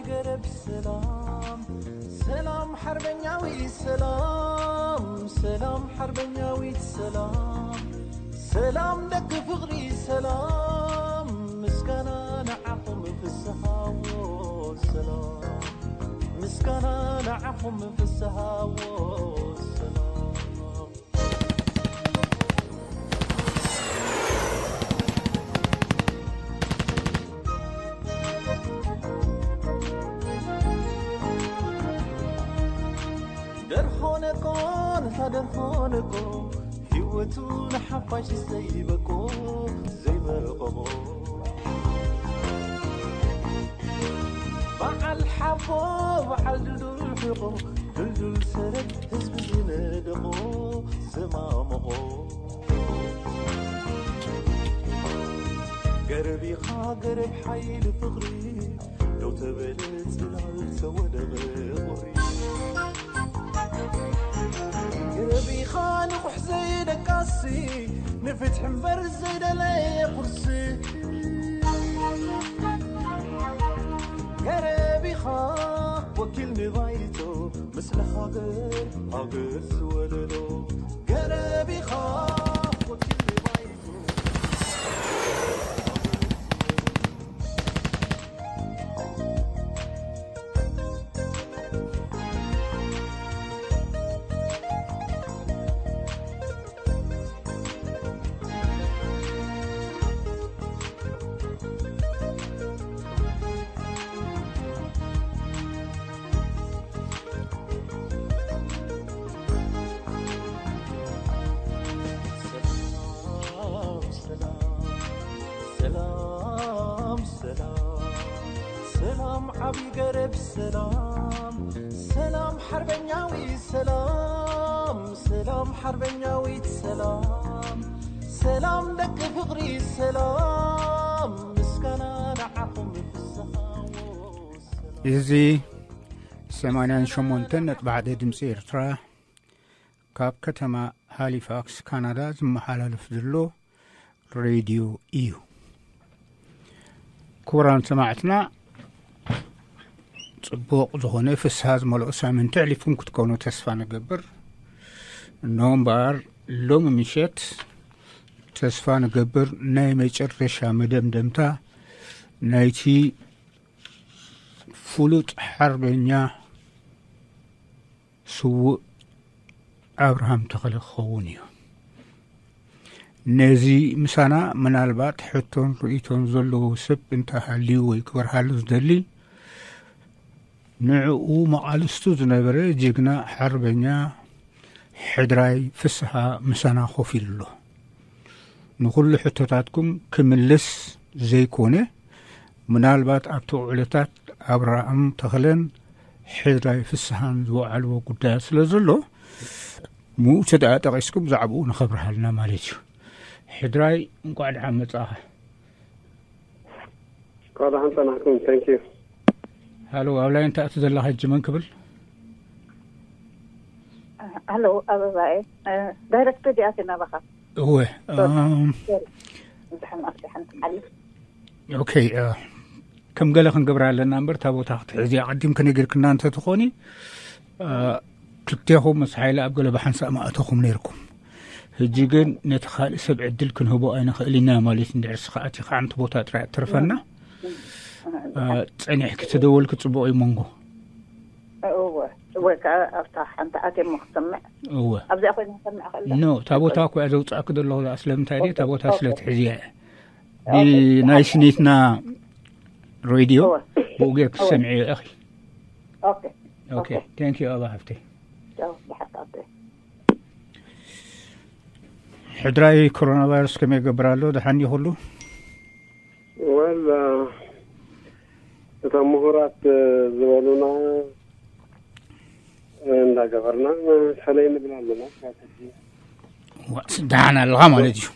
ገረብ ሰላም፣ ሰላም ሓርበኛዊ ሰላም፣ ሰላም ሓርበኛዊት ሰላም፣ ሰላም ደቂ ፍቕሪ ሰላም፣ ምስጋና ንዓኹም ፍስሃዎ ሰላም፣ ምስጋና ንዓኹም ፍስሃዎ ሰላም። ደርሆ ነቆ ነታ ደርሆ ነቆ፣ ህይወቱ ንሓፋሽ ዘይበቆ፣ ዘይመረቐቆ፣ በዓል ሓቦ በዓል ድልዱል ሕቆ፣ ድልዱል ሰረት ህዝቢ ዝነደቆ፣ ዝማመቖ፣ ገረብ ኢኻ ገረብ ሓይሊ ፍቕሪ፣ ደው ተበለ ጽላል ተወደቐ ቁሪ። ገረብ ኢኻ ንቑሕ ዘይደቃሲ፣ ንፍትሒ እምበር ዘይደለየ ቁርሲ። ገረብ ኢኻ ወኪል ንባይቶ፣ ምስለ ሃገር ሃገር ዝወለዶ። ገረብ ኢኻ ወኪል ንባይቶ። ሰላም፣ ሰላም፣ ሰላም፣ ሰላም፣ ሰላም፣ ዓቢ ገረብ ሰላም፣ ሰላም፣ ሓርበኛዊ ሰላም፣ ሰላም፣ ሓርበኛዊት ሰላም፣ ሰላም፣ ደቂ ፍቕሪ ሰላም፣ ምስጋና ንዓኹም ፍስሃዎ ሰላም። እዚ ሰማንያን ሸሞንተን ነጥቢ ሓደ ድምፂ ኤርትራ ካብ ከተማ ሃሊፋክስ ካናዳ ዝመሓላለፍ ዘሎ ሬድዮ እዩ። ክቡራን ሰማዕትና፣ ጽቡቕ ዝኾነ ፍስሃ ዝመልኦ ሳምንቲ ኣሕሊፍኩም ክትኮኑ ተስፋ ንገብር። እኖ እምበኣር ሎሚ ምሸት ተስፋ ንገብር ናይ መጨረሻ መደምደምታ ናይቲ ፍሉጥ ሓርበኛ ስዉእ ኣብርሃም ተኽለ ክኸውን እዩ። ነዚ ምሳና ምናልባት ሕቶን ርእይቶን ዘለዎ ሰብ እንተሃልዩ ወይ ክበርሃሉ ዝደሊ፣ ንዕኡ መቓልስቱ ዝነበረ ጀግና ሓርበኛ ሕድራይ ፍስሃ ምሳና ኮፍ ኢሉ ኣሎ። ንኹሉ ሕቶታትኩም ክምልስ ዘይኮነ፣ ምናልባት ኣብቲ ውዕለታት ኣብርሃም ተኽለን ሕድራይ ፍስሃን ዝወዓልዎ ጉዳያት ስለ ዘሎ፣ ምኡት ደኣ ጠቒስኩም ብዛዕባኡ ንኸብርሃልና ማለት እዩ። ሕድራይ፣ እንቋዕ ደሓን መጻኻ። እንቋዕ ደሓን ጸናሕኩም። Thank you። ሃሎ፣ ኣብ ላይን ትኣቱ ዘለኻ ሕጂ መን ክብል? ሃሎ፣ ኣበባ'የ። እ፣ ዳይሬክት ዲኣ ናባኻ? እወ፣ ሶሪ። ኣም፣ ሶሪ። ደሓን፣ ደሓን ትሓልፍ። ኦኬ፣ እ፣ ከም ገለ ክንገብራ ኣለና እምበር፣ እታ ቦታ ክትሕዝያ ኣቐዲምኪ ነጊርክና እንተ ትኾኒ፣ እ፣ ክልቴኹም ምስ ሓይሊ ኣብ ገለ ብሓንሳእ ምኣተኹም ነይርኩም። ሕጂ ግን ነቲ ካልእ ሰብ ዕድል ክንህቦ ኣይንኽእል ኢና ማለት፣ እንድሕር ስኻ ኣቲኻ ሓንቲ ቦታ ጥራይ እትርፈና። እ፣ ጸኒሕኪ ተደወልኪ ጽቡቕ እዩ መንጎ። እወ፣ ወይ ከኣ ኣብታ ሓንቲ ኣትየ እሞ ክሰምዕ። እወ። ኣብዚኣ ኮይነ ክሰምዕ ክእል ዶ? ኖ፣ እታ ቦታ እኮ እያ ዘውጽኣኪ ዘለኹ፣ ስለምንታይ ድየ? እታ ቦታ ስለ ትሕዝያ እየ። ኦኬ፣ ብናይ ስኒትና ሬድዮ እወ። ብኡ ጌርኪ እወ። ትሰምዕዮ ኢኺ። ኦኬ። ኦኬ፣ ኦኬ። Thank you ኣባ ሃፍተይ። ቻው፣ ብሓቂ ኣቦይ። ሕድራይ፣ ኮሮና ቫይረስ ከመይ ይገብር ኣሎ? ደሓን እዩ ኩሉ? ወላ፣ እቶም ምሁራት ዝበሉና እንዳገበርና፣ ሰለይ ንብል ኣለና። ዋ፣ ደሓን ኣለኻ ማለት እዩ።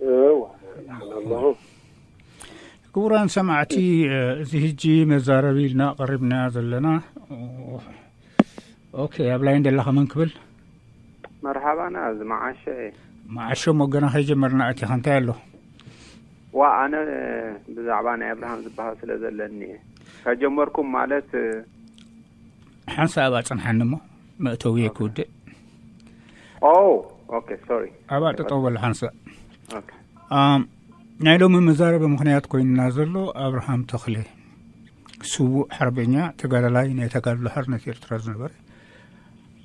እዋ፣ ደሓን ኣለኹ። ክቡራን ሰማዕቲ፣ እዚ ሕጂ መዛረቢ ኢልና ቀሪብና ዘለና፣ ኦኬ፣ ኣብ ላይን ዘለኻ መን ክብል? መርሓባና፣ እዚ መዓሾ እየ። መዓሾ፣ እሞ ገና ከይጀመርና ኣቲኻ፣ እንታይ ኣሎ? ዋ፣ ኣነ ብዛዕባ ናይ ኣብርሃም ዝበሃል ስለ ዘለኒ እየ። ከጀመርኩም ማለት ሓንሳ ኣብኣ ጽንሓኒ እሞ መእተዊ ክውድእ። ኦ ኦኬ ሶሪ። ኣብኣ ጠጠው በል ሓንሳ። ናይ ሎሚ መዛረቢ ምኽንያት ኮይንና ዘሎ ኣብርሃም ተኽለ፣ ስዉእ ሓርበኛ ተጋዳላይ ናይ ተጋድሎ ሓርነት ኤርትራ ዝነበረ፣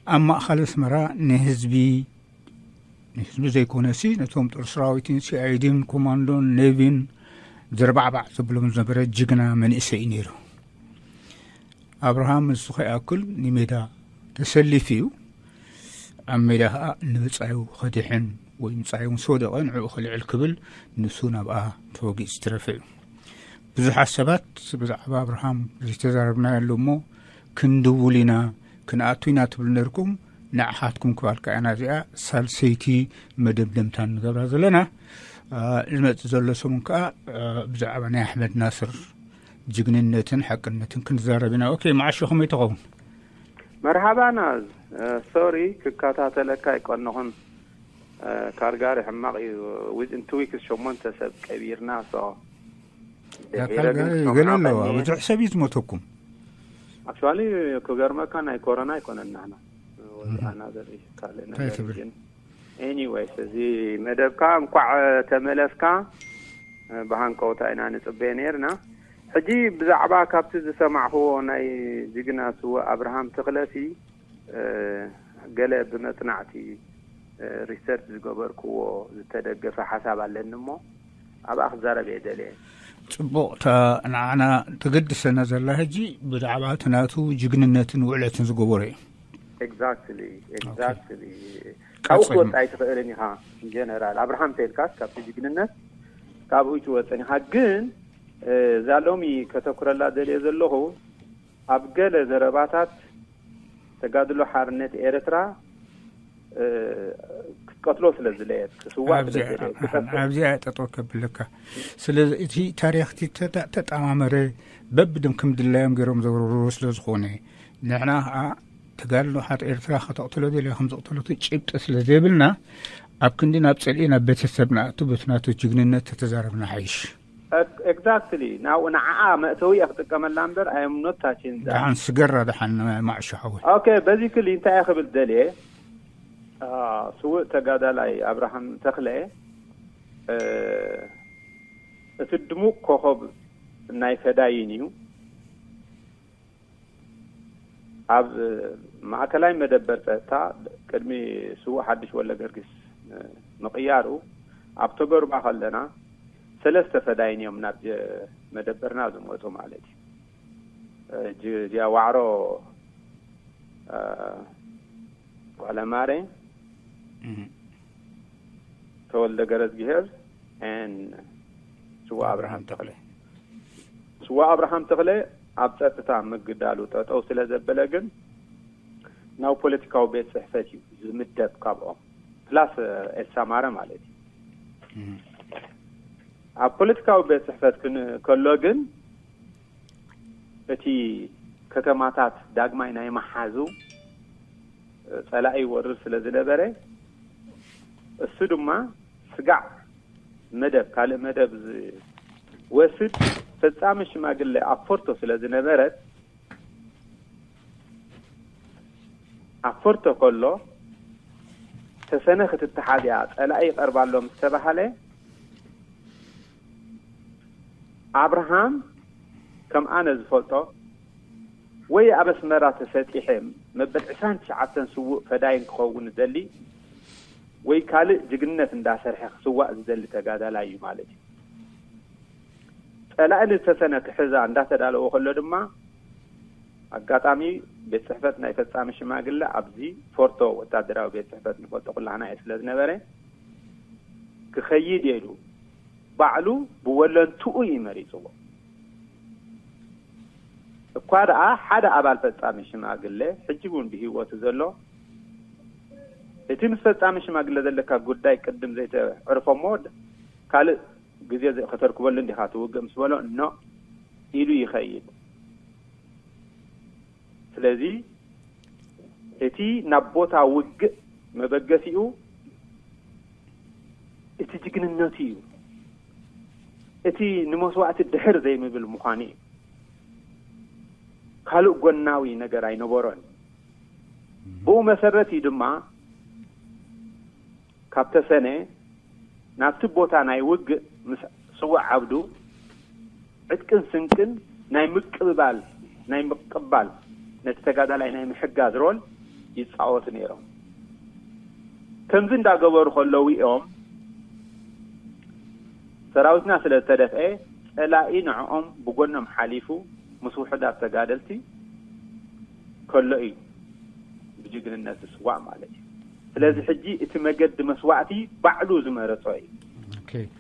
ኣብ ማእኸል ኣስመራ ንህዝቢ ንህዝቢ ዘይኮነሲ ነቶም ጦር ሰራዊትን ሲኣይዲን ኮማንዶን ኔቪን ዘርባዕባዕ ዘብሎም ዝነበረ ጅግና መንእሰይ እዩ ነይሩ። ኣብርሃም ንሱ ከይኣክል ንሜዳ ተሰሊፉ እዩ። ኣብ ሜዳ ከዓ ንብፃዩ ከድሕን ወይ ምፃዩ ምስ ወደቐ ንዕኡ ከልዕል ክብል ንሱ ናብኣ ተወጊኡ ዝተረፈ እዩ። ብዙሓት ሰባት ብዛዕባ ኣብርሃም ዘይተዛረብናዮ ኣሎ እሞ ክንድውል ኢና ክንኣቱ ኢና ትብሉ ነርኩም። ንዓኻትኩም ክባልካ ኢና እዚኣ ሳልሰይቲ መደምደምታ ንገብራ ዘለና። ዝመፅእ ዘሎ ሰሙን ከዓ ብዛዕባ ናይ ኣሕመድ ናስር ጅግንነትን ሓቅነትን ክንዛረብ ኢና። ኦኬ፣ መዓሾ ከመይ ትኸውን? መርሓባና። ሶሪ ክከታተለካ ኣይቀንኹን። ካልጋሪ ሕማቕ እዩ። ዊዝን ቱ ዊክስ ሸሞንተ ሰብ ቀቢርና። ሶ ካልጋሪ ገለ ኣለዋ። ብዙሕ ሰብ እዩ ዝሞተኩም። ኣክቹዋሊ ክገርመካ ናይ ኮሮና ኣይኮነን ናህና ወዚኣና ዘርኢ ካልእ ነገር ግን ኤኒወይስ እዚ መደብካ እንኳዕ ተመለስካ ብሃንቀውታ ኢና ንጽበየ ነርና። ሕጂ ብዛዕባ ካብቲ ዝሰማዕኽዎ ናይ ጅግና ስወ ኣብርሃም ተኽለሲ ገለ ብመጽናዕቲ ሪሰርች ዝገበርክዎ ዝተደገፈ ሓሳብ ኣለኒ እሞ ኣብኣ ክዛረብ እየ ደልየ። ጽቡቕ። ንዓና ተገድሰና ዘላ ሕጂ ብዛዕባ እቲ ናቱ ጅግንነትን ውዕለትን ዝገበሮ እዩ። ኤግዛክትሊ ኤግዛክትሊ። ካብኡ ክትወፅእ ኣይትኽእልን ኢኻ። ኢንጀነራል ኣብርሃም ተልካስ ካብቲ ጅግንነት ካብኡ ኣይትወፅን ኢኻ። ግን እዛ ሎሚ ከተኩረላ ደልየ ዘለኹ ኣብ ገለ ዘረባታት ተጋድሎ ሓርነት ኤርትራ ክትቀትሎ ስለ ዝለየት ክስዋእ ስለ ዝለየት ክጠፍእ ኣብዚኣ ጠጠው ከብለካ። ስለዚ እቲ ታሪኽ እቲ ተጣማመረ በብድም ከም ድላዮም ገይሮም ዘብርሩ ስለ ዝኾነ ንሕና ከዓ ተጋድሎ ሓር ኤርትራ ከተቕትሎ ደልያ ከም ዘቕተለቱ ጭብጢ ስለ ዘይብልና ኣብ ክንዲ ናብ ፅልኢ ናብ ቤተሰብ ንኣቱ በቲ ናቱ ጅግንነት ተተዛረብና ሓይሽ። ኤግዛክትሊ ናብኡ ንዓኣ መእተዊ እየ ክጥቀመላ እምበር ኣየም ኖት ታችን ዳ ደሓን ስገራ ደሓን ማዕሾ ሓወይ። ኦኬ በዚ ክሊ እንታይ እየ ክብል ደልየ ስውእ ተጋዳላይ ኣብርሃም ተኽለ እቲ ድሙቕ ኮኸብ ናይ ፈዳይን እዩ። ኣብ ማእከላይ መደበር ጸጥታ ቅድሚ ስዉእ ሓድሽ ወልደገርጊስ ምቕያሩ ኣብ ተገሩባ ከለና ሰለስተ ፈዳይን እዮም ናብ መደበርና ዝመጹ ማለት እዩ። ጅያ ዋዕሮ፣ ጓዕለማሬ፣ ተወልደ ገረዝግሄር፣ ስዋ ኣብርሃም ተኽለ። ስዋ ኣብርሃም ተኽለ ኣብ ጸጥታ ምግዳሉ ጠጠው ስለ ዘበለ ግን ናብ ፖለቲካዊ ቤት ጽሕፈት እዩ ዝምደብ ካብኦም ፕላስ ኤልሳ ማረ ማለት እዩ። ኣብ ፖለቲካዊ ቤት ጽሕፈት ክን- ከሎ ግን እቲ ከተማታት ዳግማይ ናይ መሓዙ ጸላኢ ይወርድ ስለ ዝነበረ እሱ ድማ ስጋዕ መደብ ካልእ መደብ ዝወስድ ፈጻሚ ሽማግለ ኣፎርቶ ስለ ዝነበረት ኣፈርቶ ከሎ ተሰነ ክትተሓዝ እያ ጸላኢ ይቐርብ ኣሎ ምስ ተባሃለ ኣብርሃም ከም ኣነ ዝፈልጦ ወይ ኣብ ኣስመራ ተሰጢሐ መበል ዕስራን ትሽዓተን ስዉእ ፈዳይን ክኸውን ዝደሊ ወይ ካልእ ጅግንነት እንዳሰርሐ ክስዋእ ዝደሊ ተጋዳላይ እዩ ማለት እዩ። ጸላኢ ንዝተሰነ ክሕዛ እንዳተዳለወ ከሎ ድማ ኣጋጣሚ ቤት ጽሕፈት ናይ ፈጻሚ ሽማግለ ኣብዚ ፎርቶ ወታደራዊ ቤት ጽሕፈት ንፈልጦ ኩላህና እየ ስለ ዝነበረ ክኸይድ እየ ኢሉ ባዕሉ ብወለንትኡ እዩ መሪጽዎ። እኳ ደኣ ሓደ ኣባል ፈጻሚ ሽማግለ ሕጂ እውን ብህይወቱ ዘሎ እቲ ምስ ፈጻሚ ሽማግለ ዘለካ ጉዳይ ቅድም ዘይተዕርፎ እሞ ካልእ ግዜ ከተርክበሉ እንዲኻ ትውግእ ምስ በሎ ኖ ኢሉ ይኸይድ። ስለዚ እቲ ናብ ቦታ ውግእ መበገሲኡ እቲ ጅግንነቱ እዩ። እቲ ንመስዋእቲ ድሕር ዘይምብል ምዃኑ እዩ። ካልእ ጎናዊ ነገር ኣይነበሮን። ብኡ መሰረት እዩ ድማ ካብ ተሰነ ናብቲ ቦታ ናይ ውግእ ምስ ስዉእ ዓብዱ ዕጥቅን ስንቅን ናይ ምቅብባል፣ ናይ ምቅባል፣ ነቲ ተጋዳላይ ናይ ምሕጋዝ ሮል ይጻወቱ ነይሮም። ከምዚ እንዳገበሩ ከለዉ እዮም ሰራዊትና ስለ ዝተደፍአ ጸላኢ ንዕኦም ብጎኖም ሓሊፉ ምስ ውሑዳት ተጋደልቲ ከሎ እዩ ብጅግንነት ዝስዋእ ማለት እዩ። ስለዚ ሕጂ እቲ መገዲ መስዋእቲ ባዕሉ ዝመረጾ እዩ።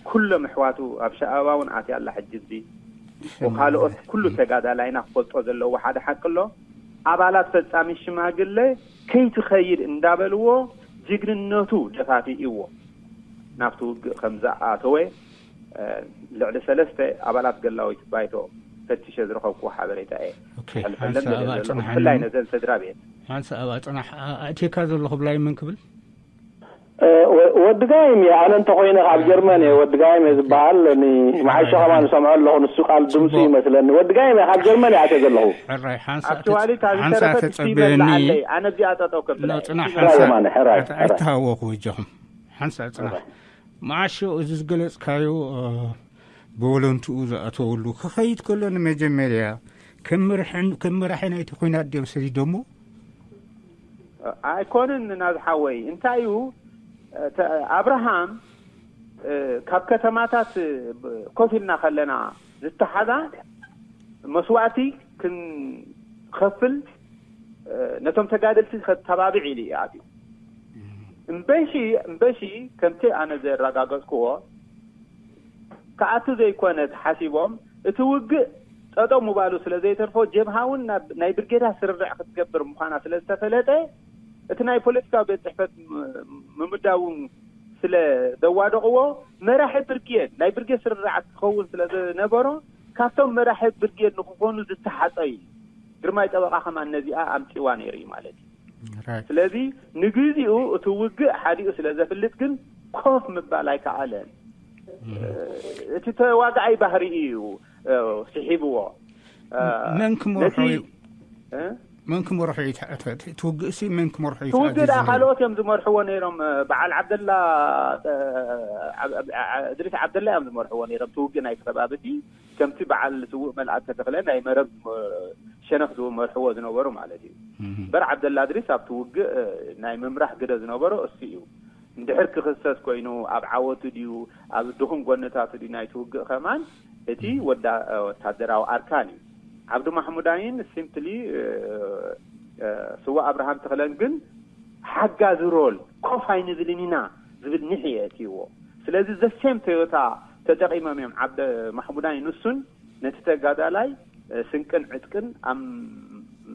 ኩሎም ኣሕዋቱ ኣብ ሸኣባ እውን ኣትያ ኣላ ሕጂ እዚ ካልኦት ኩሉ ተጋዳላይና ክፈልጦ ዘለዎ ሓደ ሓቂ ኣሎ። ኣባላት ፈጻሚ ሽማግለ ከይትኸይድ እንዳበልዎ ጅግንነቱ ደፋፊእዎ ናብቲ ውግእ ከም ዝኣተወ ልዕሊ ሰለስተ ኣባላት ገላዊት ባይቶ ፈቲሸ ዝረኸብኩዎ ሓበሬታ እየ ሕልፈለን ዘለ ዘለኹ። ብፍላይ ነዘን ስድራ ቤት ሓንሳ ኣብ ኣፅናሕ ኣእቲካ ዘለኹ ብላይ ምን ክብል ወዲ ጋይም እየ። ኣነ እንተኮይነ ካብ ጀርመን እየ። ወዲ ጋይም እየ ዝበሃል። መዓሾ ከማ ንሰምዖ ኣለኹ። ንሱ ቃል ድምፁ ይመስለኒ። ወዲ ጋይም እየ። ካብ ጀርመን እየ ኣትየ ዘለኹ። ሕራይ ሓንሳ ኣክቹዋሊ ካብ ሓንሳ ዝተረፈ ተፀበየኒ። ኣለይ ኣነ እዚኣ ጠጠው ከብላ እየ። ጽናሕ ሕራይ ሓንሳ የማነ፣ ሕራይ፣ ሕራይ። ኣይተሃወኹ እጃኹም። ሓንሳ ጽናሕ። መዓሾ እዚ ዝገለጽካዮ ብወለንትኡ ዝኣተወሉ ክኸይድ ከሎ ንመጀመርያ ከም መራሒ ናይቲ ኩናት ድዮም ሰዲዶሞ? ኣይኮንን ናዝሓወይ እንታይ እዩ ኣብርሃም ካብ ከተማታት ኮፍ ኢልና ከለና ዝተሓዛ መስዋእቲ ክንኸፍል ነቶም ተጋደልቲ ከተባብዕ ኢሉ እዩ ኣትዩ። እምበሺ እምበሺ ከምቲ ኣነ ዘረጋገጽክዎ ክኣቱ ዘይኮነ ተሓሲቦም እቲ ውግእ ጠጠው ምባሉ ስለ ዘይተርፎ ጀብሃ እውን ናይ ብርጌዳ ስርርዕ ክትገብር ምዃና ስለ ዝተፈለጠ እቲ ናይ ፖለቲካዊ ቤት ፅሕፈት ምምዳቡ ስለ ዘዋደቕዎ መራሒ ብርጌድ ናይ ብርጌድ ስርርዓት ክኸውን ስለ ዝነበሮ ካብቶም መራሒ ብርጌድ ንክኾኑ ዝተሓፀ እዩ። ግርማይ ጠበቓ ከማን ነዚኣ ኣምፂዋ ነይሩ እዩ ማለት እዩ። ስለዚ ንግዚኡ እቲ ውግእ ሓዲኡ ስለ ዘፍልጥ ግን ኮፍ ምባል ኣይከኣለን። እቲ ተዋጋኣይ ባህሪ እዩ ስሒብዎ። መን ክመርሖ እዩ? መን ክመርሖ እዩ? ትውግእሲ መን ክመርሖ እዩ? ትውግእ ደኣ ካልኦት እዮም ዝመርሕዎ ነይሮም። በዓል ዓብደላ እድሪስ ዓብደላ እዮም ዝመርሕዎ ነይሮም። ትውግእ ናይቲ ከባቢ እቲ ከምቲ በዓል ስዉእ መልኣከ ተኽለ ናይ መረብ ሸነኽ ዝመርሕዎ ዝነበሩ ማለት እዩ። እምበር ዓብደላ እድሪስ ኣብቲ ውግእ ናይ ምምራሕ ግደ ዝነበሮ እሱ እዩ። እንድሕር ክኽሰስ ኮይኑ ኣብ ዓወቱ ድዩ ኣብ ድኹም ጎንታቱ ድዩ ናይቲ ውግእ ከማን እቲ ወዳ ወታደራዊ ኣርካን እዩ። ዓብዱ ማሕሙዳይን ሲምፕሊ ስዋ ኣብርሃም ተኽለን ግን ሓጋዚ ሮል ኮፍ ኣይንብልን ኢና ዝብል ኒሕ እየ እትይዎ። ስለዚ ዘሴም ቶዮታ ተጠቂሞም እዮም ዓብደ ማሕሙዳይ ንሱን ነቲ ተጋዳላይ ስንቅን ዕጥቅን ኣብ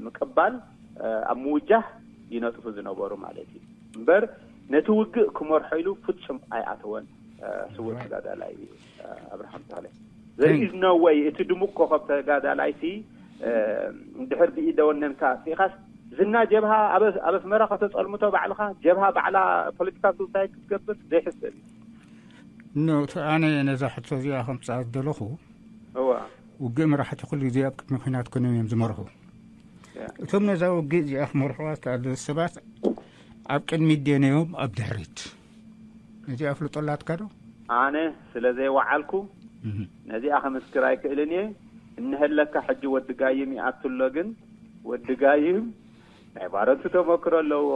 ምቅባል ኣብ ምውጃህ ይነጥፉ ዝነበሩ ማለት እዩ። እምበር ነቲ ውግእ ክመርሖ ኢሉ ፍጹም ኣይኣተወን። ስውእ ተጋዳላይ ኣብርሃም ተኽለ ዘሪዝ ነው ወይ እቲ ድሙቅ ኮኸብ ተጋዳላይሲ እንድሕር ብኢደ ወነንካ ኣጥፊእኻስ ዝና ጀብሃ ኣብ ኣስመራ ከተጸልምቶ ባዕልኻ ጀብሃ ባዕላ ፖለቲካ ሱሳይድ ክትገብር ዘይሕሰብ እዩ። ኖ ኣነ ነዛ ሕቶ እዚኣ ከምፅኣ ዝደለኹ እዋ ውግእ መራሕቲ ኩሉ ግዜ ኣብ ቅድሚ ኩናት ኮይኖም እዮም ዝመርሑ። እቶም ነዛ ውግእ እዚኣ ክመርሕዋ ዝተኣዘዙ ሰባት ኣብ ቅድሚት ድዮም ነይሮም ኣብ ድሕሪት? ነዚኣ ኣፍልጦ ኣላትካ ዶ? ኣነ ስለ ዘይወዓልኩ ነዚኣ ክምስክር ኣይክእልን እየ። እንሀለካ ሕጂ ወዲ ጋይም ይኣቱ ኣሎ፣ ግን ወዲ ጋይም ናይ ባረንቱ ተመክሮ ኣለዎ፣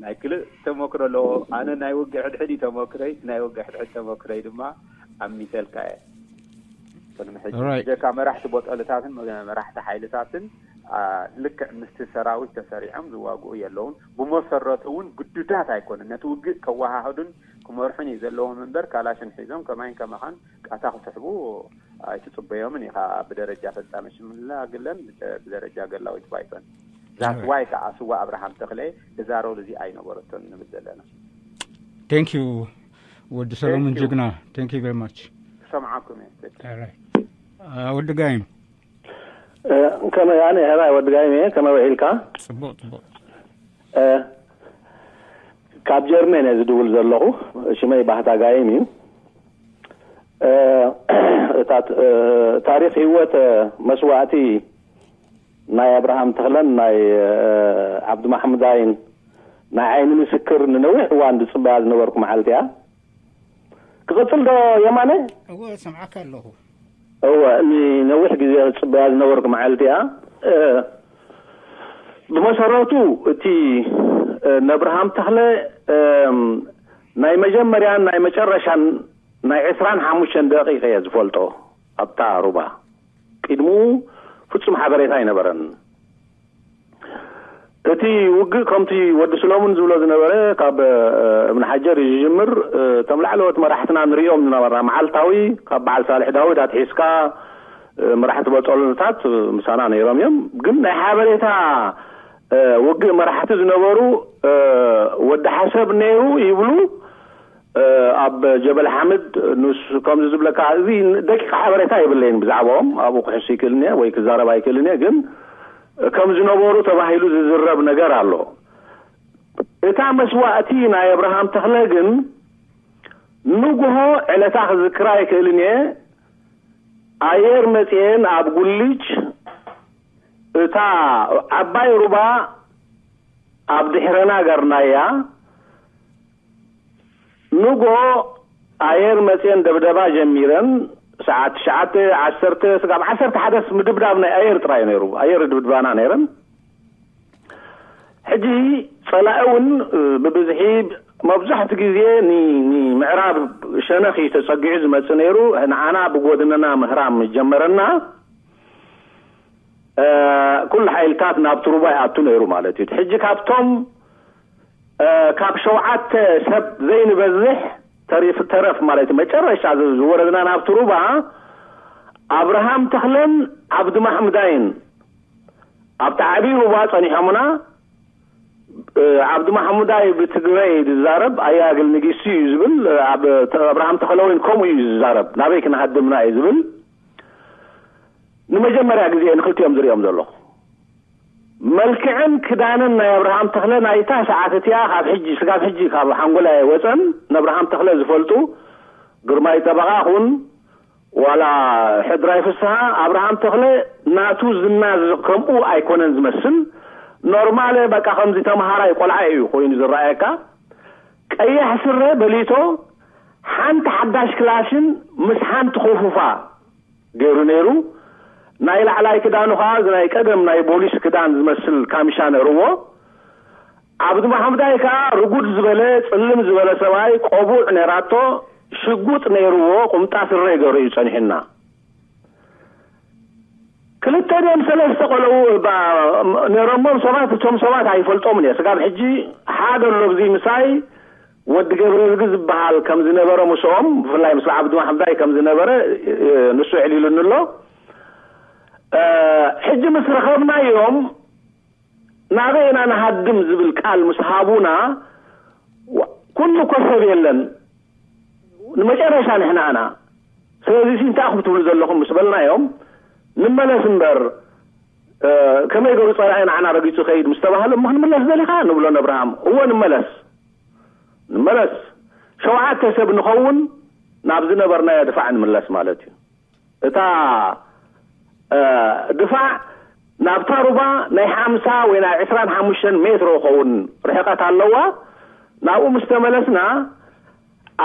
ናይ ክልእ ተመክሮ ኣለዎ። ኣነ ናይ ውግእ ሕድሕድ እዩ ተመክረይ፣ ናይ ውግእ ሕድሕድ ተመክረይ ድማ ኣሚሰልካ እየ። ቅድሚ ሕጂ ብጀካ መራሕቲ ቦጠልታትን መራሕቲ ሓይልታትን ልክዕ ምስቲ ሰራዊት ተሰሪዖም ዝዋግኡ የለውን። ብመሰረቱ እውን ግዱዳት ኣይኮኑን። ነቲ ውግእ ከወሃህዱን ክመርሑን እዩ ዘለዎም እምበር ካላሽን ሒዞም ከማይን ከማኻን ቃታ ክስሕቡ ኣይትጽበዮምን ኢኻ። ብደረጃ ፈጻሚ ሽማግለን ብደረጃ ገላዊት ባይቶን። That's why ከዓ ስዋ ኣብርሃም ተኽለ እዛ ሮል እዚኣ ኣይነበረቶን ንብል ዘለና። Thank you ወዲ ሰለሙን ጅግና። Thank you very much። ክሰምዓኩም እየ። ወዲ ጋይም ከመይ ኣነ ሕራይ ወዲ ጋይም እየ። ከመይ ውዒልካ? ጽቡቕ ጽቡቕ። ካብ ጀርመን እየ ዝድውል ዘለኹ። ሽመይ ባህታ ጋይም እዩ። እታ ታሪኽ ህይወት መስዋእቲ ናይ ኣብርሃም ተኽለን ናይ ዓብዲ ማሕሙዳይን ናይ ዓይኒ ምስክር ንነዊሕ እዋን ዝፅበያ ዝነበርኩ መዓልቲ እያ። ክቕፅል ዶ የማነ? እወ፣ ሰምዓካ ኣለኹ። እወ፣ ንነዊሕ ግዜ ዝፅበያ ዝነበርኩ መዓልቲ እያ። ብመሰረቱ እቲ ነብርሃም ተኽለ ናይ መጀመርያን ናይ መጨረሻን ናይ ዕስራን ሓሙሽተን ደቂቕ እየ ዝፈልጦ ኣብታ ሩባ። ቅድምኡ ፍጹም ሓበሬታ ኣይነበረን። እቲ ውግእ ከምቲ ወዲ ስሎሙን ዝብሎ ዝነበረ ካብ እብን ሓጀር እዩ ዝጅምር። እቶም ላዕለዎት መራሕትና ንርእዮም ዝነበርና መዓልታዊ ካብ በዓል ሳልሕ ዳዊድ ኣትሒዝካ መራሕቲ በጸሎታት ምሳና ነይሮም እዮም። ግን ናይ ሓበሬታ ውግእ መራሕቲ ዝነበሩ ወዲ ሓሰብ ነይሩ ይብሉ። ኣብ ጀበል ሓምድ ንሱ ከምዚ ዝብለካ፣ እዚ ደቂቕ ሓበሬታ የብለይን ብዛዕባኦም። ኣብኡ ክሕሱ ይክእልን እየ ወይ ክዛረብ ኣይክእልን እየ፣ ግን ከም ዝነበሩ ተባሂሉ ዝዝረብ ነገር ኣሎ። እታ መስዋእቲ ናይ ኣብርሃም ተኽለ ግን ንግሆ ዕለታ ክዝክራ ኣይክእልን እየ። ኣየር መጽኤን ኣብ ጉልጅ እታ ዓባይ ሩባ ኣብ ድሕረና ገርናያ። ንጎ ኣየር መፅየን ደብደባ ጀሚረን። ሰዓት ትሽዓተ፣ ዓሰርተ፣ ስጋብ ዓሰርተ ሓደስ ምድብዳብ ናይ ኣየር ጥራይ እዩ ነይሩ። ኣየር ድብድባና ነይረን። ሕጂ ፀላኢ እውን ብብዝሒ መብዛሕቱ ግዜ ን- ንምዕራብ ሸነኽ እዩ ተፀጊዑ ዝመፅእ ነይሩ። ንዓና ብጎድንና ምህራም ጀመረና። ኩሉ ሓይልታት ናብ ትሩባ ይኣቱ ነይሩ ማለት እዩ። ሕጂ ካብቶም ካብ ሸውዓተ ሰብ ዘይንበዝሕ ተሪፍ ተረፍ ማለት እዩ። መጨረሻ ዝወረድና ናብ ትሩባ ኣብርሃም ተኽለን ዓብዲ ማሕሙዳይን ኣብቲ ዓብዪ ሩባ ጸኒሖምና። ዓብዲ ማሕሙዳይ ብትግረይ ዝዛረብ ኣያግል ንጊሱ እዩ ዝብል። ኣብርሃም ተኽለ እውን ከምኡ እዩ ዝዛረብ፣ ናበይ ክንሃድምና እዩ ዝብል። ንመጀመርያ ግዜ ንክልቲኦም ዝሪኦም ዘለኹ። መልክዕን ክዳንን ናይ ኣብርሃም ተኽለ ናይታ ሰዓት እቲኣ ካብ ሕጂ ስጋብ ሕጂ ካብ ሓንጎላይ ኣይወፀን። ንኣብርሃም ተኽለ ዝፈልጡ ግርማይ ጠበቓ ኹን ዋላ ሕድራይ ፍስሃ ኣብርሃም ተኽለ ናቱ ዝና ከምኡ ኣይኮነን ዝመስል። ኖርማለ በቃ ከምዚ ተምሃራይ ቆልዓ እዩ ኮይኑ ዝረኣየካ። ቀያሕ ስረ በሊቶ ሓንቲ ሓዳሽ ክላሽን ምስ ሓንቲ ኮፉፋ ገይሩ ነይሩ። ናይ ላዕላይ ክዳኑ ከዓ እዚ ናይ ቀደም ናይ ቦሊስ ክዳን ዝመስል ካምሻ ነይርዎ። ዓብዲ ማሕሙዳይ ከዓ ርጉድ ዝበለ ፅልም ዝበለ ሰብኣይ ቆቡዕ ነይራቶ። ሽጉጥ ነይርዎ። ቁምጣ ስረ ገይሩ እዩ ፀኒሑና። ክልተ ድዮም ሰለስተ ቆለዉ ነይሮሞም ሰባት። እቶም ሰባት ኣይፈልጦምን እየ ስጋብ ሕጂ። ሓደ ኣሎ ብዚ ምሳይ ወዲ ገብረዝጊ ዝበሃል ከም ዝነበረ ምስኦም ብፍላይ ምስ ዓብዲ ማሕሙዳይ ከም ዝነበረ ንሱ ዕሊሉኒ ኣሎ። ሕጂ ምስ ረኸብናዮም ናበይ ኢና ንሃድም ዝብል ቃል ምስ ሃቡና ኩሉ እኮ ሰብ የለን፣ ንመጨረሻ ንሕና ኢና። ስለዚ እንታይ ኢኹም ትብሉ ዘለኹም ምስ በልናዮም፣ ንመለስ እምበር ከመይ ገሩ ፀላኢ ንዓና ረጊፁ ከይድ ምስ ተባህለ፣ እሞ ክንምለስ ደሊኻ ንብሎ ነብርሃም። እወ ንመለስ፣ ንመለስ፣ ሸውዓተ ሰብ ንኸውን ናብ ዝነበርናዮ ድፋዕ ንምለስ ማለት እዩ። እታ ድፋዕ ናብታ ሩባ ናይ ሓምሳ ወይ ናይ ዕስራን ሓሙሽተን ሜትሮ ኸውን ርሕቀት ኣለዋ። ናብኡ ምስ ተመለስና፣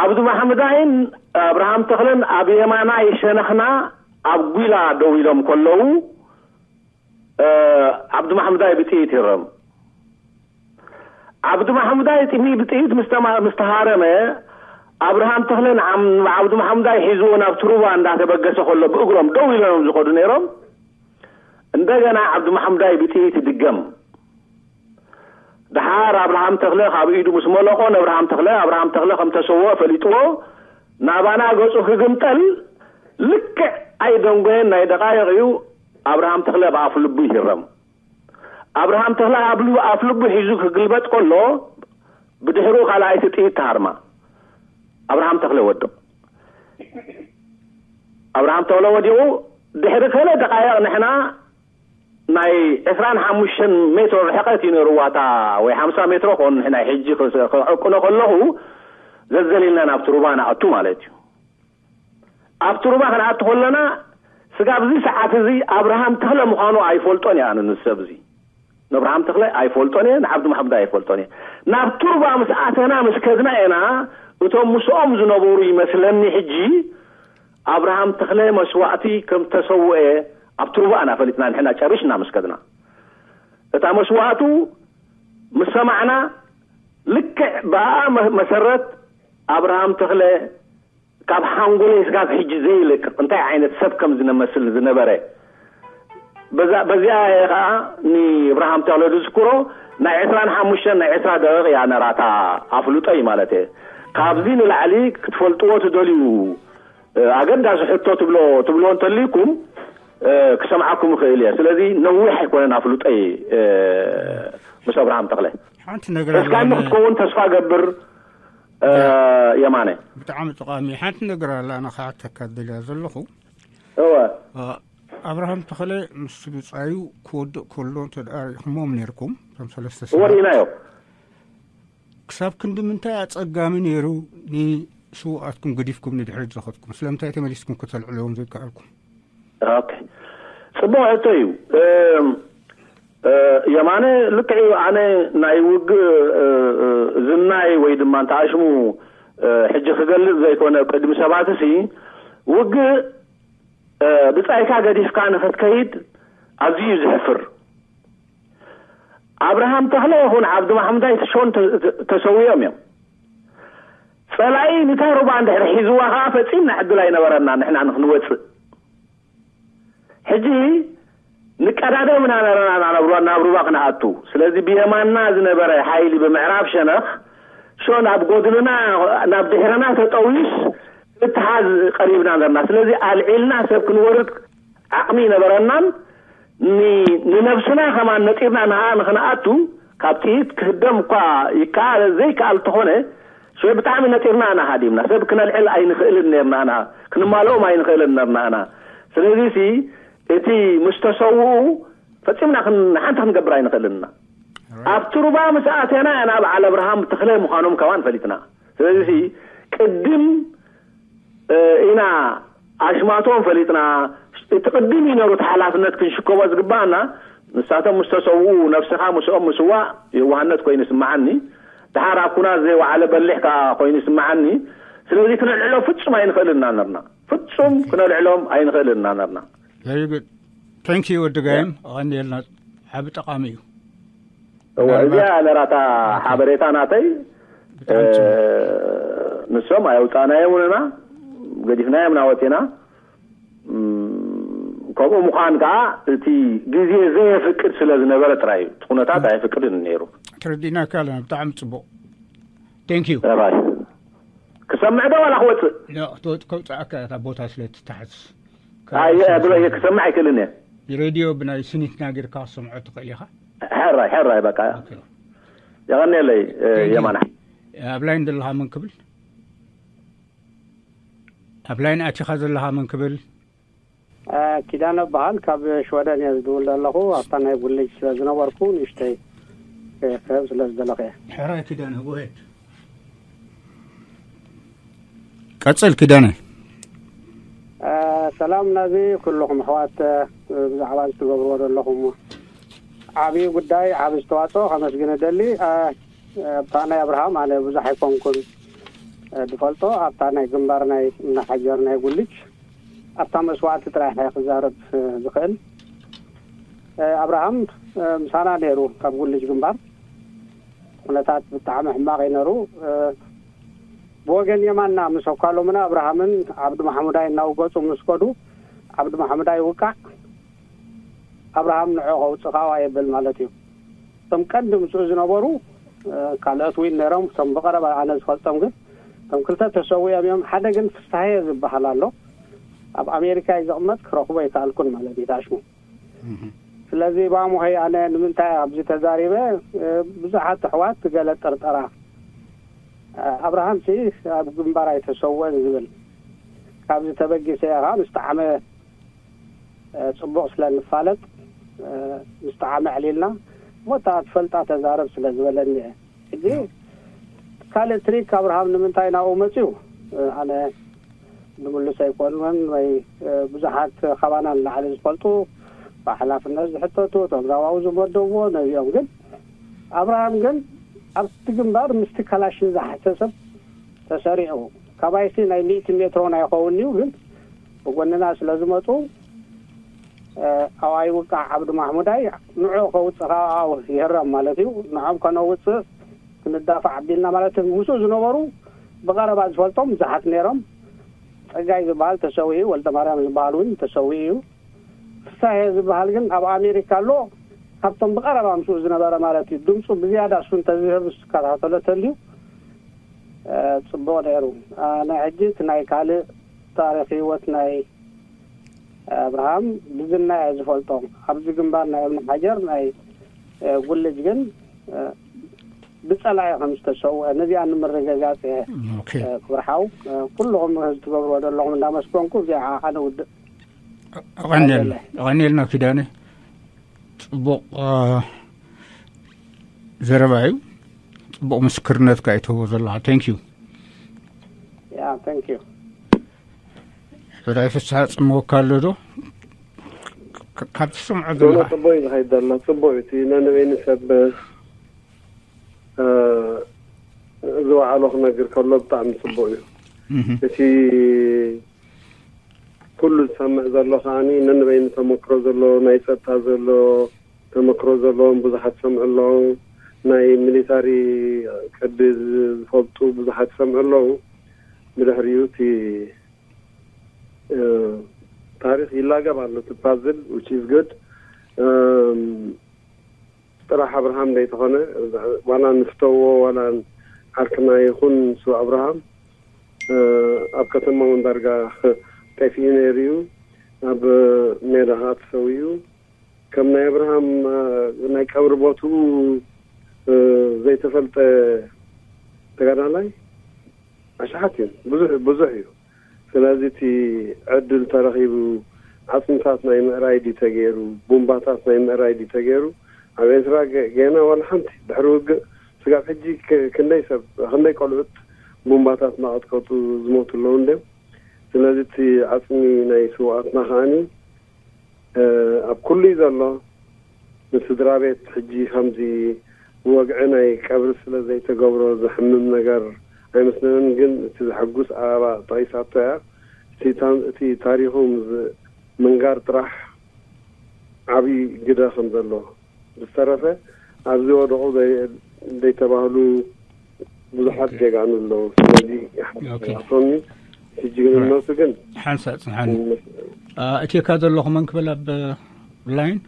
ዓብዱ ማሕሙዳይን ኣብርሃም ተኽለን ኣብ የማናይ ሸነኽና ኣብ ጒላ ደው ኢሎም ከለዉ፣ ዓብዱ ማሕሙዳይ ብጥይት ይረም። ዓብዱ ማሕሙዳይ ጥሚ ብጥይት ምስ ተማ- ምስ ተሃረመ፣ ኣብርሃም ተኽለ ንዓም- ንዓብዱ ማሕሙዳይ ሒዝዎ ናብ ትሩባ እንዳተበገሰ ከሎ ብእግሮም ደው ኢሎም እዮም ዝኸዱ ነይሮም። እንደገና ዓብዱ ማሕሙዳይ ብጥይት ይድገም። ደሓር ኣብርሃም ተኽለ ካብ ኢዱ ምስ መለቆ፣ ነብርሃም ተኽለ ኣብርሃም ተኽለ ከም ተሰወ ፈሊጥዎ፣ ናባና ገጹ ክግምጠል ልክዕ ኣይደንጎየን ናይ ደቃይቕ እዩ። ኣብርሃም ተኽለ ኣብ ኣፍ ልቡ ይህረም። ኣብርሃም ተኽለ ኣብ ልቡ ኣፍ ልቡ ሒዙ ክግልበጥ ከሎ፣ ብድሕሩ ካልኣይቲ ጥይት ተሃርማ። ኣብርሃም ተኽለ ወድቕ። ኣብርሃም ተኽለ ወዲቑ። ድሕሪ ገለ ደቃይቕ ንሕና ናይ ዕስራን ሓሙሽተን ሜትሮ ርሕቀት እዩ ነይርዋ፣ እታ ወይ ሓምሳ ሜትሮ ኮን ናይ ሕጂ ክስ- ክዕቅኖ ከለኹ ዘዘሊልና ናብ ትሩባ ንኣቱ ማለት እዩ። ኣብ ትሩባ ክንኣቱ ከለና ስጋብ እዚ ሰዓት እዚ ኣብርሃም ተኽለ ምዃኑ ኣይፈልጦን እየ ኣነ። ንሰብ እዚ ንኣብርሃም ተኽለ ኣይፈልጦን እየ፣ ንዓብዱ መሓሙድ ኣይፈልጦን እየ። ናብ ቱርባ ምስ ኣተና ምስ ከድና ኢና እቶም ምስኦም ዝነበሩ ይመስለኒ ሕጂ ኣብርሃም ተኽለ መስዋእቲ ከም ተሰውአ ኣብ ቱርባ ኢና ፈሊጥና ንሕና ጨሪሽና ምስ ከድና። እታ መስዋእቱ ምስ ሰማዕና ልክዕ ብኣ መ- መሰረት ኣብርሃም ተኽለ ካብ ሓንጎለይ ስጋብ ሕጂ ዘይለቅቕ እንታይ ዓይነት ሰብ ከም ዝነመስል ዝነበረ በዛ በዚኣ እየ ከዓ ንእብርሃም ተኽለ ዝዝክሮ። ናይ ዕስራን ሓሙሽተን ናይ ዕስራ ደቂቕ እያ ነራታ ኣፍልጦይ ማለት እየ። ካብዚ ንላዕሊ ክትፈልጥዎ ትደልዩ ኣገዳሲ ሕቶ ትብሎ ትብልዎ እንተልይኩም ክሰምዓኩም ይኽእል እየ። ስለዚ ነዊሕ ኣይኮነን ኣፍልጦይ ምስ ኣብርሃም ተኽለ። ሓንቲ ነገር ተስፋ ኣለኒ። ንክትከውን ተስፋ ገብር። የማነ። ብጣዕሚ ጠቓሚ ሓንቲ ነገር ኣላ ኣነ ክሓተካ ደልያ ዘለኹ። እወ። ኣብርሃም ተኽለ ምስ ብጻዩ ክወድቕ ከሎ እንተ ደኣ ርኢኹሞም ነርኩም እቶም ሰለስተ ሰባት ወሪእናዮ። ክሳብ ክንዲ ምንታይ ኣጸጋሚ ነይሩ ንስውኣትኩም ገዲፍኩም ንድሕሪት ዝኸድኩም ስለምንታይ ተመሊስኩም ከተልዕልዎም ዘይከኣልኩም? ኦኬ። ጽቡቕ ሕቶ እዩ። የማነ ልክዕ እዩ። ኣነ ናይ ውግእ ዝናይ ወይ ድማ እንተኣሽሙ ሕጂ ክገልጽ ዘይኮነ ቅድሚ ሰባት ሲ ውግእ ብጻይካ ገዲፍካ ንኽትከይድ ኣዝዩ እዩ ዝሕፍር። ኣብርሃም ተኽለ ይኹን ዓብዱ ማሕሙዳይ ትሾን ተሰዊኦም እዮም። ጸላኢ ንታ ሩባ እንድሕር ሒዝዋ ከዓ ፈጺምና ዕድል ኣይነበረና ንሕና ንክንወጽእ። ሕጂ ንቀዳደም ኢና ነረና ናብ ሩባ ናብ ሩባ ክንኣቱ። ስለዚ ብየማንና ዝነበረ ሓይሊ ብምዕራብ ሸነኽ ሾ ናብ ጎድንና ናብ ድሕርና ተጠውዩስ ክትሓዝ ቀሪብና ነርና። ስለዚ ኣልዒልና ሰብ ክንወርድ ዓቕሚ ይነበረናን ንነብስና ከማን ነጢርና ንሃ ንክንኣቱ ካብ ጥይት ክህደም እኳ ይከኣል ዘይከኣል እንተኾነ ሸ ብጣዕሚ ነጢርና ኢና ሃዲምና ሰብ ክነልዕል ኣይንኽእልን ነርና ኢና ክንማልኦም ኣይንኽእልን ነርና ኢና። ስለዚ ሲ እቲ ምስ ተሰውኡ ፈጺምና ንሓንቲ ክንገብር ኣይንኽእልን ኢና። ኣብቲ ሩባ ምስ ኣተና ኢና በዓል ኣብርሃም ተኽለ ምዃኖም ከማን ፈሊጥና። ስለዚ ቅድም ኢና ኣሽማቶም ፈሊጥና። እቲ ቅድም እዩ ነሩ እቲ ሓላፍነት ክንሽከሞ ዝግባኣና። ንሳቶም ምስ ተሰውኡ ነብስኻ ምስኦም ምስዋእ የዋህነት ኮይኑ ይስምዓኒ። ድሓር ኣብ ኩናት ዘይወዓለ በሊሕ ከኣ ኮይኑ ይስምዓኒ። ስለዚ ክነልዕሎ ፍጹም ኣይንኽእልን ኢና ነርና። ፍጹም ክነልዕሎም ኣይንኽእልን ኢና ነርና። Very good. Thank you ወዲ ጋይም ኣቐንየልና። ዓቢ ጠቓሚ እዩ። እዚኣ ነራታ ሓበሬታ ናተይ። ንሶም ኣየውፃእናዮም ውንና ገዲፍናዮም ናወፂና። ከምኡ ምዃን ከዓ እቲ ግዜ ዘየፍቅድ ስለ ዝነበረ ጥራይ እዩ። እቲ ኩነታት ኣየፍቅድን ነይሩ። ተረዲእናካ ኣለና። ብጣዕሚ ፅቡቕ። Thank you። ራይ ክሰምዕ ዶ ዋላ ክወፅእ? ክትወፅእ ከውፅኣካ እታ ቦታ ስለ ትተሓዝ። ኣይ ብሎ ክሰምዕ ኣይክእልን እየ። ሬድዮ ብናይ ስኒትና ጌርካ ክትሰምዖ ትኽእል ኢኻ። ሕራይ ሕራይ በቃ። የቐንየለይ። የማና ኣብ ላይን ዘለኻ መን ክብል? ኣብ ላይን ኣቲኻ ዘለኻ መን ክብል? ኪዳነ እበሃል፣ ካብ ሽወደን እየ ዝድውል ዘለኹ። ኣብታ ናይ ቡልጅ ስለ ዝነበርኩ ንእሽተይ ክህብ ስለ ዝደለኹ እየ። ሕራይ ኪዳነ፣ go ahead። ቀጽል ኪዳነ። ሰላም ናዚ ኩልኹም ኣሕዋት፣ ብዛዕባ እዚ ትገብርዎ ዘለኹም ዓብዪ ጉዳይ፣ ዓብዪ ዝተዋፅኦ ከመስግን እደሊ። ኣብታ ናይ ኣብርሃም ኣነ ብዙሕ ኣይኮንኩን ዝፈልጦ፣ ኣብታ ናይ ግንባር ናይ እናሓጀር ናይ ጉልጅ ኣብታ መስዋዕቲ ጥራሕ እየ ክዛረብ ዝኽእል። ኣብርሃም ምሳና ነይሩ ካብ ጉልጅ ግንባር። ኩነታት ብጣዕሚ ሕማቕ እዩ ነሩ። ብወገን የማና ምስ ኣኳሎምና ኣብርሃምን ዓብዱ ማሕሙዳይ እናውገፁ ምስ ከዱ ዓብዱ ማሕሙዳይ ውቃዕ ኣብርሃም ንዑ ከውፅእ ካዋ የብል ማለት እዩ። እቶም ቀንዲ ምስኡ ዝነበሩ ካልኦት ዊን ነይሮም። እቶም ብቐረባ ኣነ ዝፈልጦም ግን እቶም ክልተ ተሰዊኦም እዮም። ሓደ ግን ፍስሃየ ዝበሃል ኣሎ። ኣብ ኣሜሪካ እዩ ዝቕመጥ፣ ክረኽቦ ኣይከኣልኩን ማለት እዩ ታሽሙ። ስለዚ ባሙኸይ ኣነ ንምንታይ ኣብዚ ተዛሪበ ብዙሓት ኣሕዋት ገለ ጥርጠራ ኣብርሃም ሲ ኣብ ግንባር ኣይተሰወን ዝብል ካብዚ ተበጊሰ እያ ምስ ጣዕመ ጽቡቕ ስለ ንፋለጥ ምስ ጣዕመ ዕሊልና ሞታ ትፈልጣ ተዛረብ ስለ ዝበለኒ እየ። ሕጂ ካልእ ትሪክ ኣብርሃም ንምንታይ ናብኡ መፅዩ ኣነ ንምልስ ኣይኮኑን ወይ ብዙሓት ካባና ንላዕሊ ዝፈልጡ ብሓላፍነት ዝሕተቱ እቶም ናባኡ ዝመደብዎ ነዚኦም። ግን ኣብርሃም ግን ኣብቲ ግንባር ምስቲ ካላሽን ዝሓሰ ሰብ ተሰሪዑ። ካባይሲ ናይ ሚእቲ ሜትሮ ናይ ኸውን እዩ። ግን ብጎንና ስለ ዝመፁ ኣብኣ ይውቃዕ ዓብዱ ማሕሙዳይ ንዑ ከውፅእ ከዓ ይህረም ማለት እዩ። ንዖም ከነውፅእ ክንዳፋዕ ኣቢልና ማለት ምስኡ ዝነበሩ ብቐረባ ዝፈልጦም ብዙሓት ነይሮም። ፀጋይ ዝበሃል ተሰዊኡ፣ ወልደ ማርያም ዝበሃል እውን ተሰዊኡ እዩ። ፍሳሄ ዝበሃል ግን ኣብ ኣሜሪካ ኣሎ። ካብቶም ብቐረባ ምስኡ ዝነበረ ማለት እዩ። ድምፁ ብዝያዳ እሱ እንተዝህብ ዝከታተሎ ተልዩ ፅቡቕ ነይሩ። ናይ ሕጂ እቲ ናይ ካልእ ታሪክ ህይወት ናይ ኣብርሃም ብዝና እየ ዝፈልጦ። ኣብዚ ግንባር ናይ እምኒ ሓጀር ናይ ጉልጅ ግን ብፀላኢ ከም ዝተሰውአ ነዚኣ ንምርግጋፅ እየ። ክብርሓው ኩልኹም ትገብርዎ ዘለኹም እንዳመስገንኩ እዚኣ ኣነ ውድእ። ኣቐኒልና ኪዳነ። ፅቡቕ ዘረባ እዩ። ፅቡቕ ምስክርነት ከኣ ትህቦ ዘለኻ። Thank you። ያ thank you። ሕራይ ፍስሓ ጽምወካ ኣሎ ዶ? ካብ ትሰምዖ ዘለኻ ጽቡቅ እዩ ዝኸይድ ዘሎ። ጽቡቅ እዩ እቲ ነንበይኑ ሰብ ዝወዓሎ ክነግር ከሎ ብጣዕሚ ጽቡቅ እዩ። እቲ ኩሉ ዝሰምዕ ዘሎ ከዓኒ ነንበይኑ ተመክሮ ዘሎ ናይ ጸጥታ ዘሎ ተመክሮ ዘለዎም ብዙሓት ሰምዑ ኣለዉ። ናይ ሚሊታሪ ቅዲ ዝፈልጡ ብዙሓት ሰምዑ ኣለዉ። ብድሕሪኡ እቲ ታሪኽ ይላገብ ኣሎ እቲ ፓዝል which is good። ጥራሕ ኣብርሃም ዘይተኾነ ዋላ ንፍተዎ ዋላ ዓርክና ይኹን ንሱ ኣብርሃም ኣብ ከተማ እውን ዳርጋ ጠፊኡ ነይሩ እዩ። ኣብ ሜዳ ከዓ ተሰዊኡ ከም ናይ ኣብርሃም ናይ ቀብሪ ቦትኡ ዘይተፈልጠ ተጋዳላይ ኣሽሓት እዩ። ብዙሕ ብዙሕ እዩ። ስለዚ እቲ ዕድል ተረኺቡ ዓፅምታት ናይ ምእራይ ድዩ ተገይሩ፣ ቡምባታት ናይ ምእራይ ድዩ ተገይሩ? ኣብ ኤርትራ ገና ዋላ ሓንቲ ድሕሪ ውግእ ስጋብ ሕጂ ክንደይ ሰብ ክንደይ ቆልዑት ቡምባታት እናቐጥቀጡ ዝሞቱ ኣለዉ እንድዮም። ስለዚ እቲ ዓፅሚ ናይ ስውኣትና ከዓኒ ኣብ ኩሉ እዩ ዘሎ። ንስድራ ቤት ሕጂ ከምዚ ብወግዒ ናይ ቀብሪ ስለ ዘይተገብሮ ዘሕምም ነገር ኣይመስለንን። ግን እቲ ዘሐጉስ ኣበባ ጠቒሳቶ እያ። እቲ ታሪኹ ምስ ምንጋር ጥራሕ ዓብዪ ግደ ከም ዘሎ ብዝተረፈ ኣብዚ ወደቑ ዘይተባህሉ ብዙሓት ጀጋኑ ኣለዉ። ስለዚ ይሓቶኒ እቲ ጅግንነቱ ግን ሓንሳእ ጽንሓኒ። እቴካ ዘለኹ መን ክብል ኣብ ላይን?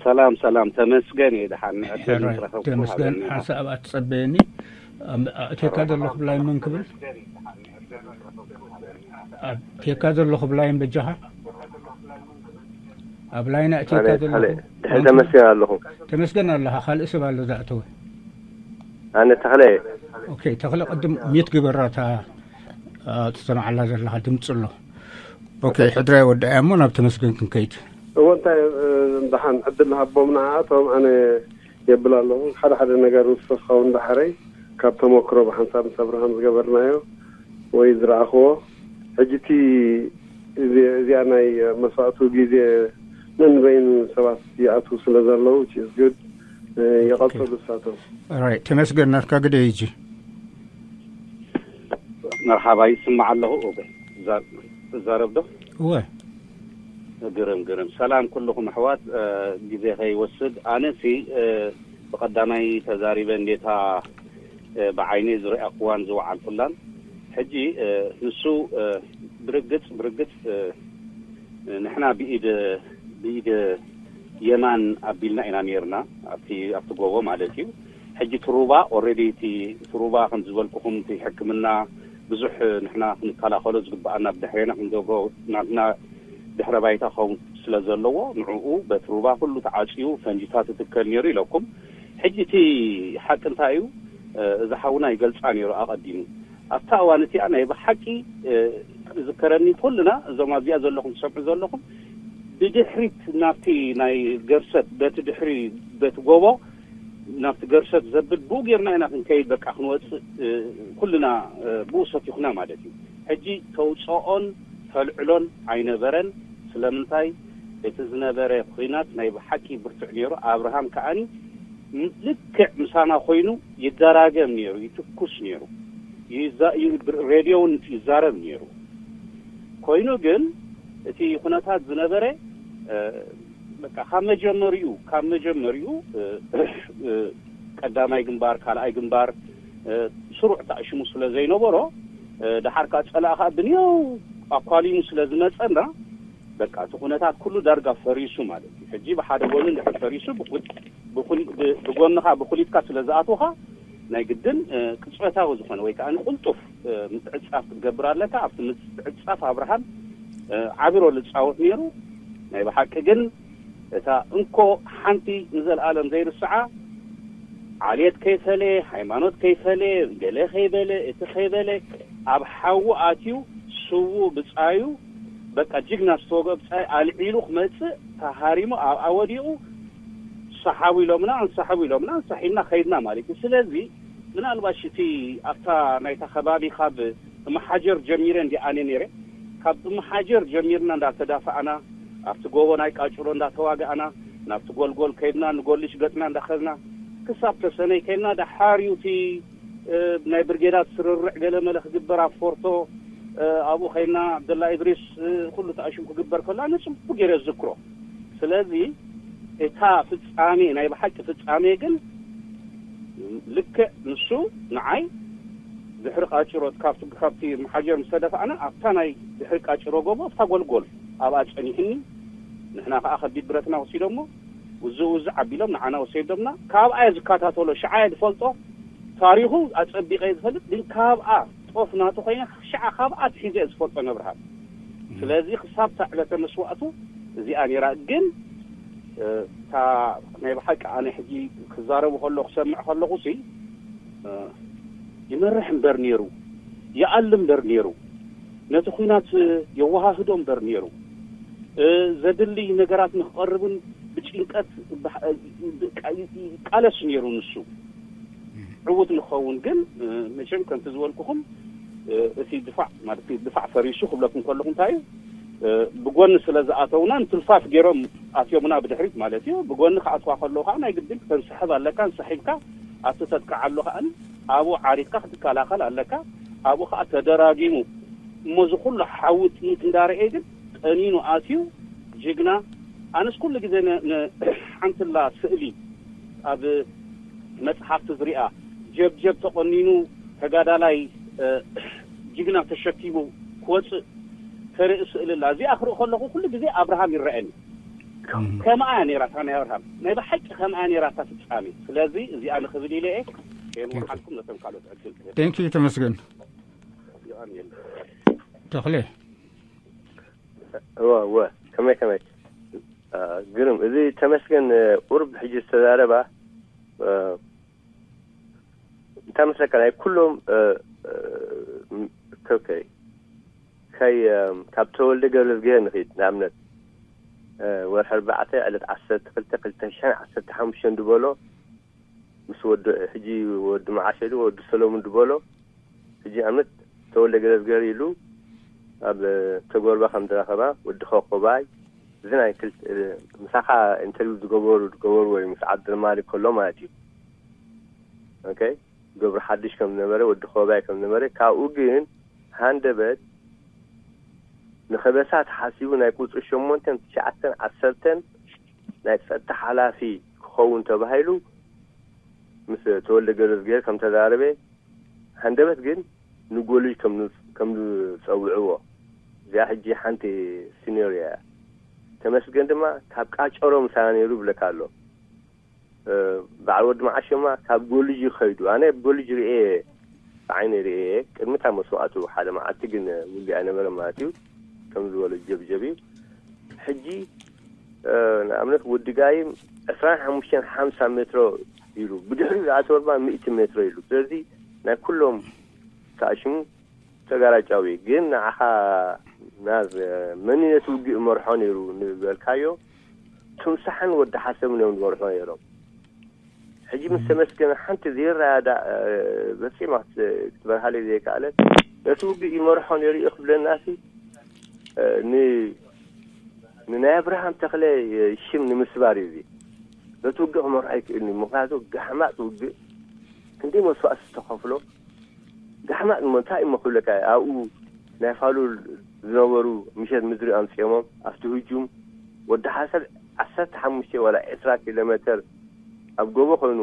ሰላም ሰላም፣ ተመስገን እየ። ደሓን ዕድል ሕራይ ዝረኸብኩ ተመስገን። ሃበኒ። ሓንሳእ ኣብኣ ትጸበየኒ። እቴካ ዘለኹ ብላይን መን ክብል? እቴካ ዘለኹ ብላይን በጃኻ? ኣብ ላይና እቴካ ኣነ ዘለኹ ተኽለ፣ ድሕሪ ተመስገን ኣለኹ። ተመስገን ኣለኻ። ካልእ ሰብ ኣሎ ዝኣተወ? ኣነ ተኽለ እየ። ኦኬ፣ ተኽለ ቅድም ሚት ግበራ እታ ትሰምዓላ ዘለኻ ድምፂ ኣሎ። ኦኬ፣ ሕድራይ ወድኣያ እሞ ናብ ተመስገን ክንከይድ። እዎ እንታይ ደሓን ዕድል ሃቦም ንዓኣቶም ኣነ የብል ኣለኹ። ሓደ ሓደ ነገር ውስኽ ክኸውን ዳሕረይ ካብ ተመክሮ ብሓንሳብ ምስ ኣብርሃም ዝገበርናዮ ወይ ዝረኣኽዎ ሕጂ እቲ እዚኣ ናይ መስዋእቱ ግዜ ነንበይኑ ሰባት ይኣትዉ ስለ ዘለዉ ችዝግድ ይቐፅሉ እሳቶም። ራይት፣ ተመስገን ናትካ ግደ ይጂ። መርሓባ ይስማዕ ኣለኹ። ኦኬ፣ እዛ- እዛረብ ዶ? እወ ግርም ግርም። ሰላም ኩልኹም ኣሕዋት፣ ግዜ ከይወስድ ኣነ ሲ ብቐዳማይ ተዛሪበ እንዴታ ብዓይነይ ዝረኣኽዋን ዝወዓልኩላን ሕጂ ንሱ ብርግጽ ብርግጽ ንሕና ብኢድ ብኢድ የማን ኣቢልና ኢና ነርና ኣብቲ ኣብቲ ጎቦ ማለት እዩ። ሕጂ ትሩባ ኦረዲ እቲ ትሩባ ከም ዝበልኩኹም እቲ ሕክምና ብዙሕ ንሕና ክንከላኸሎ ዝግብኣና ብድሕሬና ክንገብሮ ናትና ድሕረ ባይታ ክኸውን ስለ ዘለዎ ንዕኡ በትሩባ ኩሉ ተዓፅዩ ፈንጅታት ትትከል ነይሩ ኢለኩም። ሕጂ እቲ ሓቂ እንታይ እዩ? እዚ ሓውና ይገልፃ ነይሩ ኣቐዲሙ ኣብታ እዋን እቲኣ ናይ ብሓቂ ዝከረኒ ኩልና እዞም ኣብዚኣ ዘለኹም ትሰምዑ ዘለኹም ብድሕሪት ናብቲ ናይ ገርሰት በቲ ድሕሪ በቲ ጎቦ ናብቲ ገርሰት ዘብል ብኡ ጌርና ኢና ክንከይድ በቃ ክንወፅእ ኩልና ብኡ ሰቲኹና ማለት እዩ። ሕጂ ተውፅኦን ተልዕሎን ኣይነበረን። ስለምንታይ? እቲ ዝነበረ ኲናት ናይ ብሓቂ ብርቱዕ ነይሩ። ኣብርሃም ከዓኒ ልክዕ ምሳና ኮይኑ ይደራገም ነይሩ፣ ይትኩስ ነይሩ፣ ይዛ- ይ- ሬድዮ እውን ይዛረብ ነይሩ። ኮይኑ ግን እቲ ኩነታት ዝነበረ በቃ ካብ መጀመሪኡ ካብ መጀመሪኡ ቀዳማይ ግንባር፣ ካልኣይ ግንባር ስሩዕ ተኣሽሙ ስለ ዘይነበሮ፣ ድሓር ከዓ ፀላእ ከዓ ብንየው ኣኳሊሙ ስለ ዝመፀና፣ በቃ እቲ ኩነታት ኩሉ ዳርጋ ፈሪሱ ማለት እዩ። ሕጂ ብሓደ ጎኒ እንድሕር ፈሪሱ፣ ብጎንኻ ብኩሊትካ ስለ ዝኣትወኻ፣ ናይ ግድን ቅፅበታዊ ዝኾነ ወይ ከዓ ንቁልጡፍ ምትዕፃፍ ክትገብር ኣለካ። ኣብቲ ምትዕፃፍ ኣብርሃም ዓቢ ሮል ዝፃወት ነይሩ። ናይ ብሓቂ ግን እታ እንኮ ሓንቲ ንዘለኣለም ዘይርስዓ፣ ዓሌት ከይፈለ፣ ሃይማኖት ከይፈለ፣ ገለ ከይበለ፣ እቲ ከይበለ፣ ኣብ ሓዊ ኣትዩ፣ ስዉ ብፃዩ፣ በቃ ጅግና ዝተወግኦ ብፃዩ ኣልዒሉ ክመፅእ ተሃሪሙ ኣብኣ ወዲቑ፣ ሰሓቡ ኢሎምና፣ እንሰሓቡ ኢሎምና፣ እንሰሒብና ከይድና ማለት እዩ። ስለዚ ምናልባሽ እቲ ኣብታ ናይታ ከባቢ ካብ እምሓጀር ጀሚረ እንዲ ኣነ ነይረ፣ ካብ እምሓጀር ጀሚርና እንዳተዳፋእና፣ ኣብቲ ጎቦ ናይ ቃጭሮ እንዳተዋጋእና፣ ናብቲ ጎልጎል ከይድና፣ ንጎልሽ ገጥና እንዳኸድና፣ ክሳብ ተሰነይ ከይድና፣ ደሓር እዩ እቲ ናይ ብርጌዳት ስርርዕ ገለ መለ ክግበር ኣብ ፎርቶ፣ ኣብኡ ከይድና ዓብደላ ኢድሪስ ኩሉ ተኣሽሙ ክግበር ከሎ ኣነ ጽቡቅ ገይረ ዝክሮ። ስለዚ እታ ፍጻሜ ናይ ብሓቂ ፍጻሜ ግን ልክዕ ንሱ ንዓይ ድሕሪ ቃጭሮ ካብቲ ካብቲ መሓጀር ምስ ተደፋእና ኣብታ ናይ ድሕሪ ቃጭሮ ጎቦ ኣብታ ጎልጎል ኣብኣ ጸኒሕኒ። ንሕና ከኣ ከቢድ ብረትና ወሲዶሞ ውዝእ ውዝእ ኣቢሎም ንዓና ወሰዶምና። ካብኣ እየ ዝከታተሎ፣ ሽዓ እየ ዝፈልጦ። ታሪኹ ኣጸቢቐ እየ ዝፈልጥ፣ ግን ካብኣ ጦፍ ናቱ ኮይነ ሽዓ ካብኣ ኣትሒዘ እየ ዝፈልጦ ነብርሃን። ስለዚ ክሳብ እታ ዕለተ መስዋእቱ እዚኣ ነይራ። ግን እታ ናይ ብሓቂ ኣነ ሕጂ ክዛረቡ ከሎ ክሰምዕ ከለኹ ሲ ይመርሕ እምበር ነይሩ፣ ይኣሊ እምበር ነይሩ፣ ነቲ ኲናት የወሃህዶ እምበር ነይሩ። ዘድሊ ነገራት ንክቐርብን ብጭንቀት ይቃለስ ነይሩ ንሱ ዕዉት ንኸውን። ግን መቸም ከምቲ ዝበልኩኹም እቲ ድፋዕ ማለት ድፋዕ ፈሪሱ ክብለኩም ከለኹ እንታይ እዩ፣ ብጎኒ ስለ ዝኣተውና ንትልፋፍ ገይሮም ኣትዮምና ብድሕሪት ማለት እዩ። ብጎኒ ክኣትዋ ከለዉ ከዓ ናይ ግድን ክተንስሕብ ኣለካ። እንስሒብካ ኣብቲ ተጥቅዓሉ ከዓ ኣብኡ ዓሪፍካ ክትከላኸል ኣለካ። ኣብኡ ከዓ ተደራጊሙ እሞ እዚ ኩሉ ሓዊ ጥይት እንዳርኤ ግን ቀኒኑ ኣትዩ ጅግና። ኣነስ ኩሉ ግዜ ሓንትላ ስእሊ ኣብ መፅሓፍቲ ዝሪኣ ጀብጀብ ተቆኒኑ ተጋዳላይ ጅግና ተሸኪሙ ክወፅእ ተርኢ ስእሊ ኣላ። እዚኣ ክርኢ ከለኹ ኩሉ ግዜ ኣብርሃም ይረኣየኒ። ከምኣ እያ ነይራ እታ ናይ ኣብርሃም፣ ናይ ብሓቂ ከምኣ እያ ነይራ እታ ፍጻሜ። ስለዚ እዚኣ ንኽብል ኢለ እየ። ከየምሓልኩም ነቶም ካልኦት ዕድል ክህብ። ቴንክ ዩ ተመስገን። ይቐንየልና። ተኽሌ እወ እወ ከመይ ከመይ ግርም። እዚ ተመስገን ቁርብ ሕጂ ዝተዛረባ እንታይ መስለካ፣ ናይ ኩሎም ከከይ ከይ ካብ ተወልደ ገብረዝግሄር ንኺድ። ንኣብነት ወርሒ ኣርባዕተ ዕለት ዓሰርተ ክልተ ክልተ ሽሕን ዓሰርተ ሓሙሽተን ዝበሎ ምስ ወዲ ሕጂ ወዲ መዓሸ ኢሉ ወዲ ሰሎሙን ዝበሎ ሕጂ ንኣብነት ተወልደ ገብረዝግሄር ኢሉ ኣብ ተጎርባ ከም ዝራኸባ ወዲ ኸቆባይ እዚ ናይ ምሳኻ ኢንተርቪው ዝገበሩ ዝገበሩ ወይ ምስ ዓብደልማሊክ ከሎ ማለት እዩ። ኦኬ ገብሩ ሓድሽ ከም ዝነበረ ወዲ ኸባይ ከም ዝነበረ ካብኡ ግን ሃንደበት ንኸበሳ ተሓሲቡ ናይ ቁፅሪ ሸሞንተን ትሽዓተን ዓሰርተን ናይ ፀጥታ ሓላፊ ክኸውን ተባሂሉ ምስ ተወልደ ገብረዝግሄር ከም ተዛረበ ሃንደበት ግን ንጎልጅ ከም ዝፀውዕዎ እዚኣ ሕጂ ሓንቲ ሲኔርዮ እያ። ተመስገን ድማ ካብ ቃጨሮ ምሳና ነይሩ ይብለካ ኣሎ። በዓል ወዲ መዓሸማ ካብ ጎልጅ ይኸይዱ ኣነ ጎልጅ ርኤ ብዓይነ ርኤ ቅድሚ እታ መስዋእቱ ሓደ መዓልቲ ግን ውግእ ኣይነበረ ማለት እዩ። ከም ዝበሎ ጀብጀብ እዩ። ሕጂ ንኣብነት ወዲ ጋይም ዕስራን ሓሙሽተን ሓምሳ ሜትሮ ኢሉ ብድሕሪኡ ዝኣተወ ድማ ሚእቲ ሜትሮ ኢሉ። ስለዚ ናይ ኩሎም ተኣሽሙ ተጋራጫዊ ግን ንዓኻ ናብ መንነት ውግእ መርሖ ነይሩ ንበልካዮ ትምሳሕን ወዲ ሓሰብን እዮም ዝመርሖ ነይሮም። ሕጂ ምስ ተመስገነ ሓንቲ ዘይረኣያ በፂማ ክትበርሃለይ ዘይከኣለት ነቲ ውግእ ይመርሖ ነይሩ እዩ ክብለናሲ፣ እ፣ ን-፣ ንናይ ኣብርሃም ተኽለ ሽም ንምስባር እዩ እዚ። ነቲ ውግእ ክመርሖ ኣይክእልን እዩ። ምኽንያቱ ጋሕማጥ ውግእ ክንደይ መስዋእቲ ዝተኸፍሎ፣ ጋሕማጥ እሞ እንታይ እሞ ክብለካ፣ ኣብኡ ናይ ፋሉል ዝነበሩ ምሸት ምድሪ ኣምፅኦሞም ኣብቲ ህጁም ወዲ ሓሰብ ዓሰርተ ሓሙሽተ ዋላ ዕስራ ኪሎ ሜተር ኣብ ጎቦ ኮይኑ፣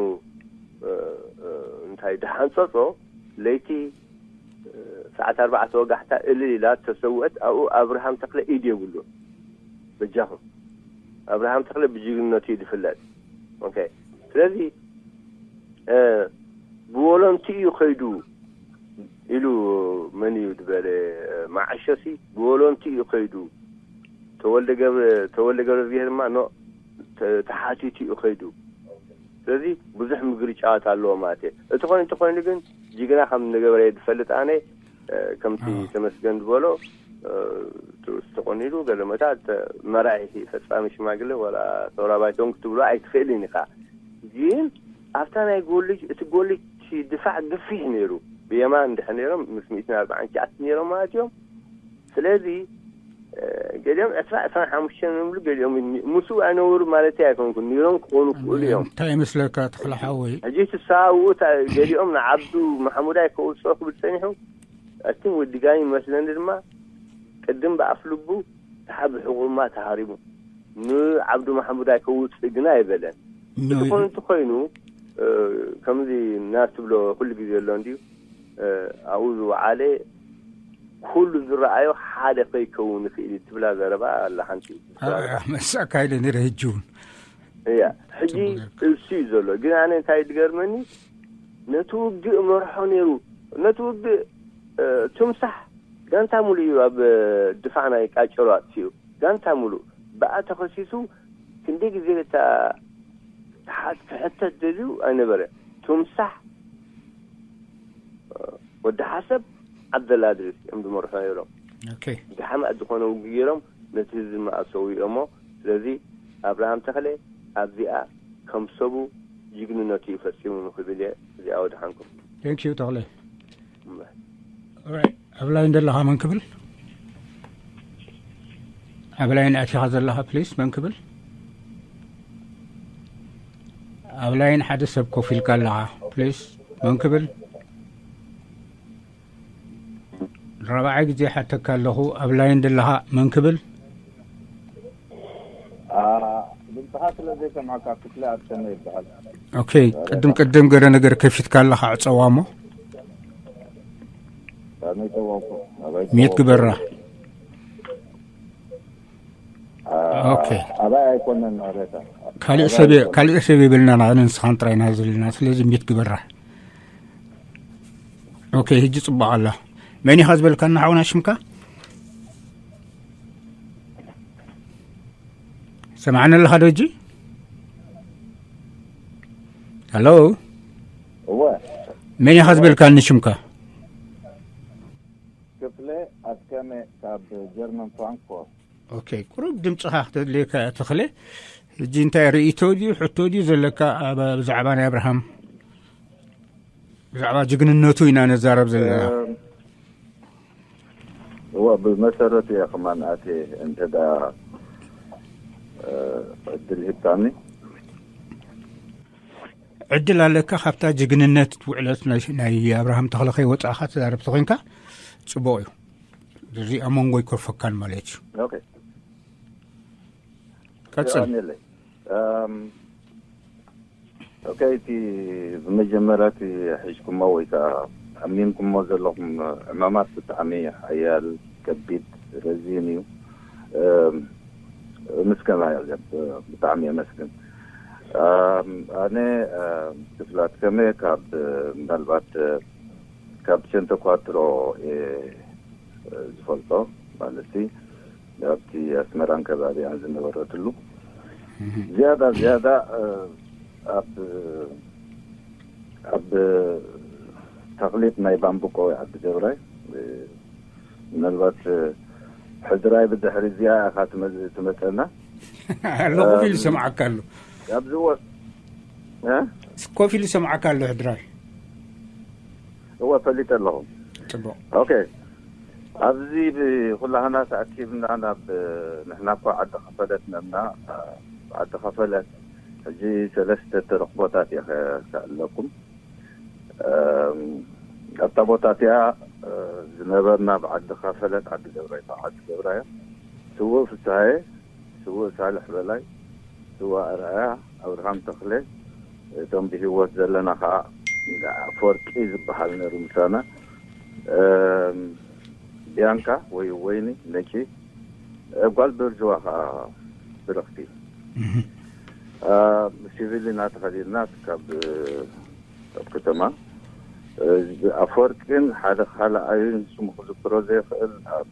እ፣ እ፣ እንታይ ድሓንፀፆ ለይቲ፣ እ፣ ሰዓት ኣርባዕተ ወጋሕታ እልል ኢላ ተሰውአት። ኣብኡ ኣብርሃም ተኽለ ኢድ የብሉን። በጃኹም፣ ኣብርሃም ተኽለ ብጅግንነቱ እዩ ዝፍለጥ። ኦኬ። ስለዚ፣ እ፣ ብወለንቱ እዩ ከይዱ ኢሉ መን እዩ ዝበለ? መዓሾሲ ብወለንቱ እዩ ከይዱ። ተወልደ ገብረ፣ ተወልደ ገብረ እግዚኣብሔር ድማ ኖ፣ ተ-፣ ተሓቲቱ እዩ ከይዱ። ስለዚ ብዙሕ ምግሪ ጨዋታ ኣለዎ ማለት እዩ። እቲ ኮይኑ፣ እቲ ኮይኑ ግን ጅግና ከም ዝነበረ እየ ዝፈልጥ ኣነ። እ፣ ከምቲ ኣዎ። ተመስገን ዝበሎ፣ እ፣ ጥሩስ ተቆኒኑ ገለ መታት መራሒ ፈጻሚ ሽማግለ ዋላ ሰውራ ባይቶን ክትብሎ ኣይትኽእልን ኢኻ። ግን ኣብታ ናይ ጎልጅ፣ እቲ ጎልጅ ድፋዕ ግፊሕ ነይሩ። ብየማን እንድሕር ነይሮም ምስ ሚእትን ኣርባዓን ሸዓትን ነይሮም ማለት እዮም። ስለዚ፣ እ፣ ገሊኦም ዕስራ፣ ዕስራን ሓሙሽተን ይብሉ፣ ገሊኦም ኒ-፣ ምስኡ ኣይነበሩ ማለት ኣይኮንኩን። ነይሮም ክኾኑ ክኽእሉ እዮም። እንታይ ይመስለካ ተኽለ ሓወይ? ሕጂ እቲ ሰብኣይ እታ ገሊኦም ንዓብዱ መሓሙዳይ ከውፅኦ ክብል ጸኒሑ፣ እቲ ወዲ ጋኒ መስለኒ ድማ ቅድም ብኣፍ ልቡ ተሓ ብሕቑማ ተሃሪሙ። ንዓብዱ መሓሙዳይ ከውፅእ ግና ኣይበለን። ኖ፣ እቲ ኮይኑ፣ እቲ ኮይኑ፣ እ፣ ከምዚ ናትብሎ ኩሉ ግዜ ኣሎ እንድዩ፣ እ፣ ኣብኡ ዝወዓለ ኩሉ ዝረኣዮ ሓደ ከይከውን ይኽእል እዩ ትብላ ዘረባ ኣላ ሓንቲ። ኣ-፣ መሳካ ኢለ ነይረ ሕጂ እውን። እያ፣ ሕጂ ጽቡቅ ጌርካ። እሱ እዩ ዘሎ። ግን ኣነ እንታይ ዝገርመኒ፣ ነቲ ውግእ መርሖ ነይሩ። ነቲ ውግእ፣ እ፣ ትምሳሕ ጋንታ ሙሉእ እዩ ኣብ፣ እ፣ ድፋዕ ናይ ቃጨሎ ኣጥፊኡ። ጋንታ ሙሉእ። ብኣ ተኸሲሱ ክንደይ ግዜ እታ ተሓት-፣ ክሕተት ደልዩ ኣይነበረ። ትምሳሕ፣ እ፣ ወዲ ሓሰብ፣ ዓብደላ እድሪስ እዮም ዝመርሑ ነይሮም። ኦኬ። ጋሕማት ዝኾነ ውግእ ገይሮም ነቲ ህዝቢ መኣሰው እሞ፣ ስለዚ ኣብርሃም ተኽለ ኣብዚኣ ከም ሰቡ ጅግንነቱ እዩ ፈጺሙ ክብል እየ። እዚኣ ወድሓንኩም። Thank you ተኽለ። እምበር። Alright፣ ኣብ ላይን ዘለኻ መን ክብል? ኣብ ላይን ኣቲኻ ዘለኻ ፕሊስ መን ክብል? ኣብ ላይን ሓደ ሰብ ኮፍ ኢልካ ኣለኻ ፕሊስ መን ክብል? ራብዓይ ግዜ ሓተካ ኣለኹ፣ ኣብ ላይን ዘለኻ መን ክብል? አ፣ ድምፅኻ ስለ ዘይሰምዐካ ክፍለ ኣድሰመ ይበሃል። ኦኬ፣ ቅድም ቅድም ገለ ነገር ከፊትካ ኣለኻ፣ ዕፀዋ እሞ። ኣበይ ፀዋኩ? ኣበይ ሚት ፀዋኩ? ግበራ። አ፣ ኦኬ። ኣባይ ኣይኮነን ሬታ። ካልእ ኣባይ ሰብ የ-፣ ኣይኮነን። ካልእ ሰብ የብልናን፣ ኣነ ንስኻን ጥራይ ኢና ዘለና። ስለዚ ሚት ግበራ። ኦኬ፣ ሕጂ ጽቡቕ ኣላ። መን ኢኻ ዝበልካና ሓውና ሽምካ? ሰማዕኒ ኣለኻ ዶ ሕጂ? ሃሎ? እወ። መን ኢኻ ዝበልካኒ ሽምካ? ክፍለ ኣድከመ ካብ ጀርመን ፍራንክፎርት። ኦኬ፣ ቁሩብ ድምጽኻ ክተድልየካ እያ ተኽለ። ሕጂ እንታይ ርእይቶ ድዩ፣ ሕቶ ድዩ ዘለካ ኣብ፣ ብዛዕባ ናይ ኣብርሃም? ብዛዕባ ጅግንነቱ ኢና ነዛረብ ዘለና። እም፣ እወ፣ ብመሰረቱ እየ ከማን ኣትየ እንተ ደኣ፣ እ፣ ዕድል ሂብካኒ። ዕድል ኣለካ፣ ካብታ ጅግንነት ውዕለት ናይ፣ ናይ ኣብርሃም ተኽለ ከይወጻእካ ትዛረብ ተኾይንካ ጽቡቕ እዩ። እዚ ኣብ መንጎ ኣይኮርፈካን ማለት እዩ። ኦኬ። ቀጽል። የቐንየለይ። እም፣ ኦኬ፣ እቲ ብመጀመርያ እቲ ሒዝኩሞ ወይ ከዓ ኣሚንኩሞ ዘለኹም ዕማማት ብጣዕሚ ሓያል፣ ከቢድ፣ ረዚን እዩ። እም፣ ምስጋና ይቕርብ፣ ብጣዕሚ የመስግን። እም፣ ኣነ፣ እም፣ ክፍላት ከመ ካብ፣ ምናልባት፣ ካብ ቸንተ ኳትሮ እየ ዝፈልጦ፣ ማለት ኣብቲ ኣስመራን ከባቢኣን ዝነበረትሉ። እህ። ዝያዳ፣ ዝያዳ፣ እ፣ ኣብ፣ ኣብ ተኽሊጥ ናይ ባምቡቆ ወይ ዓዲ ገብራይ፣ እ፣ ምናልባት፣ እ፣ ሕድራይ ብድሕሪ እዚኣ ኢኻ ትመ-፣ ትመጸና። ኣሎ፣ ኮፍ ኢሉ እም፣ ይሰምዓካ ኣሎ። ኣብዚ ወ-፣ እ? ኮፍ ኢሉ ይሰምዓካ ኣሎ ሕድራይ። እወ፣ ፈሊጠ ኣለኹ። ጽቡቕ። ኦኬ፣ ኣብዚ ብኩላህና ተኣኪብና ናብ ንሕና እኮ ዓዲ ከፈለት ነና። ዓዲ ከፈለት ሕጂ ሰለስተ ተረኽቦታት እየ ከ- ከእለኩም። እም፣ ኣብታ ቦታ እቲኣ እ፣ ዝነበርና ብዓዲ ከፈለት ዓዲ ገብራ እያ። ዓዲ ገብራ እያ። ስውእ ፍስሃየ፣ ስውእ ሳልሕ በላይ፣ ስዋ ኣርኣያ፣ ኣብርሃም ተኽለ፣ እቶም ብህይወት ዘለና ከዓ ኣፈወርቂ ዝበሃል ነሩ ምሳና። እም፣ ቢያንካ ወይ ወይኒ ነኪ፣ እ፣ ጓል በርጅዋ ከዓ ብርኽቲ። እ፣ ሲቪል ኢና ተኸዲንና ካብ ካብ ከተማ። እ፣ ኣፈወርቅን ሓደ ካልኣይን ስሙ ክዝክሮ ዘይኽእል ኣብ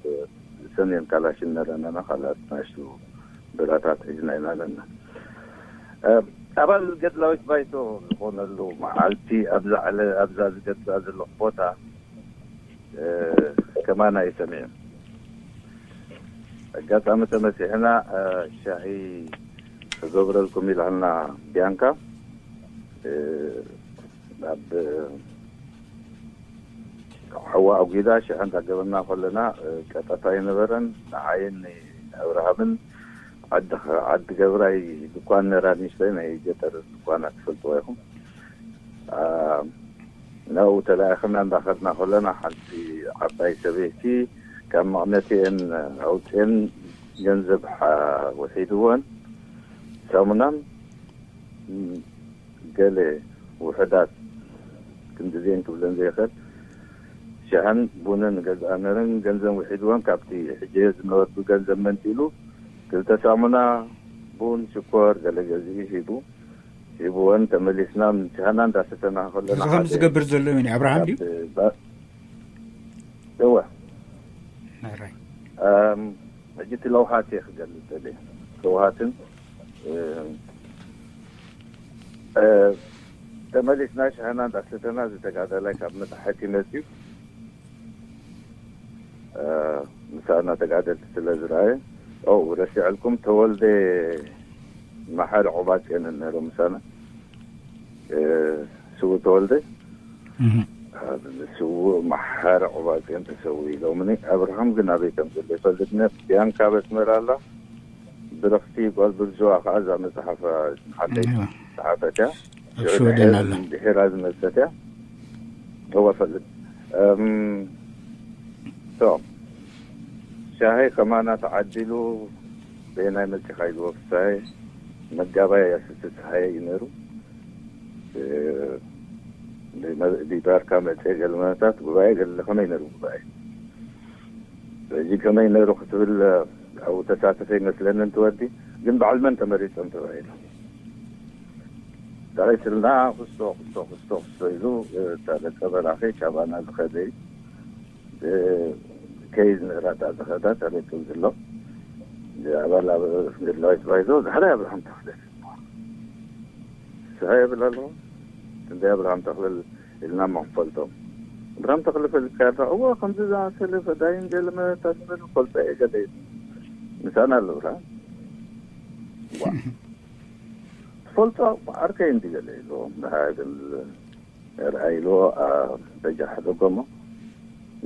ሰሜን ካላሽን ነረናና ካልኣት ናሽቱ ብረታት ሒዝና ኢና ኣለና። እ፣ ኣባል ገድላዊት ባይቶ ዝኾነሉ መዓልቲ ኣብዛ ዕለ ኣብዛ ዝገድላ ዘለኹ ቦታ እ፣ ከማና እዩ ሰሚዑ። ኣጋጣሚ ተመሲሕና እ፣ ሻሂ ክገብረልኩም ኢላልና ቢያንካ እ፣ ናብ ሓዋ ኣጒዳ ሽሕ እንዳገበና ከለና እ፣ ቀጠታ ኣይነበረን። ንዓይን ኣብርሃምን ዓዲ ዓዲ ገብራይ ድኳን ነራ ንእሽተይ ናይ ገጠር ድኳናት ትፈልጥዋ ኢኹም። እ፣ ናብኡ ተለኣኺና እንዳኸድና ከለና ሓንቲ ዓባይ ሰበይቲ ካብ መቕነቲኤን ኣውፅኤን ገንዘብ ሓ- ውሒድወን ሳሙናን ም፣ ገለ ውሕዳት ክንድዜን ክብለን ዘይኽእል ሽሕን ቡንን ገዝኣነርን ገንዘብ ውሒድወን ካብቲ ሕጂ ዝነበርኩ ገንዘብ መንጢሉ ክልተ ሳሙና ቡን ሽኮር ገለ ገዚኡ ሂቡ ሂብወን ተመሊስና ምሳና እንዳሰተና ከለና እዚ ከም ሓደ ዝገብር ዘሎ እዩ ኣብርሃም ድዩ? ካብ ባ- እወ ኣራይ። እም፣ ሕጂ እቲ ለውሃት እየ ክገልፅ ደልየ። ለውሃትን እም፣ እ፣ ተመሊስና ሻህና እንዳሰተና ዝተጋዳላይ ካብ መታሕቲ መፅዩ እ፣ ምሳና ተጋደልቲ ስለ ዝረኣየ ኦ ረሲዐልኩም ተወልደ መሓሪ ቆባፅኤን ነይሩ ምሳና እ፣ ስውእ ተወልደ እህ። ስውእ መሓሪ ቆባፅኤን ተሰዊኡ ኢሎምኒ። ኣብርሃም ግን ኣበይ ከም ዘሎ ይፈልጥኒ። ቢያንካ በስመራ ኣላ። ብረኽቲ ጓል ብርጅዋ ከዓ እዛ መፅሓፍ ሓደይ እዋ። ፀሓፈት እያ። ኣብ ሽወደን ኣላ። ድሒራ ዝመፀት እያ። እወ ፈልጥ እም፣ ሶ ሻሂ ከማና ተዓዲሉ በየናይ መፂኻ ኢልዎ ፍሳይ መጋባይ ያስስት ፀሃየ እዩ ነይሩ። እ፣ ዲባርካ መፀ ገለመታት ጉባኤ ገለ ከመይ ነይሩ ጉባኤ እዚ ከመይ ነይሩ ክትብል ኣብኡ ተሳተፈ ይመስለኒ እንትወዲ ግን በዓል መን ተመሪፆም ተባሂሉ ዳሬትልና ክስቶ ክስቶ ክስቶ ክስቶ ኢሉ እታ ደቀ በራኺ ካባና ዝኸደ እዩ። እ፣ ከይዝ ንእራታ ዝኸዳ ተረክብ ዝሎ ኣባል ኣብ ግድላዊት ባይዞ ዛሕራይ ኣብርሃም ተኽለ ስሀ የብል ኣለኹ እንደ ኣብርሃም ተኽለ ኢልና እሞ ክንፈልጦም ኣብርሃም ተኽለ ፈልጥካ ኣለኻ እዎ ከምዚ ዝኣሰለ ፈዳይን ገለ መታስበል ፈልጦ እየ ገለ ኢሉ ምሳና ኣሎ ብርሃን ዋ ትፈልጦ ዓርከይ እንዲ ገለ ኢሉ ንሃግል ርኣይልዎ በጃ ሕደጎሞ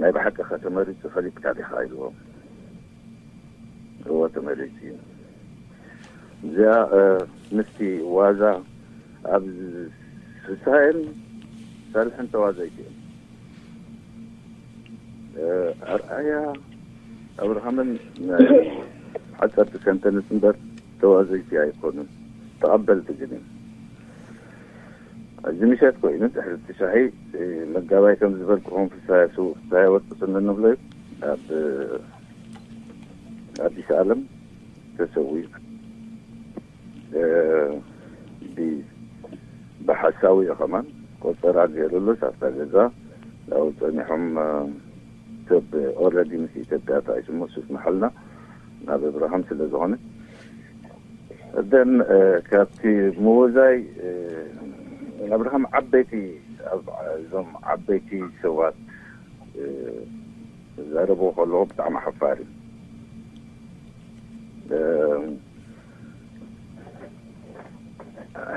ናይ ብሓቂ ከተመሪፅ ፈሊጥካ ዲኻ ኢልዎ እዎ ተመሪፅ እዩ እዚኣ ምስቲ ዋዛ ኣብ ፍስሃየን ሳልሕን ተዋዘይቲ እዮም ኣርኣያ ኣብርሃምን ሓፀርቲ ሰንተንስ እምበር ተዋዘይቲ ኣይኮኑን ተቐበልቲ ግን እዮም እዚ ምሸት ኮይኑ ድሕሪ እቲ ሻሂ መጋባይ ከም ዝበልኩኹም ፍሳያ ስውእ ፍሳያ ወርቂ ስኒ ንብሎ እዩ ኣብ ኣዲስ ኣለም ተሰዊኡ ብሓሳዊ እዩ ከማን ቆፀራ ገይሩሉ ሳብታ ገዛ ናብኡ ፀኒሖም ሰብ ኦረዲ ምስ ኢትዮጵያ ተኣይስሞ ሱስ መሓልና ናብ እብራሃም ስለ ዝኾነ እደን ካብቲ ምውዛይ ኣብርሃም ዓበይቲ እዞም ዓበይቲ ሰባት ዘረቡ ከለዎ ብጣዕሚ ሓፋር እዩ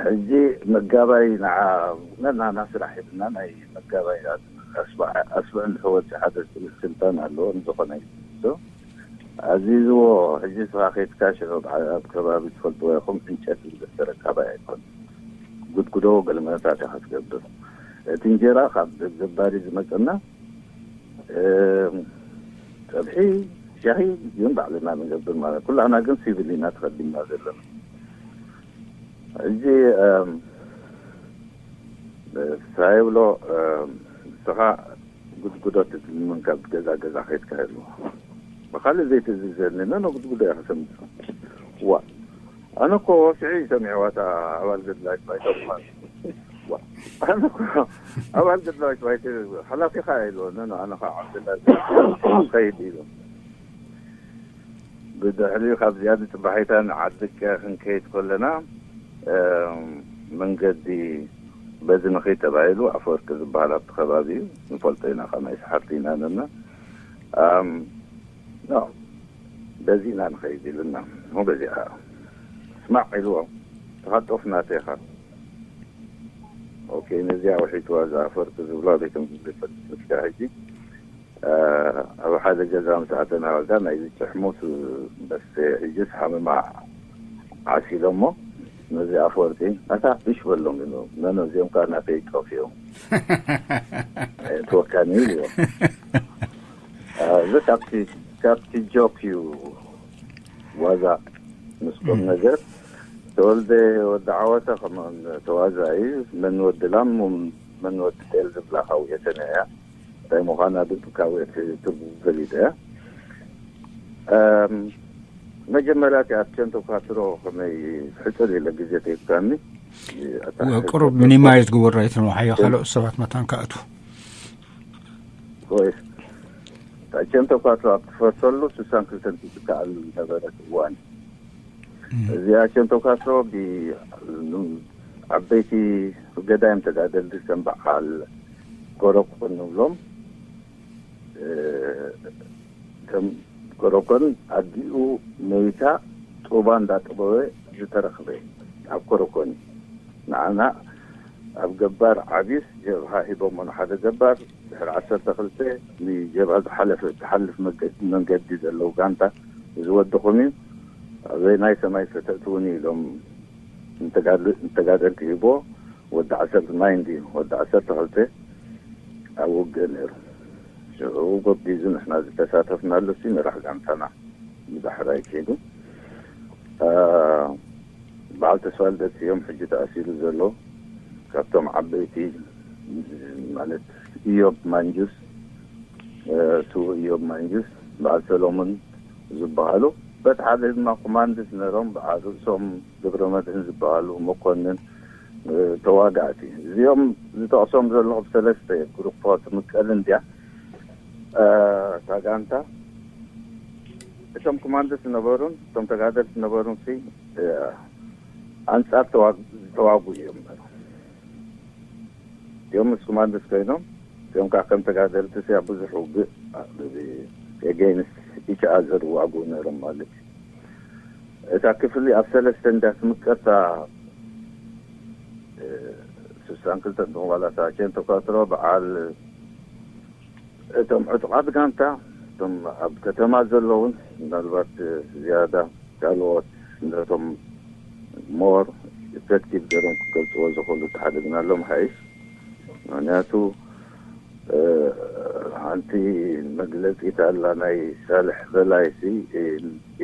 ሕጂ መጋባይ ንዓ ነናና ስራሕ ሂብና ናይ መጋባይ ኣስባዕ ኣስብዕን ዝሕወሲ ሓደ ስልጣን ኣለዎ። ንዝኾነ ይግብሶ ኣዚዝዎ። ሕጂ ስኻ ኬድካ ሽዑ ኣብ ከባቢ ትፈልጥዎ ኢኹም፣ ዕንጨት ዝገበረካ ባይ ኣይኮን፣ ጉድጉዶ ገለመለታት ኢኻ ትገብር። እቲ እንጀራ ካብ ገባሪ ዝመፀና፣ እ፣ ፀብሒ፣ ሻሂ ግን ባዕልና ንገብር ማለት። ኩላና ግን ሲቪል ኢና ተኸዲና ዘለና። ሕጂ፣ እም፣ ሳይብሎ፣ እም፣ ስኻ ጉድጉዶ ትትልምን ካብ ገዛ ገዛ ከይትካየድዎ ብኻልእ ዘይትእዝዘኒ ነነ ጉድጉዶ ኢኻ ሰምዖ። ዋ፣ ኣነ እኮ ወስዒ ሰሚዕዋ እታ ኣባል ገድላዊት ባይቶ ምዃኑ። ዋ፣ ኣነ እኮ ኣባል ገድላዊት ባይቶ ሓላፊኻ ኢልዎ። ነነ ኣነ ኸዓ ዓብደላ ከይድ ኢሉ። ብድሕሪኡ ካብ ዝያድ ጽባሒታ ንዓድቀ ክንከይድ ከለና፣ እም፣ መንገዲ በዚ ንኸይድ ተባሂሉ ኣፈወርቂ ዝበሃል ኣብቲ ከባቢ እዩ። ንፈልጦ ኢና፣ ከማይ ሰሓርቲ ኢና ነና። ኣም፣ ኖ፣ በዚ ኢና ንኸይድ ኢሉና። እሞ በዚኣ ስማዕ ኢልዎ፣ ተኻጦፍ ናተኻ። ኦኬ፣ ነዚኣ ውሒጥዋ እዛ ኣፈወርቂ ዝብላ ቤት ምግቢ ፈልጥ መስካ ሕጂ። እ፣ ኣብ ሓደ ገዛ ምስ ኣተና ወልዳ ናይዚ ጭሕሙስ በስ ሕጅስ ሓመማ ዓሲሎሞ ነዚ ኣፈወርቂ ኣታ ብሽ በሎም ኢሉ። ነነ እዚኦም ከዓ ናተይ ጦፍ እዮም። እ፣ ተወካኒ ኢሉ እዮም። እ፣ እዚ ካብቲ፣ ካብቲ ጆክ እዩ ዋዛ ምስ ቁም ነገር። ተወልደ ወዲ ዓወተ ከም ተዋዛኢ መን ወዲ ላም መን ወዲ ጤል ዝብላ ካውየተነ እያ። እንታይ ምዃና ድብካዊ እቲ ትርጉም ፈሊጠ። እም፣ መጀመርያ እቲ ኣቸንቶ ኳትሮ ከመይ ሕጽር ኢለ ግዜ ተይብካኒ። ኣታ ቁሩብ ሕጽር ሚኒማይዝ ግበሮ ኣይትንውሓዮ፣ ካልኦት ሰባት መታን ክኣትዉ። ኮይስ፣ ኣቸንቶ ኳትሮ ኣብ ትፈርሰሉ ስሳን ክልተን ትትከኣል ነበረት እዋን። እም። እዚ ኣቸንቶ ኳትሮ ብ-፣ ዓበይቲ ገዳይም ተጋደልቲ ከም በዓል ኮረኮን ንብሎም፣ እ፣ ከም ኮረኮን ኣዲኡ መይታ ጡባ እንዳጠበወ ዝተረኽበ ኣብ ኮረኮን። ንዓና ኣብ ገባር ዓብዩስ ጀብሃ ሂቦሞ ንሓደ ገባር፣ ድሕሪ ዓሰርተ ክልተ ንጀብሃ ዝሓለፈ፣ ዝሓልፍ መገዲ፣ መንገዲ ዘለዉ ጋንታ እዚ ወድኹም እዩ፣ ኣበይ ናይ ሰማይ ፈተእትውን ኢሎም ንተጋድል-፣ ንተጋደልቲ ሂቦ። ወዲ ዓሰርተ ማይ እንዲ ወዲ ዓሰርተ ክልተ ኣብ ውግእ ነይሩ። ሽዑ ጎቢዙ ንሕና ዝተሳተፍናሉ ሲ መራሕ ጋንታና ብዳሕራይ ከይዱ። አ፣ በዓል ተስፋ ልደት እዮም ሕጂ ተኣሲሩ ዘሎ። ካብቶም ዓበይቲ ማለት ኢዮብ ማንጁስ፣ እ፣ ስዉእ ኢዮብ ማንጁስ፣ በዓል ሰሎሞን ዝበሃሉ፣ በቲ ሓደ ድማ ኮማንድስ ነይሮም፣ በዓል ርእሶም ገብረ መድህን ዝበሃሉ መኮንን፣ እ፣ ተዋጋእቲ። እዚኦም ዝጠቕሶም ዘለኹ ብሰለስተ ግሩፖ ትምቀል እንድያ፣ እ፣ እታ ጋንታ። እቶም ኮማንዶስ ዝነበሩን እቶም ተጋደልቲ ዝነበሩን ሲ፣ እ፣ ኣንጻር ተዋ-፣ ዝተዋጉ እዮም። እዚኦም ምስ ኮማንዶስ ኮይኖም፣ እዚኦም ከዓ ከም ተጋደልቲ ሲ ኣብ ብዙሕ ውግእ፣ እ፣ ኤጌንስት ኢች ኣዘር ይዋግኡ ነይሮም ማለት እዩ። እታ ክፍሊ ኣብ ሰለስተ እንዳ ትምቀታ፣ እ፣ ስሳን ክልተ እንተኾን ዋላ እታ ቼንቶ ኳትሮ በዓል እቶም ዕጡቓት ጋንታ፣ እቶም ኣብ ከተማ ዘለውን፣ ምናልባት ዝያዳ ካልኦት ነቶም ሞር ኢፌክቲቭ ገይሮም ክገልጽዎ ዝኽእሉ ተሓደግናሎም ሓይሽ። ምኽንያቱ፣ እ፣ ሓንቲ መግለጺት ኣላ ናይ ሳልሕ በላይሲ፣ እ፣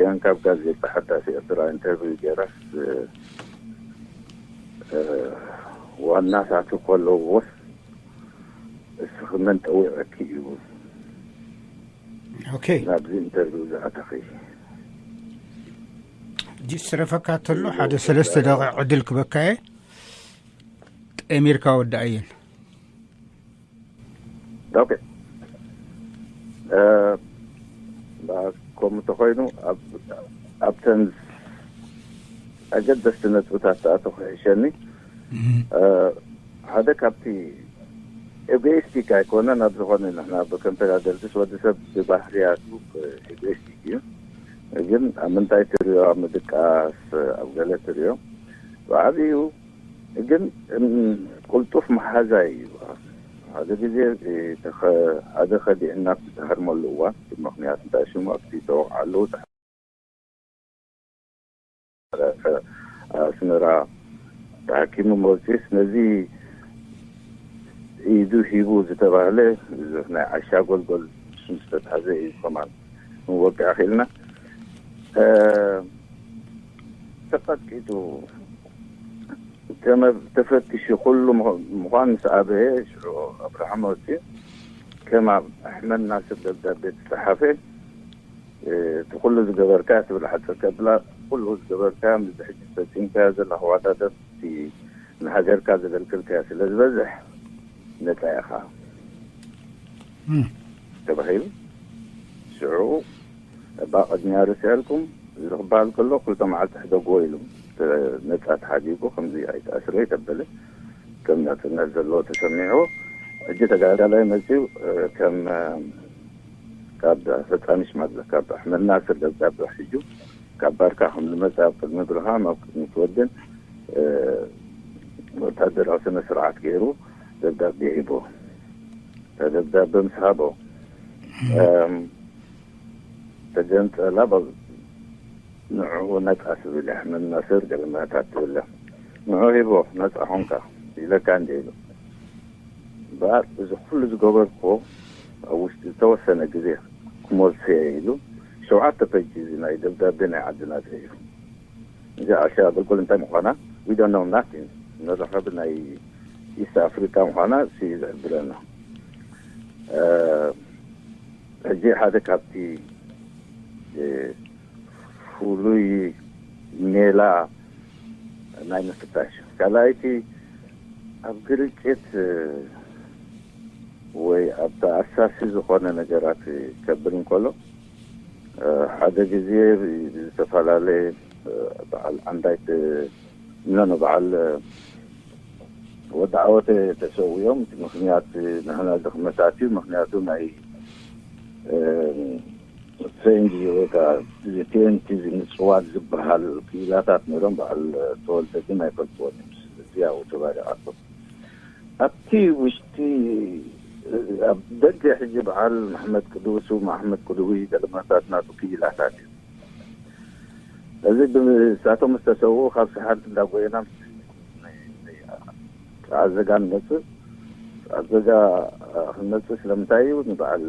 ያን ካብ ጋዜጣ ሓዳስ ኤርትራ ኢንተርቪው ገይራስ፣ እ፣ እ፣ ዋናታቱ ከለዎ እስኺ መን ጠዊዐኪ እዩ ኦኬ። ናብዚ ኢንተርቪው ዝኣተኺ? ጅስ ረፈካ ተሎ ሓደ ሰለስተ ደቂቕ ዕድል ክበካየ ጠሚርካ ወዳኣየን። ኦኬ። እ፣ ከምኡ ተኾይኑ ኣብ፣ ኣብተን ኣገደስቲ ነጥብታት ተኣተኹ ይሕሸኒ። እም። እ፣ ሓደ ካብቲ ኤጎይስቲክ ኣይኮነን። ኣብ ዝኾነ ንሕና ከም ተጋደልትስ ወዲ ሰብ ብባህርያቱ ኤጎይስቲክ እዩ። ግን ኣብ ምንታይ ትሪኦ? ኣብ ምድቃስ፣ ኣብ ገለ ትሪኦ። ብዓብዩ ግን፣ እም፣ ቅልጡፍ መሓዛይ እዩ። ሓደ ግዜ ሓደ ከዲዕና ብዝተሃርመሉ እዋን፣ ምኽንያት እንታይ ሽሙ ኣብቲ ተወቕዓሉ ኣስመራ ተሓኪሙ መፂስ ነዚ ኢዱ ሂቡ ዝተባህለ ብዙሕ ናይ ዓሻ ጎልጎል ስም ዝተታሕዘ እዩ። ከማን ክንወቅዕ ክኢልና። ተቐጥቂጡ ተፈትሹ ኩሉ ምዃን ምስ ኣበየ ሽዑ ኣብርሃም ወፂ ከም ኣብ ኣሕመድ ናስር ደብዳቤ ተፀሓፈ። እቲ ኩሉ ዝገበርካ ትብል ሓፂር ከብላ ኩሉ ዝገበርካ ምስ ሕጂ ፈፂምካ ዘለካ ዋዳደር ንሃገርካ ዘገልግልካ ስለ ዝበዝሕ ነፃ ኢኻ ተባሂሉ። ሽዑ እባ ቅድሚያ ርስዐልኩም እዚ ክበሃል ከሎ ክልተ መዓልቲ ሕደግዎ ኢሉ ነፃ ተሓዲጉ። ከምዚ ኣይተኣስረ ኣይተበለ ከም ናፅነት ዘለዎ ተሰሚዑ። ሕጂ ተጋዳላይ መፅኡ ከም ካብ ፈፃሚ ሽማግለ ካብ ኣሕመድ ናስር ደብዳቤ ሒዙ ካብ ባርካ ከም ዝመፀ ኣብ ቅድሚ ብርሃም ኣብ ቅድሚ ትወድን ወታደራዊ ስነ ስርዓት ገይሩ ደብዳቤ ሂቦ። ደብዳቤ ምስ ሃቦ ተገንጸላ ንዕኡ ነጻ ስብል ኣሕመድ ናስር ገለመታት ትብለ ንዑ ሂቦ ነጻ ኾንካ ኢለካ እንደ ኢሉ በኣር እዚ ኩሉ ዝገበርኩዎ ኣብ ውሽጢ ዝተወሰነ ግዜ ክመልሶ እየ ኢሉ። ሸውዓተ ፔጅ እዚ ናይ ደብዳቤ ናይ ዓዲ ናጽ እዩ። እዚ ዓሻ ኣገልግል እንታይ ምዃና we don't know nothing። መራኸቢ ናይ ኢስት ኣፍሪካ ምዃና እዩ ዝሕብረና። ሕጂ ሓደ ካብቲ ፍሉይ ሜላ ናይ ምፍታሽ ካልኣይቲ ኣብ ግርጭት ወይ ኣብ ተኣሳሲ ዝኾነ ነገራት ከብል እንከሎ ሓደ ግዜ ብዝተፈላለየ በዓል ኣንዳይት ኖ በዓል ወዲ ዓወተ ተሰዊኦም። እቲ ምኽንያት ንሕና ድኽመታት እዩ። ምኽንያቱ ናይ ፈንጂ ወይ ከዓ ቲንቲ ምፅዋት ዝበሃል ክኢላታት ነይሮም። በዓል ተወልደ ግን ኣይፈልጥዎን እዮም። እዚኣ ተባሪዓቶ ኣብቲ ውሽጢ ኣብ ደገ ሕጂ በዓል መሕመድ ቅዱስ መሕመድ ቅዱዊ ገለመታት ናቱ ክኢላታት እዩ። እዚ ብሳቶም ዝተሰውኡ ካብ ሰሓርቲ እንዳጎየና ኣዘጋ ንመፅእ ኣዘጋ ክንመፅእ ስለምንታይ እዩ ንበዓል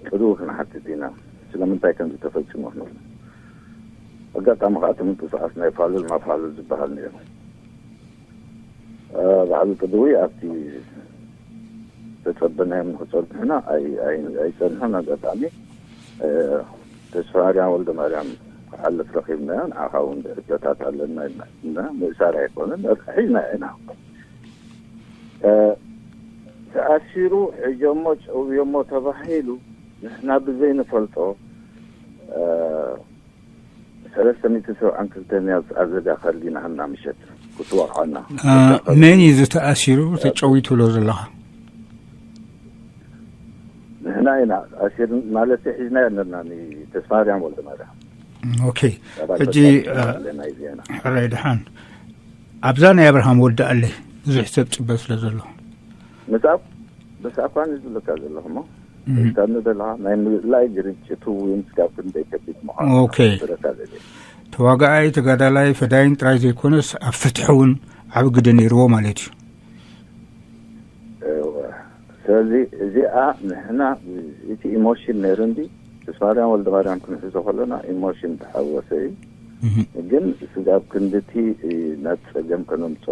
ቅዱው ክንሓትት ኢና። ስለምንታይ ከምዚ ተፈፂሙ ክንብል ኣጋጣሚ ከዓ እቲ ምንቅስቃስ ናይ ፋሉል ማፋሉል ዝበሃል ነይሩ። በዓል ቅድዊ ኣብቲ ተፀበናዮም ንክፀንሑና ኣይፀንሑን። ኣጋጣሚ ተስፋማርያም ወልደ ማርያም ክሓልፍ ረኪብናዮ። ንዓኻ እውን ሕቶታት ኣለና ኢልና ምእሳር ኣይኮነን ሒዝና ኢና። ተኣሲሩ ሕጆሞ ጨውዮሞ ተባሂሉ ንሕና ብዘይንፈልጦ ሰለስተ ሚእቲ ሰብዓን ክልተን ኣብ ኣዘጋ ከርዲናሃና ምሸት ክትወቕዓና። መን እዩ ዝተኣሲሩ ተጨዊቱ ትብሎ ዘለኻ? ንሕና ኢና ኣሲር ማለት ሒዝና ነርና ተስፋማርያም ወልደ ማርያም። ኦኬ። ሕጂ ሕራይ ድሓን ኣብዛ ናይ ኣብርሃም ወዲ ኣለይ ብዙሕ ሰብ ፅበ ስለ ዘሎ ምሳብ ምሳብ ኳን ዝብለካ ዘለኹ እሞ ካብ ንደላ ናይ ምልላይ ግርጭቱ እውን ስጋብ ክንደይ ከቢድ ምዃኑ ኦኬ። ክረካ ዘለ ተዋጋኣይ ተጋዳላይ ፈዳይን ጥራይ ዘይኮነስ ኣብ ፍትሒ እውን ዓብ ግደ ነይርዎ ማለት እዩ። ስለዚ እዚኣ ንሕና እቲ ኢሞሽን ነይሩ እንዲ ተስፋማርያም ወልደ ማርያም ክንሕዞ ከለና ኢሞሽን ተሓወሰ እዩ። ግን ስጋብ ክንድቲ ናብ ፀገም ከነምፆ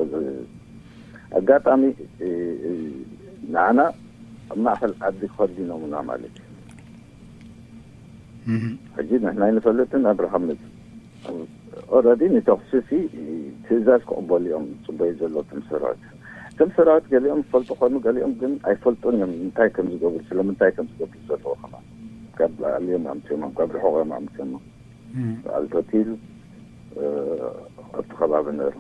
ኣጋጣሚ ንዓና ኣብ ማእኸል ዓዲ ከርዲኖምና ማለት እዩ። ሕጂ ንሕና ኣይንፈልጥን ኣብርሃም መፅእ ኦረዲ ንተኽስሲ ትእዛዝ ክቕበሉ እዮም ፅበዩ ዘሎ እቶም ሰራዊት። እቶም ሰራዊት ገሊኦም ዝፈልጡ ኮኑ ገሊኦም ግን ኣይፈልጡን እዮም እንታይ ከም ዝገብሩ ስለምንታይ ከም ዝገብሩ ዘለዎ ከማ ካብ ላዕሊ እዮም ኣምፅኦሞም ካብ ርሑቕ እዮም ኣምፅኦሞም። በዓል ሆቴል ኣብቲ ከባቢ ነይሩ።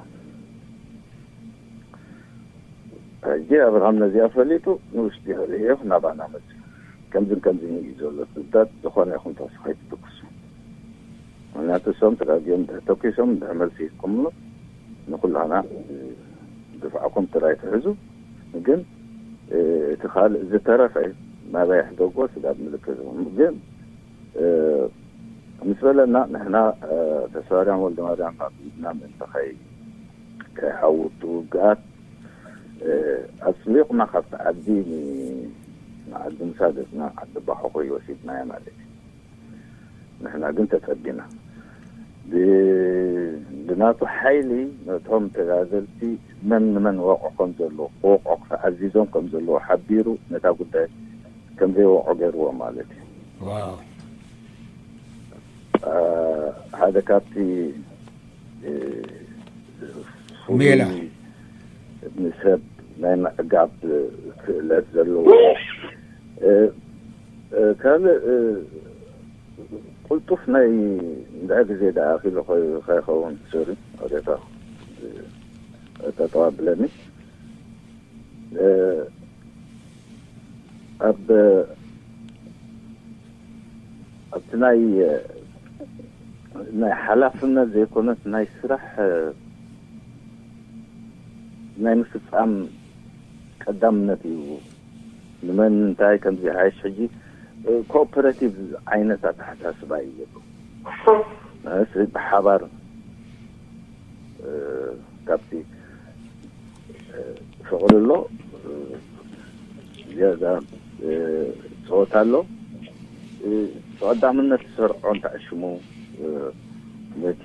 ሕጂ ኣብርሃም ነዚኣ ፈሊጡ ንውሽጢ ህልዮ ናባና መፅኡ። ከምዝን ከምዝን እዩ ዘሎ ስልታት ዝኾነ ይኹን ተስፋ ኣይትትኩሱ። ምክንያቱ እሶም ተጋጊኦም ድሕር ተኪሶም ድሕር መልሲ ይስኩምሉ ንኩላና ድፍዓኩም ጥራይ ትሕዙ። ግን እቲ ካልእ ዝተረፈ ናባይ ሕደጎ ስጋብ ምልክት ግን ምስ በለና ንሕና ተስፋርያን ወልደ ማርያም ናብ ኢድና ምእንቲ ከይ ከይዓውቱ ውግኣት ኣፅቢቕና ካብቲ ዓዲ ንዓዲ ምሳደትና ዓዲ ባሕኹ ይወሲድናዮ ማለት እዩ። ንሕና ግን ተፀቢና ብናቱ ሓይሊ ነቶም ተጋዘልቲ መን ንመን ወቕዖ ከም ዘለዎ ክወቕዖ ክተኣዚዞም ከም ዘለዎ ሓቢሩ ነታ ጉዳይ ከም ዘይወቕዖ ገይርዎ ማለት እዩ። ሓደ ካብቲ ሜላ ንሰብ ናይ ምዕጋብ ክእለት ዘለዎ ካልእ ቅልጡፍ ናይ እንድሕር ግዜ ደኣ ኣኺሉ ከይኸውን ሶሪ ወደታ ተተባብለኒ ኣብ ኣብቲ ናይ ናይ ሓላፍነት ዘይኮነስ ናይ ስራሕ ናይ ምፍፃም ቀዳምነት እዩ። ንመን እንታይ ከምዚ ሓይሽ ሕጂ ኮኦፐሬቲቭ ዓይነት ኣተሓሳስባ እዩ ዘሎ። ብሓባር ካብቲ ፍቕሪ ኣሎ ዝያዳ ፀወታ ኣሎ። ብቐዳምነት ዝሰርዖ እንተዕሽሙ ነቲ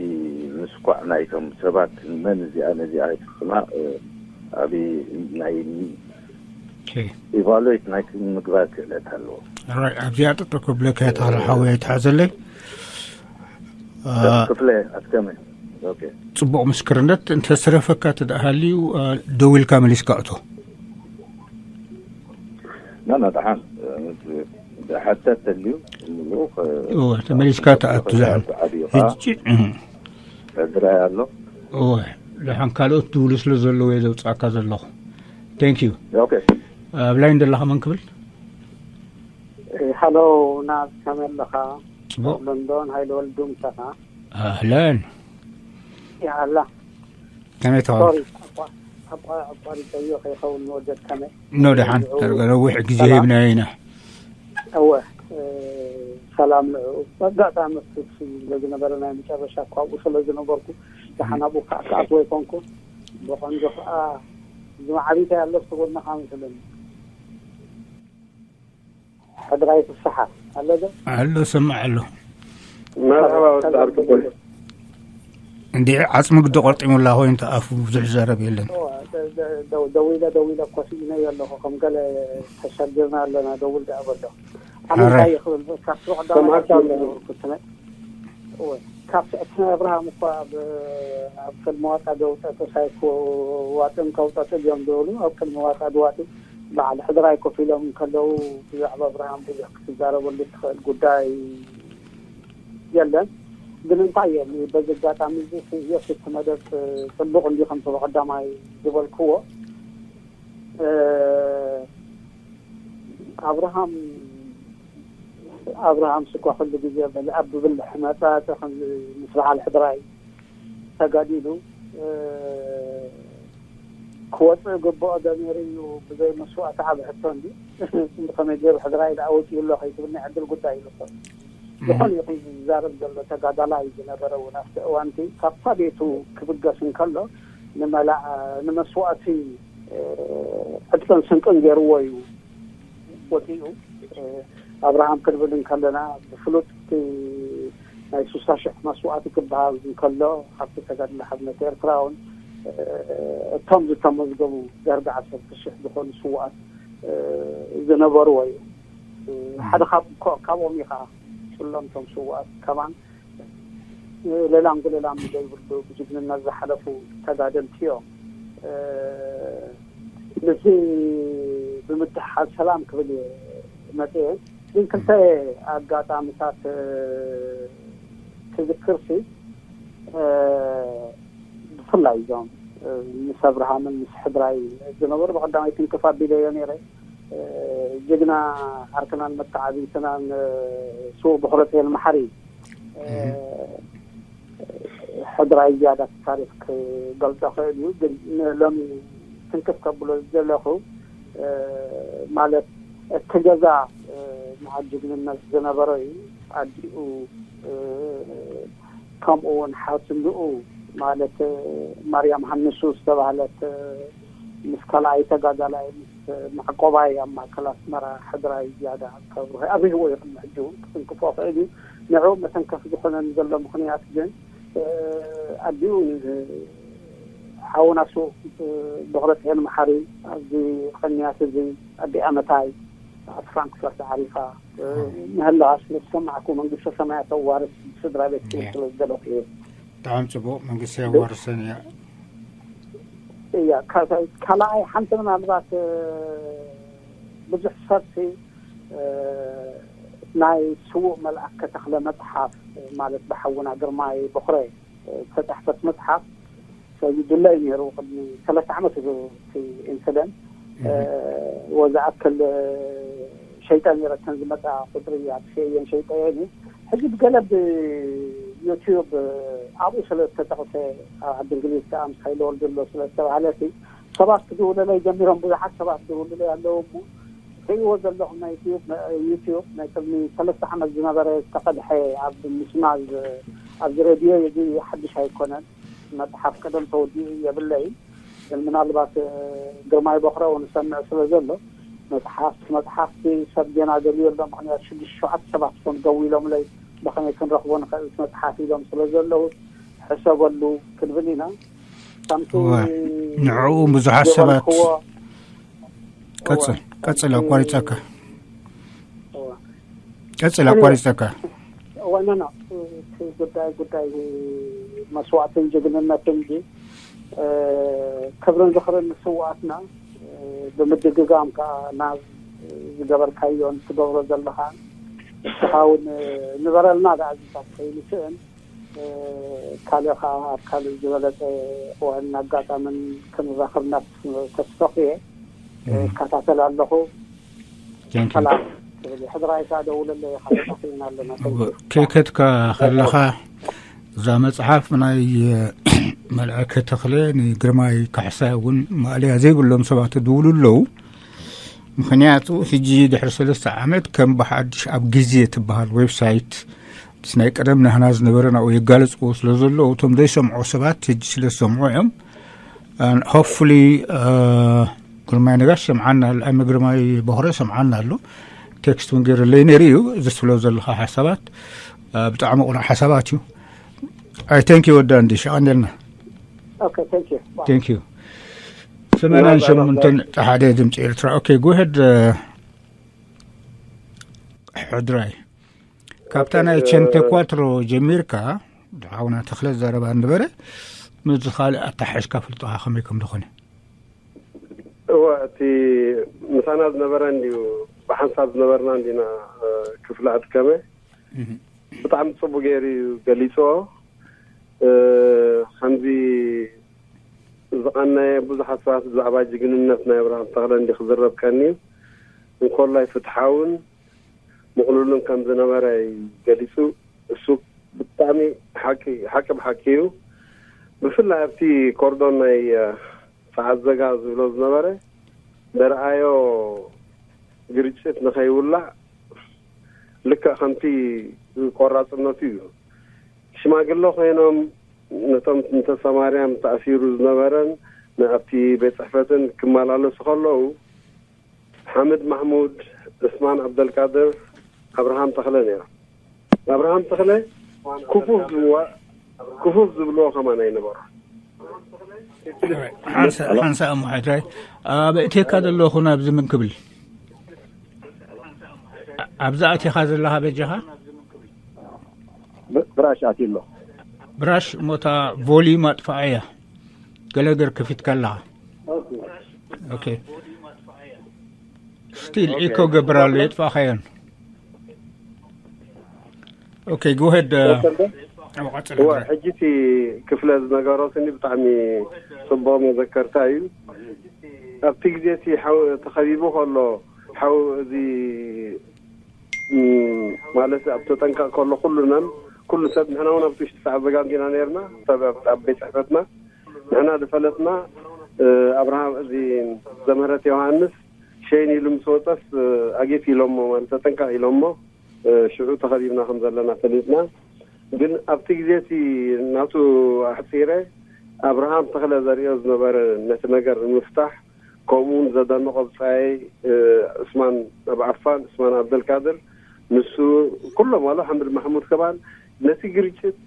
ምስኳዕ ናይቶም ሰባት መን እዚኣ ነዚኣ ይፍፅማ ዓብዪ ናይ ኢቫሉዌት ናይ ምግባር ክእለት ኣለዎ። ኣብዚኣ ጠጠው ክብለካ ተኽለ ሓወይ ኣይትሓዘለይ። ክፍለ ኣስከመ ፅቡቕ ምስክርነት እንተዝተረፈካ ተደኣ ሃልዩ ደዊልካ መሊስካ እቶ። ናና ደሓን ሓተት ተልዩ ተመሊስካ ተኣቱ ዝሓን ሕጂ ሕድራይ ኣሎ ደሓን ካልኦት ድውሉ ስለ ዘለዉ እየ ዘውፅኣካ ዘለኹ። Thank you። ኣብ ላይን ዘለኻ መን ክብል? ሃሎ ናዝ፣ ከመይ ኣለኻ? ፅቡቕ። ሎንዶን ሃይለ ወልዱ ምሳኻ። ኣህለን። ያላ ከመይ ተዋል? ሶሪ፣ ኣቋ- ኣቋ- ኣቋሪፀዮ ከይኸውን ንወደድ ከመይ? ኖ ደሓን ዳርጋ ነዊሕ ግዜ ሂብናዮ ኢና። እወ፣ እ፣ ሰላም ንዑ። በጋጣሚ ስለ ዝነበረ ናይ መጨረሻ እኳ ኣብኡ ስለ ዝነበርኩ ደሓን ኣብኡ ከዓ ክኣትዎ ኣይኮንኩን። ብቐንዱ ከዓ ዝማዕቢታይ ኣሎ ዝተጎድናኻ መስለኒ። ሕድራይ ፍስሓ ኣሎ ዶ? ኣሎ ሰማዕ ኣሎ። መርሓባ ወዲ ዓርኩቦይ። እንዲዕ ዓፅሚ ግዲ ቆርጢሙላ ኮይኑ ተኣፉ ብዙሕ ዘረብ የለን። ደዊለ ደዊለ እኮ ስኢነዮ ኣለኹ ከም ገለ ተሸግርና ኣለና ደውል ደኣ በሎ። ኣነ እንታይ ይኽብል ካብ ስሩዕ ዳማ ዝነበርኩ ትነ እወ ካብ ስዕት ናይ ኣብርሃም እኮ ኣብ ኣብ ቅድሚ ዋጣ ደውጠ ተሳይኮ ዋጥን ከውጠጥ እዮም ዝብሉ ኣብ ቅድሚ ዋጣ ድዋጢ በዓል ሕድራይ ኮፍ ኢሎም እንከለዉ ብዛዕባ ኣብርሃም ብዙሕ ክትዛረበሉ ትኽእል ጉዳይ የለን። ግን እንታይ እየ በዚ ኣጋጣሚ እዚ የስ እቲ መደብ ፅቡቕ እንዲ ከምቲ ብቐዳማይ ዝበልክዎ ኣብርሃም ኣብርሃም ስኳ ኩሉ ግዜ በዚ ኣብ ብብልሕ መፃፀ ከምዚ ምስ በዓል ሕድራይ ተጋዲሉ ክወፅእ ግብኦ ዶ ነይሩ እዩ ብዘይ መስዋእቲ ዓቢ ሕቶ እንዲ ብኸመይ ገይሩ ሕድራይ ደኣ ወፂኡ ኣሎ ከይትብል ናይ ዕድል ጉዳይ ኢሉ እኮ ዝኾነ ይኹን ዝዛረብ ዘሎ ተጋዳላይ ዝነበረ እውን ኣብቲ እዋንቲ ካብታ ቤቱ ክብገስ እንከሎ ንመላእ ንመስዋእቲ ዕጥቅን ስንቅን ገይርዎ እዩ ወፂኡ ኣብርሃም ክንብል እንከለና ብፍሉጥ ናይ ሱሳ ሽሕ መስዋእቲ ክበሃል እንከሎ ካብቲ ተጋድሎ ሓርነት ኤርትራ እውን እቶም ዝተመዝገቡ ደርቢ ዓሰርተ ሽሕ ዝኾኑ ስውኣት ዝነበርዎ እዩ ሓደ ካብኦም እዩ ከዓ ፅሎምቶም ስውኣት ከማን ሌላም ጉሌላም ዘይብሉ ብጅግንነት ዝሓለፉ ተጋደልቲ እዮም። ምስዚ ብምትሓዝ ሰላም ክብል እየ መፅየ። ግን ክልተ ኣጋጣሚታት ክዝክርሲ ብፍላይ እዞም ምስ ኣብርሃምን ምስ ሕድራይ ዝነበሩ ብቀዳማይ ትንክፍ ኣቢለዮ ነይረ። ጅግና ዓርክናን መተዓብይትናን ስዉእ ብክረትኤል መሓሪ ሕድራይ ዝያዳ ታሪክ ክገልፆ ክእል እዩ ግን ሎሚ ትንክፍ ከብሎ ዝደለኹ ማለት እቲ ገዛ መዓት ጅግንነት ዝነበሮ እዩ። ኣዲኡ ከምኡ እውን ሓትንኡ ማለት ማርያም ሃንሱ ዝተባህለት ምስ ካልኣይ ተጋዳላይ ምስ መዕቆባይ ኣብ ማእከል ኣስመራ ሕድራይ ዝያዳ ከብርህ ኣብርህዎ እዩ። ቅድሚ ሕጂ እውን ክትንክፎ ክእል እዩ። ንዕኡ መተንከፍ ዝኾነኒ ዘሎ ምኽንያት ግን ኣዲኡ ሓውና ስዉእ ዶክተር ጽዮን መሓሪ ኣብዚ ቅንያት እዚ ኣዲኣ መታይ ኣብ ፍራንክፈርት ዓሪፋ ምህላዋ ስለ ዝሰማዕኩ መንግስተ ሰማያት ኣዋርስ ስድራ ቤት ክብል ስለ ዝደለኹ እየ። ብጣዕሚ ጽቡቕ። መንግስቲ የዋርሰን እያ። እያ ካልኣይ ሓንቲ ምናልባት ብዙሕ ሰብሲ ናይ ስዉእ መልኣከ ተኽለ መጽሓፍ ማለት ብሓውና ግርማይ በኹረ ዝተጻሕፈት መጽሓፍ ሰጊዱለይ ነይሩ። ቅድሚ ሰለስተ ዓመት እዩ እቲ ኢንስደንት። ወዝኣክል ሸይጠ ነይረ እተን ዝመጻ ቁጽሪ ኣጥፍኤየን ሸይጠየን እዩ። ሕጂ ብገለ ብዩትዩብ ኣብኡ ስለ ዝተጠቕሰ ኣብ ዓዲ እንግሊዝ ከኣ ምስ ሓይለ ወልደሎ ስለ ዝተባህለ እቲ ሰባት ክድውለለይ ጀሚሮም። ብዙሓት ሰባት ክድውልለይ ኣለዉ እሞ ትርእይዎ ዘለኹም ናይ ዩትዩብ ናይ ቅድሚ ሰለስተ ዓመት ዝነበረ ዝተቐድሐ ኣብ ምስማዝ ኣብዚ ሬድዮ እዚ ሓድሽ ኣይኮነን። መጽሓፍ ቀደም ተወዲኡ የብለይን። ግን ምናልባት ግርማይ በኽረ እውን ዝሰምዕ ስለ ዘሎ መጽሓፍ መጽሓፍቲ ሰብ ዜና ደልዩ ኣሎ። ምኽንያት ሽዱሽተ ሸውዓተ ሰባት ፎን ደዊሎምለይ ብኸመይ ክንረኽቦ ንኽእል መጽሓፍ ኢሎም ስለ ዘለዉ ሕሰበሉ ክንብል ኢና። ከምቲ ንዕኡ ብዙሓት ሰባት ቀጽል ቀጽል ኣቋሪጸካ ቀጽል ኣቋሪጸካ። ዋናና እቲ ጉዳይ ጉዳይ መስዋእትን ጅግንነትን እንጂ ክብርን ዝኽርን ንስውኣትና ብምድግጋም ከዓ ናብ ዝገበርካዮን ትገብሮ ዘለኻ እስኻ እውን ንበረልና ደኣ ዝታት ከይንስእን ካልእ ከዓ ኣብ ካልእ ዝበለፀ እዋንን ኣጋጣምን ክንራኸብና ተስፈኽየ እከታተል ኣለኹ። ሰላም ትብል ሕድራይ ከዓ ደውለለ ካለጣፊና ኣለና። ከይከትካ ከለኻ እዛ መጽሓፍ ናይ መልኣከ ተኽለ ንግርማይ ካሕሳይ እውን ማእለያ ዘይብሎም ሰባት ድውሉ ኣለዉ። ምኽንያቱ ሕጂ ድሕሪ ሰለስተ ዓመት ከም ብሓድሽ ኣብ ግዜ ትበሃል ዌብሳይት ምስ ናይ ቀደም ናህና ዝነበረ ናብኡ የጋለጽዎ ስለ ዘለዉ እቶም ዘይሰምዑ ሰባት ሕጂ ስለ ዝሰምዑ እዮም። ሆፕፉሊ ግርማይ ነጋሽ ሰምዓና ኣሎ፣ ኣሚ ግርማይ በኽረ ሰምዓና ኣሎ። ቴክስት እውን ገይርለይ ነይሩ እዩ። እዚ ትብሎ ዘለኻ ሓሳባት ብጣዕሚ ቁኑዕ ሓሳባት እዩ። ኣይ ቴንክ ዩ ወዲ ኣንድሽ ኣቐንደልና። ቴንክ ዩ። ሰመናን ሸሞንተን ሓደ ድምፂ ኤርትራ። ኦኬ ጎሄድ። ሕድራይ ካብታ ናይ ቸንተ ኳትሮ ጀሚርካ ሓውና ተኽለ ዘረባ ነበረ። ምስዚ ካልእ ኣተሓሒዝካ ፍልጦኻ ከመይ ከም ዝኾነ። እወ እቲ ምሳና ዝነበረ እንድዩ ብሓንሳብ ዝነበርና እንዲና ክፍለ ኣድከመ ብጣዕሚ ጽቡቅ ገይሩ እዩ ገሊጽዎ። ከምዚ ዝቐነየ ብዙሓት ሰባት ብዛዕባ ጅግንነት ናይ ኣብርሃም ተኽለ እንዲ ክዝረብ ቀንዩ እንኮላይ ፍትሓውን ምቕሉልን ከም ዝነበረ እዩ ገሊጹ። እሱ ብጣዕሚ ሓቂ ሓቂ ብሓቂ እዩ። ብፍላይ ኣብቲ ኮርዶን ናይ ሰዓት ዘጋ ዝብሎ ዝነበረ ዘርኣዮ ግርጭት ንኸይውላዕ ልክዕ ከምቲ ቆራፅነቱ እዩ። ሽማግለ ኮይኖም ነቶም እንተሰማርያም ተኣሲሩ ዝነበረን ንኣብቲ ቤት ፅሕፈትን ክመላለሱ ከለዉ ሓምድ ማሕሙድ፣ ዑስማን ዓብደልቃድር፣ ኣብርሃም ተኽለ ነይሮም። ኣብርሃም ተኽለ ክፉፍ ዝብዋ ክፉፍ ዝብልዎ ከማን ኣይነበሩ። ሓንሳ እሞ ሓድራይ ኣበእቴካ ዘለኹ ናብዚ ምን ክብል ኣብዛ ኣቲኻ ዘለኻ በጃኻ ብራሽ ኣትዩ ኣሎ። ብራሽ እሞ እታ ቮሊዩም ኣጥፍኣያ ገለገር ክፊትካ ኣለኻ። ኦኬ ስቲል ኢኮ ገብር ኣሎ የጥፋእኻዮን። ኦኬ ጎሄድ። ሕጂ እቲ ክፍለ ዝነገሮ ስኒ ብጣዕሚ ፅቡቅ መዘከርታ እዩ። ኣብቲ ግዜ እቲ ሓው ተኸቢቡ ከሎ ሓው እዚ ማለት ኣብ ተጠንቀቕ ከሎ ኩሉናን ኩሉ ሰብ ንሕና እውን ኣብቲ ውሽጢ ሰዓት ዘጋንዲና ነርና ሰብ ኣብ ቤት ፅሕፈትና ንሕና ዝፈለጥና ኣብርሃም እዚ ዘምህረት ዮሃንስ ሸይን ኢሉ ምስ ወፀስ ኣጌት ኢሎሞ ማለት ተጠንቀቕ ኢሎሞ ሽዑ ተኸቢብና ከም ዘለና ፈሊጥና። ግን ኣብቲ ግዜ እቲ ናቱ ኣሕፂረ ኣብርሃም ተኽለ ዘርእዮ ዝነበረ ነቲ ነገር ንምፍታሕ ከምኡ እውን ዘደንቆ ብፃይ እስማን ኣብ ዓፋን እስማን ኣብደልካድር ንሱ ኩሎም ዋላ ሓምድ ማሕሙድ ከባል ነቲ ግርጭት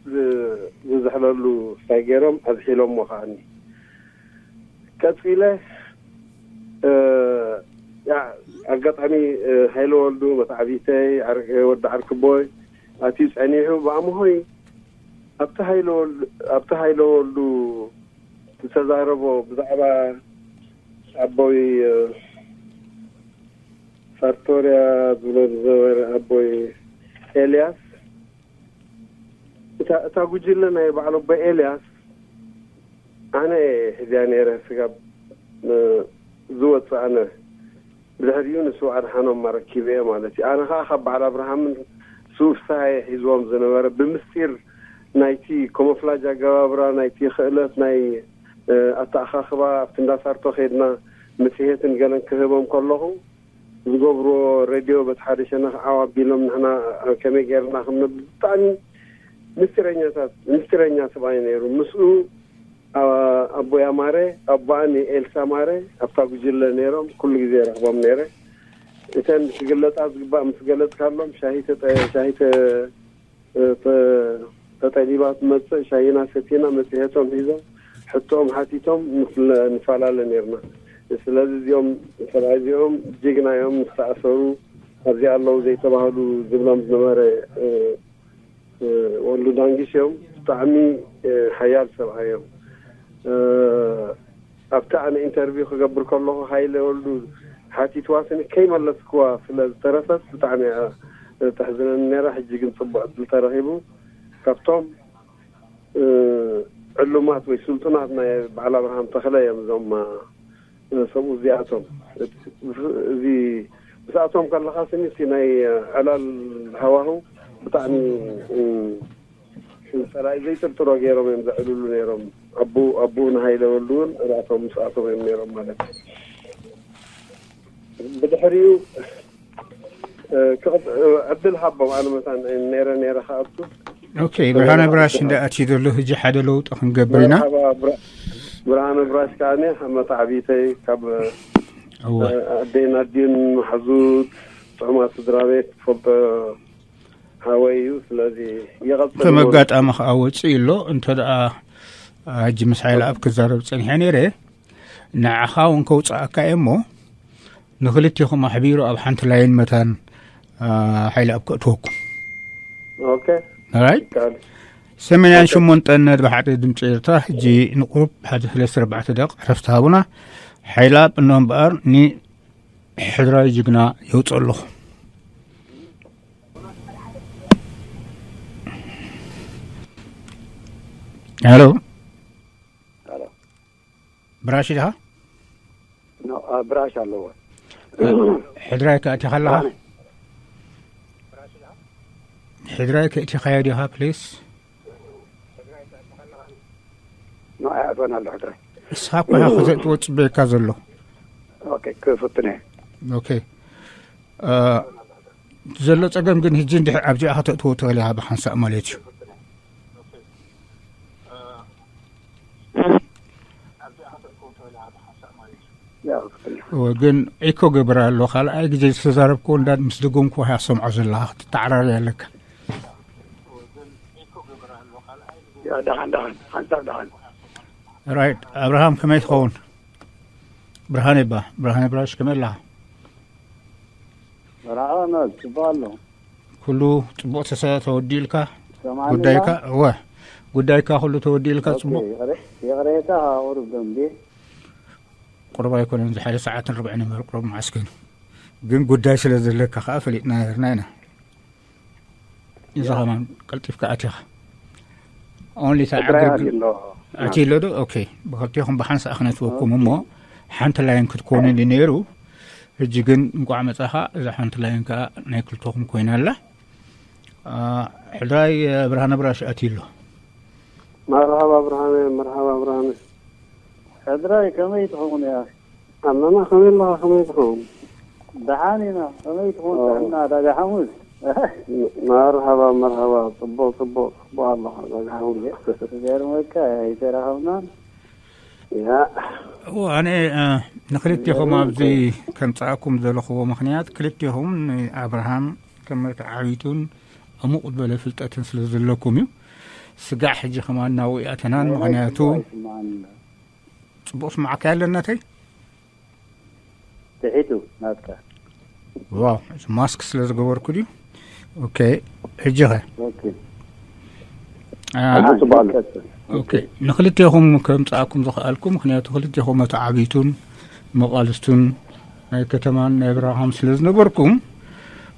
ዝዝሕለሉ ስታይ ገይሮም ኣዝሒሎሞ ከዓኒ ቀፂለ ኣጋጣሚ ሃይለ ወልዱ መታዕቢተይ ወዲ ዓርክቦይ ኣትዩ ፀኒሑ ብኣምሆይ ኣብቲ ሃይለ ወልዱ ዝተዛረቦ ብዛዕባ ኣቦይ ፋርቶርያ ዝብሎ ዝነበረ ኣቦይ ኤልያስ እታ ጉጅለ ናይ በዓል ኣቦይ ኤልያስ ኣነ እየ ሒዝያ ነይረ ስጋብ ዝወፅእ ኣነ ብድሕሪኡ ንሱ ኣድሓኖም ኣረኪበ እየ ማለት እዩ ኣነ ከዓ ካብ በዓል ኣብርሃምን ስውፍሳሃ እየ ሒዝዎም ዝነበረ ብምስጢር ናይቲ ኮሞፍላጅ ኣገባብራ ናይቲ ክእለት ናይ ኣተኣኻኽባ ኣብቲ እንዳሳርቶ ከይድና መፅሄትን ገለን ክህቦም ከለኹ ዝገብርዎ ሬድዮ በቲ ሓደ ሸነኽ ዓው ኣቢሎም ንሕና ከመይ ገይርና ከም ነብል ብጣዕሚ ምስጢረኛታት ምስጢረኛ ሰብኣይ ነይሩ ምስኡ ኣቦይ ኣማረ ኣቦኣኒ ኤልሳ ማረ ኣብታ ጉጅለ ነይሮም ኩሉ ግዜ ረኽቦም ነይረ እተን ክግለፃ ዝግባእ ምስ ገለፅካሎም ሻሂ ሻሂ ተጠሊባ ትመፅእ ሻሂና ሰቲና መፅሄቶም ሒዞም ሕቶኦም ሓቲቶም ንፈላለ ነርና ስለዚ እዚኦም ሰብኣይ እዚኦም ጅግና እዮም ዝተኣሰሩ ኣብዚ ኣለዉ ዘይተባህሉ ዝብሎም ዝነበረ ወሉ ዳንግሽ እዮም ብጣዕሚ ሓያል ሰብኣይ እዮም ኣብቲ ኣነ ኢንተርቪው ክገብር ከለኹ ሃይለ ወልዱ ሓቲትዋ ስኒ ከይመለስክዋ ስለ ዝተረፈት ብጣዕሚ እያ ተሕዝነኒ ነይራ ሕጂ ግን ፅቡቅ ዕድል ተረኺቡ ካብቶም ዕሉማት ወይ ስልጡናት ናይ በዓል ኣብርሃም ተኽለ እዮም እዞም ሰብኡ እዚኣቶም እዚ ምስኣቶም ከለኻ ስኒ እቲ ናይ ዕላል ሃዋህው ብጣዕሚ ፀላኢ ዘይጥርጥሮ ገይሮም እዮም ዘዕልሉ ነይሮም ኣቡ ኣቡ ንሃይለ ወልዱ እውን እራቶም ምስኣቶም እዮም ነይሮም ማለት እዩ ብድሕሪኡ ዕድል ሃቦም ኣነ መታን ነረ ነረ ከኣቱ ኦኬ ብርሃነ ብራሽ እንዳ ኣትዩ ዘሎ ህጂ ሓደ ለውጢ ክንገብር ኢና ብርሃነ ብራሽ ከዓ መታዕቢተይ ካብ ኣደይን ኣዲን መሓዙት ጥዑማት ስድራ ቤት ትፈልጦ ሃወይ እዩ ስለዚ ይቐፅል ከም ኣጋጣሚ ከዓ ወፅእ ኣሎ እንተ ደኣ ሕጂ ምስ ሓይለ ኣብ ክዛረብ ፀኒሐ ነይረ ንዓኻ እውን ከውፅኣካ እየ እሞ ንክልቴኹም ኣሕቢሩ ኣብ ሓንቲ ላይን መታን ሓይለ ኣብ ከእትወኩም ራይት ሰመንያን ሸሞንተን ነጥቢ ሓደ ድምፂ ኤርትራ ሕጂ ንቁሩብ ሓደ ሰለስተ ኣርባዕተ ደቂቕ ዕረፍቲ ሃቡና ሓይለ ኣብ እኖ እምበኣር ንሕድራዊ ጅግና የውፅእ ኣለኹ ሄሎ ብራሽ ኢኻ ብራሽ ኣለዎ ሕድራይ ከእቲኻ ኣለኻ ሕድራይ ከእቲኻዮ ዲኻ ፕሊስ ንኣይ ኣትወን ኣሎ ሕድራይ እስኻ እኮ ኢኻ ክተእትዎ ፅበየካ ዘሎ ክፍትነ ኦኬ ዘሎ ፀገም ግን ህጂ እንድሕር ኣብዚኣ ከተእትዎ ትኽእል ኢኻ ብሓንሳእ ማለት እዩ ግን ኢኮ ገብር ኣሎ ካልኣይ ግዜ ዝተዛረብክዎ እንዳ ምስ ደገምኩ ሃያ ሰምዖ ዘለኻ ክትተዓራሪ ኣለካ ደሓን ደሓን ሓንሳብ ደሓን ራይት ኣብርሃም ከመይ ትኸውን ብርሃነ ይባ ብርሃነ ብራሽ ከመይ ኣለኻ መርሓባ መ ጽቡቕ ኣሎ ኩሉ ጽቡቕ ተወዲልካ ጉዳይካ እወ ጉዳይካ ኩሉ ተወዲልካ ጽቡቕ ይቕሬታ ቁሩብ ደንቢ ቁሩብ ኣይኮነን እዚ ሓደ ሰዓትን ርብዕን እምበር ቁሩብ መዓስ ኮይኑ ግን ጉዳይ ስለ ዘለካ ከዓ ፈሊጥና ነርና ኢና እዚ ከማን ቀልጢፍካ ኣቲኻ only ኣቲ ኣሎ ዶ ኦኬ ብክልቴኹም ብሓንሳእ ክነትወኩም እሞ ሓንቲ ላይን ክትኮኑ ዩ ነይሩ ሕጂ ግን እንቋዕ መጻኻ እዛ ሓንቲ ላይን ከዓ ናይ ክልተኹም ኮይና ኣላ ሕድራይ ብርሃነ ብራሽ ኣትዩ ኣሎ መርሃባ ብርሃነ መርሃባ ብርሃነ ሕድራይ ከመይ ትኸውን እያ ኣለና ከመይ ኣለኻ ከመይ ትኸውን ደሓን ኢና። ከመይ ትኾን ጥዕና ዳጋ ሓሙስ? መርሃባ፣ መርሃባ። ጽቡቕ፣ ጽቡቕ፣ ጽቡቕ ኣለኻ ዳጋ ሓሙስ። ዝገርመካ ኣይተራኸብናን። ያ። እዎ፣ ኣነ፣ እ፣ ንክልቴኹም ኣብዚ ከምጽኣኩም ዘለኹዎ ምኽንያት፣ ክልቴኹም ንኣብርሃም ከም መተዓቢቱን ዕሙቕ ዝበለ ፍልጠትን ስለ ዘለኩም እዩ። ስጋዕ ሕጂ ከማን ናብኡ ይኣተናን፣ ምኽንያቱ ጽቡቕ ስማዓካ ያለ እናተይ? ትሒቱ ናትካ። ዋው፣ እዚ ማስክ ስለ ዝገበርኩ ድዩ? ኦኬ፣ ሕጂ ኸ? ኦኬ። አ፣ ሕጂ ጽቡቕ ኣሎ። ቀጽል። ኦኬ፣ ንክልቴኹም ከምጽኣኩም ዝኸኣልኩ፣ ምኽንያቱ ክልቴኹም መተዓቢቱን መቓልስቱን ናይ ከተማን ናይ በረኻን ስለ ዝነበርኩም፣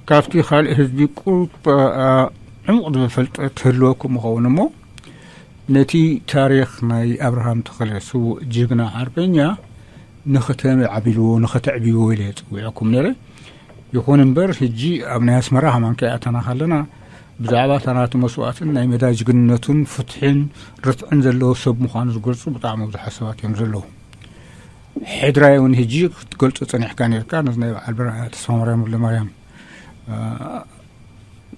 ካብቲ ካልእ ህዝቢ ቁሩብ፣ አ፣ ዕሙቕ ዝበለ ፍልጠት ትህልወኩም ይኸውን እሞ፣ ነቲ ታሪኽ ናይ ኣብርሃም ተኸለ ስዉእ ጅግና ሓርበኛ ንኸተዕብልዎ፣ ንኸተዕብይዎ ኢለ ጸዊዐኩም ነይረ። ይኹን እምበር፣ ሕጂ ኣብ ናይ ኣስመራ ከማን ከይኣተና ከለና፣ ብዛዕባ እታ ናቱ መስዋእትን ናይ ሜዳ ጅግንነቱን ፍትሕን ርትዕን ዘለዎ ሰብ ምዃኑ ዝገልጹ ብጣዕሚ ብዙሓት ሰባት እዮም ዘለዉ። ሕድራይ እውን ሕጂ ክትገልጾ ጸኒሕካ ነርካ፣ ነዚ ናይ በዓል ብርሃነ ተስፋማርያም ወልደማርያም፣ እ፣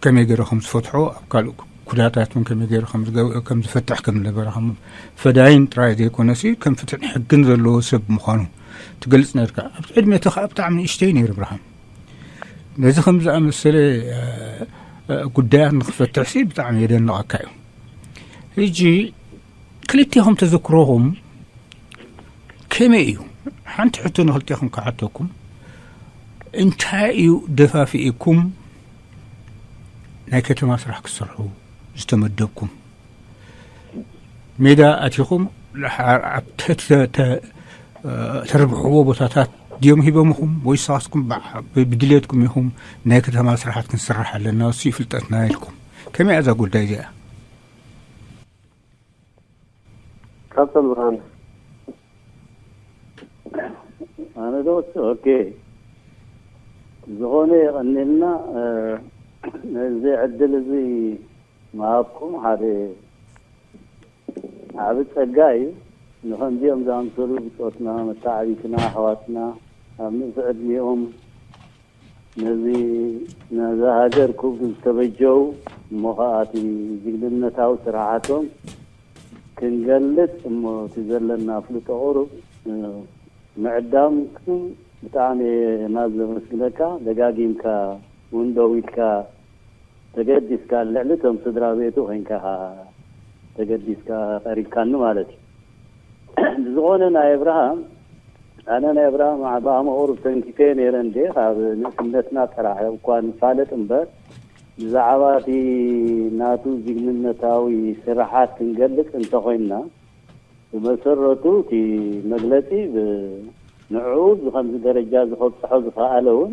ከመይ ገይሩ ከም ዝፈትሖ፣ ኣብ ካልእ ኩዳታት እውን ከመይ ገይሩ ከም ዝገብ-፣ ከም ዝፈትሕ ከም ዝነበረ፣ ከም ፈዳይን ጥራይ ዘይኮነሲ፣ ከም ፍትሕን ሕግን ዘለዎ ሰብ ምዃኑ ትገልጽ ነርካ። ኣብ ዕድሜ እቲ ኸኣ ብጣዕሚ ንእሽተይ ነይሩ ብርሃን። ነዚ ከም ዝኣመሰለ፣ እ፣ እ፣ ጉዳያት ንኽፈትሕሲ ብጣዕሚ የደንቐካ እዩ። ሕጂ ክልቴኹም ተዘክሮኹም ከመይ እዩ? ሓንቲ ሕቶ ንክልቴኹም ክሓተኩም፣ እንታይ እዩ ደፋፊእኩም ናይ ከተማ ስራሕ ክትሰርሑ ዝተመደብኩም? ሜዳ ኣቲኹም፣ ድሓር ኣብ ተ-፣ ተ-፣ ተ-፣ ተርብሕዎ ቦታታት ድዮም ሂቦምኹም፣ ወይስ ንስኻትኩም ብዓ-፣ ብ-፣ ብድሌትኩም ኢኹም ናይ ከተማ ስራሓት ክንስራሕ ኣለና፣ እሱ እዩ ፍልጠትና ኢልኩም? ከመይ እያ እዛ ጉዳይ እዚኣ? ካብቶም ብርሃን። ኣነ ዶ? ኦኬ። ዝኾነ የቐንየልና፣ እ፣ ነዚ ዕድል እዚ ምሃብኩም ሓደ ዓቢ ጸጋ እዩ። ንኸምዚኦም ዝኣምሰሉ ብጾትና፣ መተዓቢትና፣ ኣሕዋትና ኣብ ንእስ ዕድሚኦም ነዚ፣ ነዛ ሃገር ክብሉ ዝተበጀው፣ እሞ ኸኣ እቲ ጅግንነታዊ ስራሓቶም ክንገልጽ፣ እሞ እቲ ዘለና ኣፍልጦ ቁሩብ፣ እ፣ ምዕዳምኩም ብጣዕሚ እየ ናት ዘመስግነካ። ደጋጊምካ እውን ደው ኢልካ ተገዲስካ፣ ልዕሊ እቶም ስድራ ቤቱ ኮይንካ ኢኻ ተገዲስካ ቀሪብካኒ ማለት እዩ። ብዝኾነ ናይ እብርሃም፣ ኣነ ናይ እብርሃም ብኣመ ቁሩብ ተንኪፈ ነይረ እንዴ፣ ካብ ንእስነትና ጥራሕ እኳ ንፋለጥ እምበር፣ ብዛዕባ እቲ ናቱ ጅግንነታዊ ስራሓት ክንገልጽ እንተኾይንና፣ ብመሰረቱ እቲ መግለጺ ብ-፣ ንዕኡ እዚ ከምዚ ደረጃ እዚ ከብጽሖ ዝኸኣለ እውን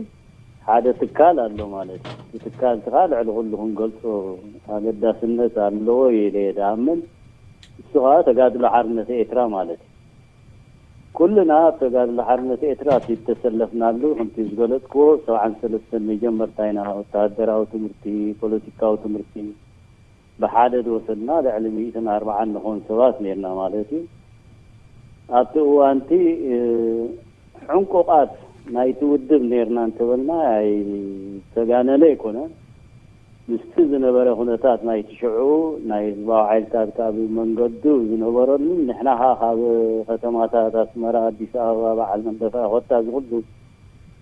ሓደ ትካል ኣሎ ማለት እዩ። እቲ ትካል እቲ ኸኣ ልዕሊ ኩሉ ክንገልጾ ኣገዳስነት ኣለዎ ኢለ እየ ዝኣምን። እሱ ኸኣ ተጋድሎ ሓርነት ኤርትራ ማለት እዩ። ኩልና ኣብ ተጋድሎ ሓርነት ኤርትራ እቲ ዝተሰለፍናሉ፣ ከምቲ ዝገለጽክዎ፣ ሰብዓን ሰለስተን መጀመርታ ኢና ወተሃደራዊ ትምህርቲ፣ ፖለቲካዊ ትምህርቲ፣ ብሓደ ዝወሰድና ልዕሊ ሚእትን ኣርባዓን ንኾን ሰባት ነርና ማለት እዩ። ኣብቲ እዋንቲ፣ እ፣ ዕንቁቓት ናይቲ ውድብ ነርና እንተበልና ኣይተጋነነ ኣይኮነን። ምስቲ ዝነበረ ኩነታት ናይቲ ሽዑ ናይ ህዝባዊ ሓይልታት ካብ መንገዱ ዝነበረሉን ንሕና ኸኣ ካብ ከተማታት ኣስመራ፣ ኣዲስ ኣበባ፣ በዓል መንደፈራ ኮታ ዝኹሉ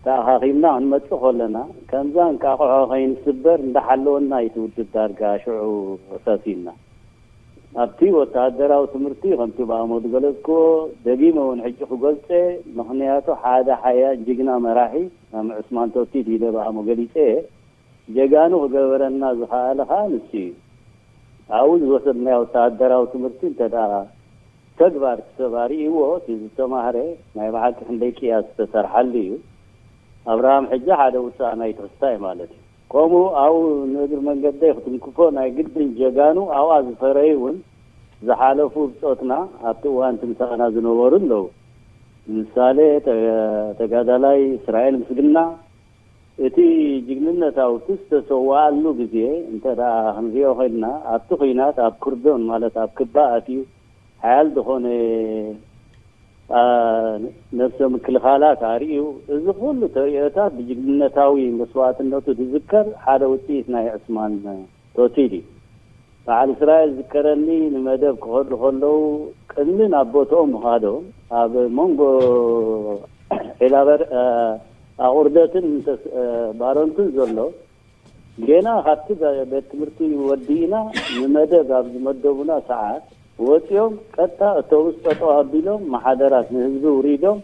ተኣኻኺብና ክንመጽእ ከለና፣ ከምዛ እንቃቕሖ ከይንስበር እንዳሓለወና እዩ እቲ ውድብ ዳርጋ ሽዑ ኣሳሲና። ኣብቲ ወተሃደራዊ ትምህርቲ፣ ከምቲ ብኣሞ ዝገለጽክዎ፣ ደጊመ እውን ሕጂ ክገልጾ፣ ምኽንያቱ ሓደ ሓያል ጅግና መራሒ፣ ከም ዑስማን ቶቲት ኢለ ብኣሞ ገሊጸ እየ። ጀጋኑ ክገበረና ዝኸኣለ ኸኣ ንሱ እዩ። ኣብኡ ዝወሰድናዮ ወተሃደራዊ ትምህርቲ እንተ ደኣ ተግባር እቲ ሰብ ኣርእይዎ፣ እቲ ዝተማህረ ናይ ብሓቂ ክንደይ ቅያ ዝተሰርሓሉ እዩ። ኣብርሃም ሕጂ ሓደ ውጻእ ናይቲ ክስታይ ማለት እዩ። ከምኡ ኣብኡ ንእግሪ መንገደይ ክትንክፎ ናይ ግድን ጀጋኑ ኣብኣ ዝፈረዩ እውን ዝሓለፉ ብጾትና ኣብቲ እዋን እቲ ምሳና ዝነበሩ ኣለዉ። ንምሳሌ ተ-፣ ተጋዳላይ እስራኤል ምስግና፣ እቲ ጅግንነታዊ እቲ ዝተሰዋኣሉ ግዜ እንተ ደኣ ክንሪኦ ኮይንና፣ ኣብቲ ኲናት ኣብ ኩርዶን ማለት ኣብ ክባ ኣትዩ ሓያል ዝኾነ ነብሰ ምክልኻላት ኣርእዩ። እዚ ኩሉ ተርእዮታት ብጅግንነታዊ መስዋእትነቱ ዝዝከር ሓደ ውፅኢት ናይ ዕስማን ቶቲል እዩ። በዓል እስራኤል ዝከረኒ ንመደብ ክኸዱ ከለዉ ቅድሚ ናብ ቦትኦም ምኻዶም ኣብ መንጎ ዒላበር ኣቑርደትን ባረንቱን ዘሎ ገና ካብቲ ቤት ትምህርቲ ወዲእና ንመደብ ኣብ ዝመደቡና ሰዓት ወፂኦም ቀጥታ ኣውቶቡስ ጠጠው ኣቢሎም ማሓደራት ንህዝቢ ውሪዶም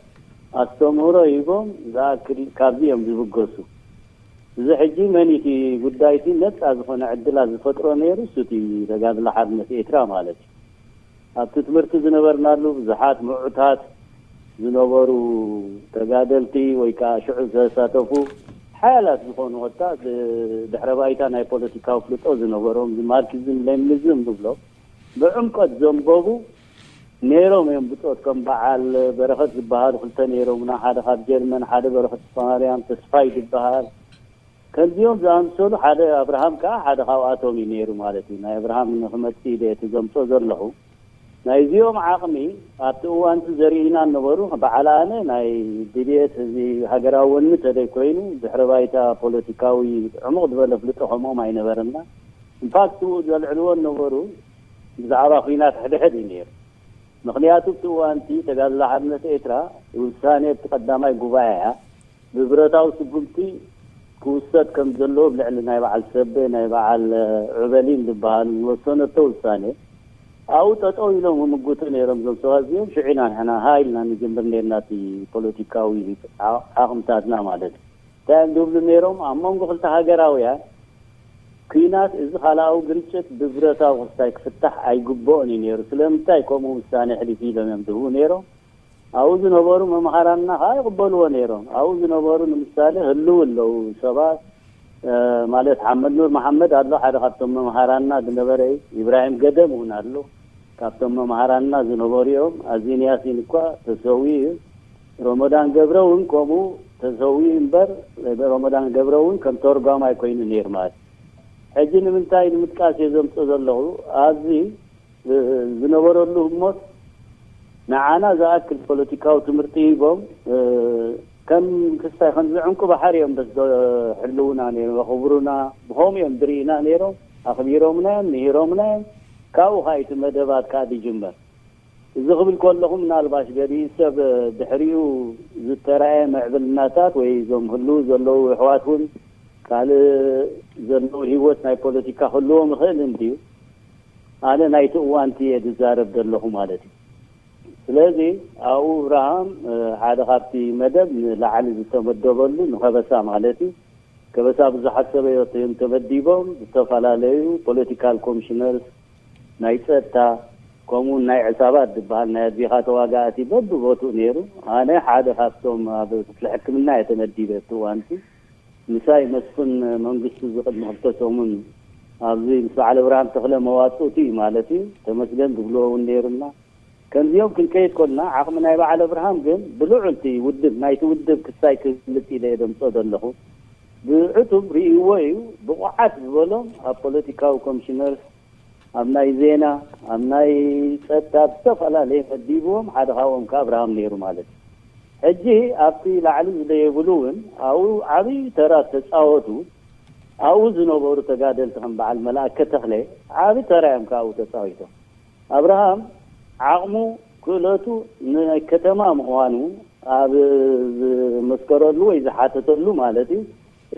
ኣስተምህሮ ሂቦም ዝኣክል ካብዚ እዮም ዝብገሱ። እዚ ሕጂ መን እቲ ጉዳይቲ ነፃ ዝኾነ ዕድላት ዝፈጥሮ ነይሩ እሱ እቲ ተጋድሎ ሓርነት ኤርትራ ማለት እዩ። ኣብቲ ትምህርቲ ዝነበርናሉ ብዙሓት ምዑታት ዝነበሩ ተጋደልቲ ወይ ከዓ ሽዑ ዝተሳተፉ ሓያላት ዝኾኑ ወጣት ድሕረ ባይታ ናይ ፖለቲካዊ ፍልጦ ዝነበሮም እዚ ማርክሲዝም ሌኒኒዝም ንብሎ ብዕምቀት ዘንበቡ ነይሮም እዮም። ብፆት ከም በዓል በረኸት ዝበሃሉ ክልተ ነይሮምና። ሓደ ካብ ጀርመን፣ ሓደ በረኸት ማርያም ተስፋይ ዝበሃል። ከምዚኦም ዝኣምሰሉ ሓደ ኣብርሃም ከዓ ሓደ ካብኣቶም እዩ ነይሩ ማለት እዩ። ናይ ኣብርሃም ንክመፅእ ኢለ እቲ ዘምፆ ዘለኹ ናይዚኦም ዓቕሚ ኣብቲ እዋንቲ ዘርእና ነበሩ። በዓል ኣነ ናይ ድልየት እዚ ሃገራዊ ወኒ ተደይ ኮይኑ ድሕረ ባይታ ፖለቲካዊ ዕሙቕ ዝበለ ፍልጦ ከምኦም ኣይነበረና። ኢንፋክት ዘልዕልዎ ነበሩ ብዛዕባ ኩናት ሕድሕድ እዩ ነይሩ። ምክንያቱ እቲ እዋንቲ ተጋድሎ ሓርነት ኤርትራ ውሳኔ እቲ ቀዳማይ ጉባኤ እያ ብብረታዊ ስጉምቲ ክውሰድ ከም ዘለዎ ብልዕሊ ናይ በዓል ሰበ ናይ በዓል ዑበሊን ዝበሃሉ ዝወሰነቶ ውሳኔ ኣብኡ ጠጠው ኢሎም ይምጉቱ ነይሮም። እዞም ሰባት እዚኦም ሽዑ ኢና ንሕና ሃ ኢልና ንጅምር ነርና እቲ ፖለቲካዊ ዓቕምታትና ማለት እዩ። እንታይ እዮም ዝብሉ ነይሮም? ኣብ መንጎ ክልተ ሃገራውያን ኲናት እዚ ካልኣዊ ግርጭት ብብረታዊ ክስታይ ክፍታሕ ኣይግብኦን እዩ ነይሩ። ስለምንታይ ከምኡ ውሳኔ ኣሕሊፉ ኢሎም እዮም ዝህቡ ነይሮም። ኣብኡ ዝነበሩ መምሃራንና ከዓ ይቕበልዎ ነይሮም። ኣብኡ ዝነበሩ ንምሳሌ ህልው ኣለዉ ሰባት ማለት ሓመድ ኑር መሓመድ ኣሎ ሓደ ካብቶም መምሃራንና ዝነበረ እዩ። ኢብራሂም ገደም እውን ኣሎ ካብቶም መምሃራንና ዝነበሩ እዮም። ኣዚን ያሲን እኳ ተሰዊኡ እዩ። ሮሞዳን ገብረ እውን ከምኡ ተሰዊኡ እምበር ሮሞዳን ገብረ እውን ከም ተርጓማይ ኮይኑ ነይሩ ማለት ሕጂ ንምንታይ ንምጥቃስ እየ ዘምፅእ ዘለኹ ኣብዚ ዝነበረሉ ህሞት ንዓና ዝኣክል ፖለቲካዊ ትምህርቲ ሂቦም ከም ክስታይ ከምዚ ዕንቁ ባሕሪ እዮም በስ ሕልውና ነይሮም ኣኽብሩና ብኸምኡ እዮም ዝርእና ነይሮም ኣኽቢሮምና እዮም ምሂሮምና እዮም ካብኡ ከዓ እቲ መደባት ከዓ ዝጅመር እዚ ክብል ከለኹ ምናልባሽ ገሊኡ ሰብ ድሕሪኡ ዝተራእየ ምዕብልናታት ወይ እዞም ህልው ዘለዉ ኣሕዋት እውን ካልእ ዘለዉ ህይወት ናይ ፖለቲካ ክህልዎም ይኽእል እንድዩ ኣነ ናይቲ እዋንቲ እየ ዝዛረብ ዘለኹ ማለት እዩ ስለዚ ኣብኡ እብርሃም ሓደ ካብቲ መደብ ንላዕሊ ዝተመደበሉ ንኸበሳ ማለት እዩ ከበሳ ብዙሓት ሰበዮት እዮም ተመዲቦም ዝተፈላለዩ ፖለቲካል ኮሚሽነርስ ናይ ፀጥታ ከምኡውን ናይ ዕሳባት ዝበሃል ናይ ኣዚኻ ተዋጋእቲ በብቦትኡ ነይሩ ኣነ ሓደ ካብቶም ኣብ ክፍሊ ሕክምና እየ ተመዲበ እቲ እዋንቲ ምሳይ መስፍን መንግስቱ ዝቅድሚ ክልተ ሰሙን ኣብዚ ምስ በዓል ኣብርሃም ተኽለ መዋፅእቱ እዩ ማለት እዩ ተመስገን ዝብልዎ እውን ነይሩና ከምዚኦም ክንከይድ ኮልና ዓቕሚ ናይ በዓል ኣብርሃም ግን ብልዑል እቲ ውድብ ናይቲ ውድብ ክስታይ ክብልፅ ኢለ እየ ደምፆ ዘለኹ ብዕቱብ ርእይዎ እዩ ብቑዓት ዝበሎም ኣብ ፖለቲካዊ ኮሚሽነርስ ኣብ ናይ ዜና ኣብ ናይ ፀጥታ ብዝተፈላለየ መዲብዎም ሓደ ካብኦም ከዓ ኣብርሃም ነይሩ ማለት እዩ ሕጂ ኣብቲ ላዕሊ ዝደየብሉ እውን ኣብኡ ዓብዪ ተራ ዝተፃወቱ ኣብኡ ዝነበሩ ተጋደልቲ ከም በዓል መላእከ ተኽለ ዓብዪ ተራ እዮም ካብኡ ተፃዊቶም ኣብርሃም ዓቕሙ ክእለቱ ናይ ከተማ ምዃኑ ኣብ ዝመስከረሉ ወይ ዝሓተተሉ ማለት እዩ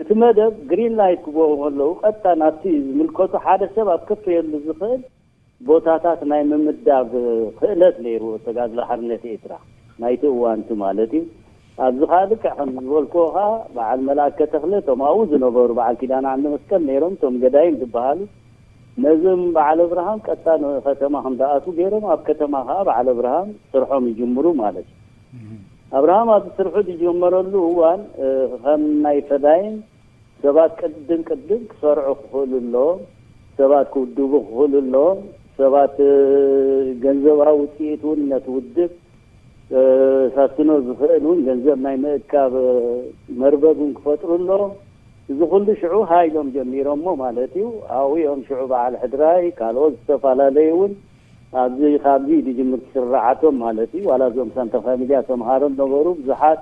እቲ መደብ ግሪን ላይት ክበው ከለዉ ቀጥታ ናብቲ ዝምልከቱ ሓደ ሰብ ኣብ ከፍየሉ ዝኽእል ቦታታት ናይ ምምዳብ ክእለት ነይርዎ ተጋድሎ ሓርነት ኤርትራ ናይቲ እዋንቲ ማለት እዩ ኣብዚ ከዓ ልክዕ ከም ዝበልክዎ ከዓ በዓል መላእከ ተኽለ እቶም ኣብኡ ዝነበሩ በዓል ኪዳነ ዓንደ መስቀል ነይሮም እቶም ገዳይም ዝበሃሉ ነዞም በዓል ኣብርሃም ቀጥታ ንከተማ ከም ዝኣትዉ ገይሮም ኣብ ከተማ ከዓ በዓል ኣብርሃም ስርሖም ይጅምሩ ማለት እዩ ኣብርሃም ኣብ ስርሑ ዝጀመረሉ እዋን ከም ናይ ፈዳይን ሰባት ቅድም ቅድም ክሰርዑ ክኽእሉ ኣለዎም ሰባት ክውድቡ ክኽእሉ ኣለዎም ሰባት ገንዘባዊ ውፅኢት እውን ነቲ ውድብ ሳስኖ ዝኽእል እውን ገንዘብ ናይ ምእካብ መርበብ እውን ክፈጥሩ ኣለዎም እዚ ኩሉ ሽዑ ሃ ኢሎም ጀሚሮሞ ማለት እዩ ኣብኡ እዮም ሽዑ በዓል ሕድራይ ካልኦት ዝተፈላለዩ እውን ኣብዚ ካብዚ ድጅምር ክስርዓቶም ማለት እዩ። ዋላ እዞም ሳንታ ፋሚልያ ተምሃሮ ነበሩ፣ ብዙሓት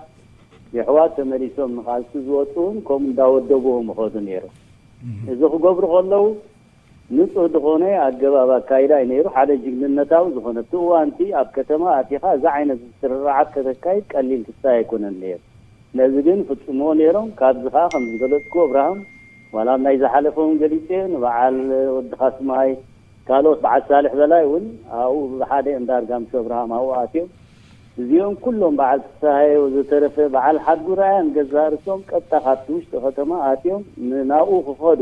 የሕዋት ተመሊሶም ንቃልሲ ዝወፁ እውን ከምኡ እንዳወደብዎም ይኸዱ ነይሮም። እዚ ክገብሩ ከለዉ ንፁህ ዝኾነ ኣገባብ ኣካይዳ እዩ ነይሩ። ሓደ ጅግንነታዊ ዝኾነ እቲ እዋንቲ ኣብ ከተማ ኣቲኻ እዚ ዓይነት ስርዓት ከተካይድ ቀሊል ክስታይ ኣይኮነን ነይሩ። ነዚ ግን ፍፅምዎ ነይሮም። ካብዚ ከዓ ከም ዝገለፅኩ ኣብርሃም ዋላ ናይ ዝሓለፈ እውን ገሊፀ ንበዓል ወዲ ካስማይ ካልኦት በዓል ሳልሕ በላይ እውን ኣብኡ ብሓደ እንዳርጋ ምስ ኣብርሃም ኣብኡ ኣትዮም። እዚኦም ኩሎም በዓል ፍስሃየ ወዘተረፈ በዓል ሓድጉራያን ገዛ ርእሶም ቀጥታ ካብቲ ውሽጢ ከተማ ኣትዮም ንናብኡ ክኸዱ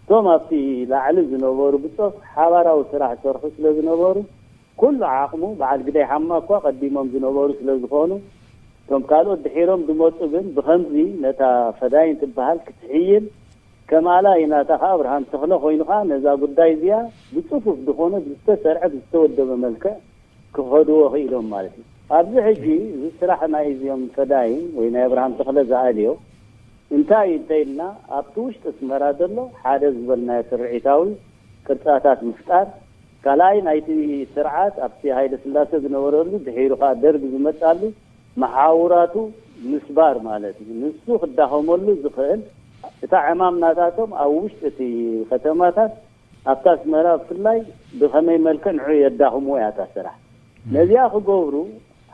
እቶም ኣብቲ ላዕሊ ዝነበሩ ብጾት ሓባራዊ ስራሕ ይሰርሑ ስለ ዝነበሩ ኩሉ ዓቕሙ በዓል ግዳይ ሓማ እኳ ቀዲሞም ዝነበሩ ስለ ዝኾኑ እቶም ካልኦት ድሒሮም ዝመፁ ግን ብኸምዚ ነታ ፈዳይን ትበሃል ክትሕይል ከም ኣላ ኢናታ ከዓ ኣብርሃም ተኽለ ኮይኑ ከዓ ነዛ ጉዳይ እዚኣ ብፅፉፍ ዝኾነ ብዝተሰርዐ ብዝተወደበ መልክዕ ክኸድዎ ክኢሎም ማለት እዩ። ኣብዚ ሕጂ እዚ ስራሕ ናይ እዚኦም ፈዳይን ወይ ናይ ኣብርሃም ተኽለ ዝኣልዮ እንታይ እዩ እንተኢልና ኣብቲ ውሽጢ ኣስመራ ዘሎ ሓደ ዝበልናዮ ስርዒታዊ ቅርፃታት ምፍጣር ካልኣይ ናይቲ ስርዓት ኣብቲ ሃይለ ስላሰ ዝነበረሉ ድሒሩ ከዓ ደርግ ዝመፃሉ መሓውራቱ ምስባር ማለት እዩ። ንሱ ክዳኸመሉ ዝኽእል እታ ዕማም ናታቶም ኣብ ውሽጢ እቲ ከተማታት ኣብታ ኣስመራ ብፍላይ ብኸመይ መልክዕ ንዑ የዳኽምዎ እያ እታ ስራሕ። ነዚኣ ክገብሩ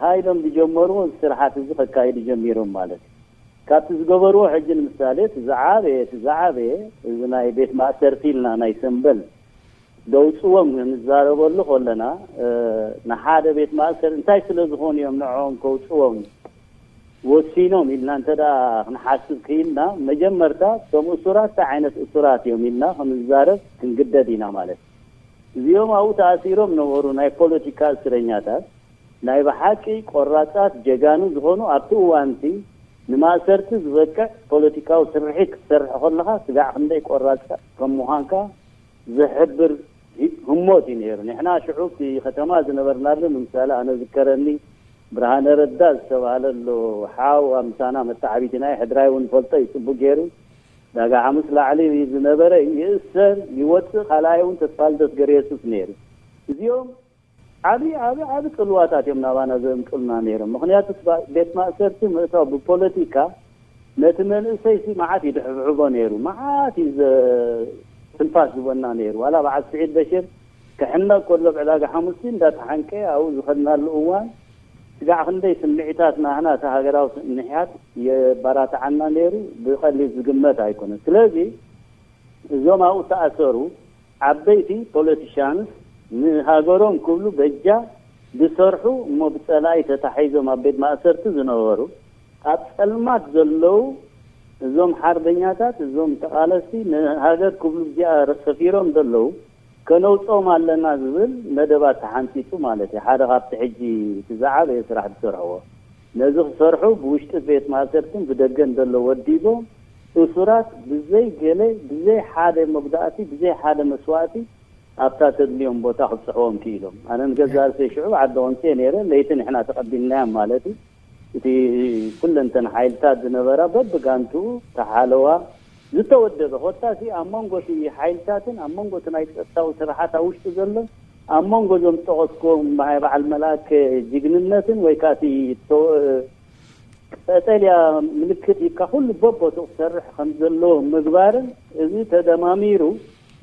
ሃይሎም ዝጀመርዎ ስርሓት እዚ ከካይዱ ጀሚሮም ማለት እዩ። ካብቲ ዝገበርዎ ሕጂ ንምሳሌ እቲ ዝዓበየ እቲ ዝዓበየ እዚ ናይ ቤት ማእሰርቲ ኢልና ናይ ሰንበል ደውፅዎም ንዛረበሉ ከለና ንሓደ ቤት ማእሰር እንታይ ስለ ዝኾኑ እዮም ንዕኦም ከውፅዎም ወሲኖም ኢልና እንተ ክንሓስብ ክኢልና መጀመርታ እቶም እሱራት እንታይ ዓይነት እሱራት እዮም ኢልና ክንዛረብ ክንግደድ ኢና ማለት እዚኦም ኣብኡ ተኣሲሮም ነበሩ ናይ ፖለቲካ እስረኛታት ናይ ብሓቂ ቆራፃት ጀጋኑ ዝኾኑ ኣብቲ እዋንቲ ንማእሰርቲ ዝበቅዕ ፖለቲካዊ ስርሒት ክትሰርሕ ከለኻ ስጋዕ ክንደይ ቆራፅ ከም ምዃንካ ዝሕብር ህሞት እዩ ነይሩ። ንሕና ሽዑ እቲ ከተማ ዝነበርናሉ ንምሳሌ ኣነ ዝከረኒ ብርሃነ ረዳ ዝተባህለ ኣሎ ሓው ምሳና መተዓቢቲ ናይ ሕድራይ እውን ፈልጦ እዩ ፅቡቅ ገይሩ ዳጋ ሓሙስ ላዕሊ ዝነበረ ይእሰር ይወፅእ ካልኣይ እውን ተስፋልደት ገርየሱስ ነይሩ። እዚኦም ዓብዪ ዓብዪ ዓብዪ ፅልዋታት እዮም ናባና ዘምፅኡልና ነይሮም። ምኽንያቱ ቤት ማእሰርቲ ምእታው ብፖለቲካ ነቲ መንእሰይ ሲ መዓት ይድሕብሕቦ ነይሩ፣ መዓት እዩ ትንፋስ ዝበና ነይሩ። ዋላ በዓል ስዒድ በሽር ክሕነቅ ከሎ ብዕዳጋ ሓሙስ እንዳተሓንቀ ኣብኡ ዝኸድናሉ እዋን ስጋዕ ክንደይ ስምዒታት ናህና እቲ ሃገራዊ ስምዒት የባራትዓና ነይሩ፣ ብቐሊል ዝግመት ኣይኮነን። ስለዚ እዞም ኣብኡ ተኣሰሩ ዓበይቲ ፖለቲሻንስ ንሃገሮም ክብሉ በጃ ዝሰርሑ እሞ ብፀላኢ ተታሒዞም ኣብ ቤት ማእሰርቲ ዝነበሩ ኣብ ፀልማት ዘለዉ እዞም ሓርበኛታት እዞም ተቓለስቲ ንሃገር ክብሉ እዚኣ ሰፊሮም ዘለዉ ከነውፅኦም ኣለና ዝብል መደባት ተሓንፂፁ ማለት እዩ። ሓደ ካብቲ ሕጂ እቲ ዝዓበየ ስራሕ ዝሰርሕዎ ነዚ ክሰርሑ ብውሽጢ ቤት ማእሰርትን ብደገን ዘሎ ወዲቦም እሱራት ብዘይ ገለ ብዘይ ሓደ መጉዳእቲ ብዘይ ሓደ መስዋእቲ ኣብታ ተድልዮም ቦታ ክብፅሕዎም ክኢሎም። ኣነ ንገዛ ርእሰይ ሽዑ ዓዲ ቆንፅየ ነይረ ለይቲ ንሕና ተቐቢልናዮም ማለት እዩ። እቲ ኩለንተን ሓይልታት ዝነበራ በብጋንትኡ ተሓለዋ ዝተወደበ ኮታሲ ኣብ መንጎ እቲ ሓይልታትን ኣብ መንጎ እቲ ናይ ፀጥታዊ ስራሓት ኣብ ውሽጢ ዘሎ ኣብ መንጎ እዞም ዝጠቐስኩዎም ናይ በዓል መልኣከ ጅግንነትን ወይ ከዓ እቲ ቀጠልያ ምልክት ሂብካ ኩሉ በቦትኡ ክሰርሕ ከም ዘለዎ ምግባርን እዚ ተደማሚሩ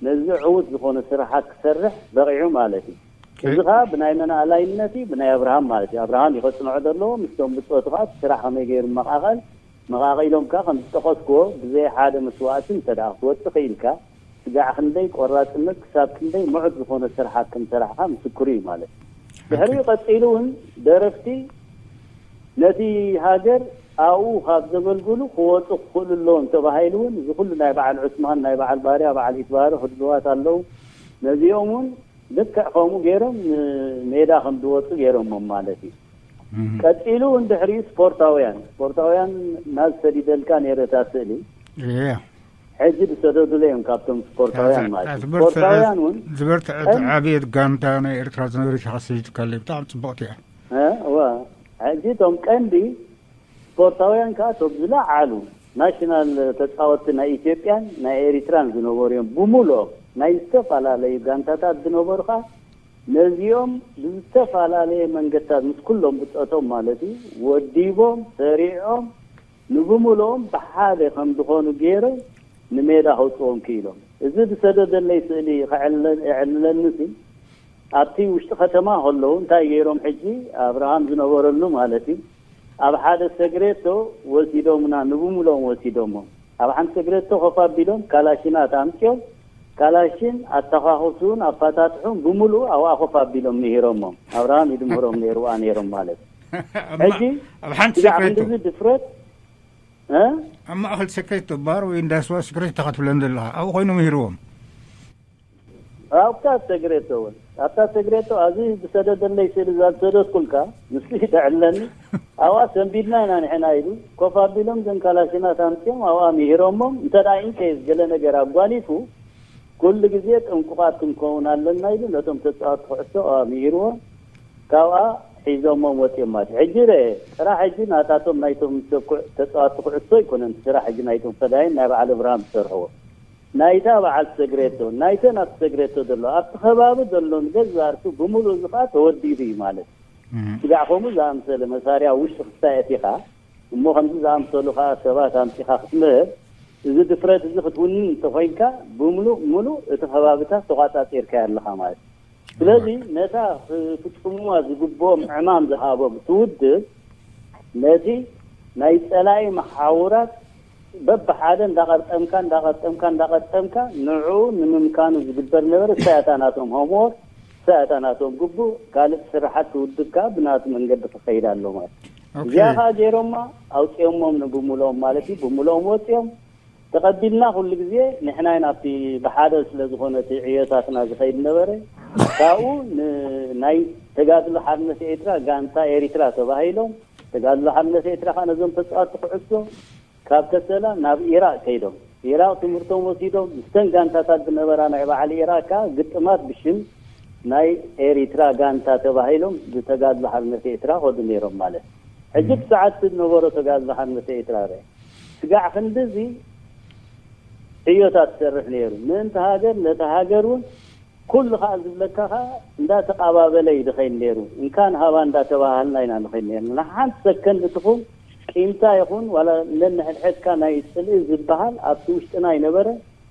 ነዚ ዕዉት ዝኾነ ስራሓት ክሰርሕ በቒዑ ማለት እዩ። እዚ ከዓ ብናይ መን ኣላይነት እዩ? ብናይ ኣብርሃም ማለት እዩ። ኣብርሃም እዩ ከፅንዖ ዘለዎ ምስቶም ብፆቱ ከዓ እቲ ስራሕ ከመይ ገይሩ መቓቐል መቓቒሎም ከዓ ከም ዝጠቐስክዎ ብዘይ ሓደ መስዋእቲ እንተ ደኣ ክትወፅእ ክኢልካ ስጋዕ ክንደይ ቆራፅነት ክሳብ ክንደይ ምዑት ዝኾነ ስራሓት ከም ሰራሕኻ ምስክሩ እዩ ማለት እዩ። ድሕሪኡ ቀፂሉ እውን ደረፍቲ ነቲ ሃገር ኣብኡ ካብ ዘገልግሉ ክወፁ ክኽእሉ ኣለዎም ተባሂሉ እውን እዚ ኩሉ ናይ በዓል ዑስማን ናይ በዓል ባርያ በዓል ኢትባህሪ ክድልዋት ኣለዉ። ነዚኦም እውን ልክዕ ከምኡ ገይሮም ንሜዳ ከም ዝወፁ ገይሮሞም ማለት እዩ። ቀፂሉ እውን ድሕሪኡ ስፖርታውያን ስፖርታውያን ናብ ዝሰዲደልካ ነይረ እታ ስእሊ ሕጂ ዝሰደዱለ እዮም ካብቶም ስፖርታውያን ማለት እዩ። ስፖርታውያን እውን ዝበርትዐት ዓብየት ጋንታ ናይ ኤርትራ ዝነበረ ሻኻ ሰዲድካለ ብጣዕሚ ፅቡቕቲ እያ። እዋ ሕጂ እቶም ቀንዲ ስፖርታውያን ከዓ እቶም ዝለዓሉ ናሽናል ተፃወትቲ ናይ ኢትዮጵያን ናይ ኤሪትራን ዝነበሩ እዮም። ብሙሉኦም ናይ ዝተፈላለዩ ጋንታታት ዝነበሩ ከዓ ነዚኦም ብዝተፈላለየ መንገድታት ምስ ኩሎም ብጾቶም ማለት እዩ ወዲቦም ሰሪዖም ንብምልኦም ብሓደ ከም ዝኾኑ ገይሮም ንሜዳ ከውፅዎም ክኢሎም። እዚ ዝሰደደለይ ስእሊ ከዕልለኒ ሲ ኣብቲ ውሽጢ ከተማ ከለዉ እንታይ ገይሮም ሕጂ ኣብርሃም ዝነበረሉ ማለት እዩ ኣብ ሓደ ሰግሬቶ ወሲዶምና ንብምልኦም ወሲዶሞም ኣብ ሓንቲ ሰግሬቶ ኮፍ ኣቢሎም ካላሽናት ኣምፅኦም ካላሽን ኣተኳኩሱን ኣፈታትሑን ብምሉእ ኣብኣ ኮፍ ኣቢሎም ምሂሮሞም ኣብርሃም ይድምህሮም ነይርዋ ነይሮም ማለት ሕጂ ኣብ ሓንቲ ሰግሬቶ ድፍረት ኣብ ማእኸል ሰክሬት ተባር ወይ እንዳስዋ ስክሬት ተኸትብለን ዘለኻ ኣብኡ ኮይኑ ምሂርዎም ኣብታ ሰግሬቶ እውን ኣብታ ሰግሬቶ ኣብዚ ዝሰደደለይ ስእሊ እዛ ዝሰደድኩልካ ምስ ተዕለኒ ኣብኣ ሰንቢድና ኢና ንሕና ኢሉ ኮፍ ኣቢሎም ዘን ካላሽናት ኣምፅኦም ኣብኣ ምሂሮሞም እንተ ደኣ ኢንኬስ ገለ ነገር ኣጓኒፉ ኩሉ ግዜ ጥንቁቓት ክንከውን ኣለና ኢሉ ነቶም ተፃወቲ ኩዕሶ ኣብኣ ምሂርዎም ካብኣ ሒዞሞም ወፂኦም ማለት እዩ። ሕጂ ርአ ጥራሕ ሕጂ ናታቶም ናይቶም ተፃወቲ ኩዕሶ ኣይኮነን ስራሕ ሕጂ ናይቶም ፈዳይን ናይ በዓል እብርሃም ዝሰርሕዎ ናይታ በዓል ሰግሬቶ ናይተን ኣብ ሰግሬቶ ዘሎ ኣብቲ ከባቢ ዘሎ ንገዛ ርእሱ ብምሉእ እዚ ከዓ ተወዲዱ እዩ ማለት እዩ። ስጋዕ ከምኡ ዝኣምሰለ መሳርያ ውሽጢ ክስታይ ኣቲኻ እሞ ከምዚ ዝኣምሰሉ ከዓ ሰባት ኣምፂኻ ክትምህር እዚ ድፍረት እዚ ክትውንን እንተኮይንካ ብምሉእ ምሉእ እቲ ከባብታት ተቋፃፂርካ ኣለኻ ማለት እዩ። ስለዚ ነታ ክፍፅሙዋ ዝግብኦም ዕማም ዝሃቦም እቲ ውድብ ነቲ ናይ ፀላኢ መሓውራት በብሓደ እንዳቐርጠምካ እንዳቐርጠምካ እንዳቐርጠምካ ንዕኡ ንምምካኑ ዝግበር ነበረ እሳያታ ናቶም ሆምወርክ እሳያታ ናቶም ግቡእ ካልእ ስራሓት ትውድብ ከዓ ብናቱ መንገዲ ክኸይድ ኣሎ ማለት እዚኣ ከዓ ገይሮማ ኣውፅኦሞም ንብምልኦም ማለት እዩ ብምልኦም ወፂኦም ተቐቢልና ኩሉ ግዜ ንሕና ኢና ኣብቲ ብሓደ ስለ ዝኾነ እቲ ዕዮታትና ዝኸይድ ነበረ ካብኡ ናይ ተጋድሎ ሓርነት ኤርትራ ጋንታ ኤሪትራ ተባሂሎም ተጋድሎ ሓርነት ኤርትራ ከዓ ነዞም ተፃወቲ ኩዕሶ ካብ ከሰላ ናብ ኢራቅ ከይዶም ኢራቅ ትምህርቶም ወሲዶም ምስተን ጋንታታት ዝነበራ ናይ በዓል ኢራቅ ከዓ ግጥማት ብሽም ናይ ኤሪትራ ጋንታ ተባሂሎም ብተጋድሎ ሓርነት ኤርትራ ከዱ ነይሮም ማለት ሕጂ ብሰዓት ዝነበሮ ተጋድሎ ሓርነት ኤርትራ ረ ስጋዕ ክንድዚ ዕዮታት ዝሰርሕ ነይሩ ምእንቲ ሃገር ነቲ ሃገር እውን ኩሉ ከዓ ዝብለካ ከዓ እንዳተቃባበለ እዩ ዝኸይድ ነይሩ እንካን ሃባ እንዳተባሃልና ኢና ንኸይድ ነይርና ንሓንቲ ሰከንድ ትኹን ቂምታ ይኹን ዋላ ነንሕድሕድካ ናይ ፅልኢ ዝበሃል ኣብቲ ውሽጥና ኣይነበረ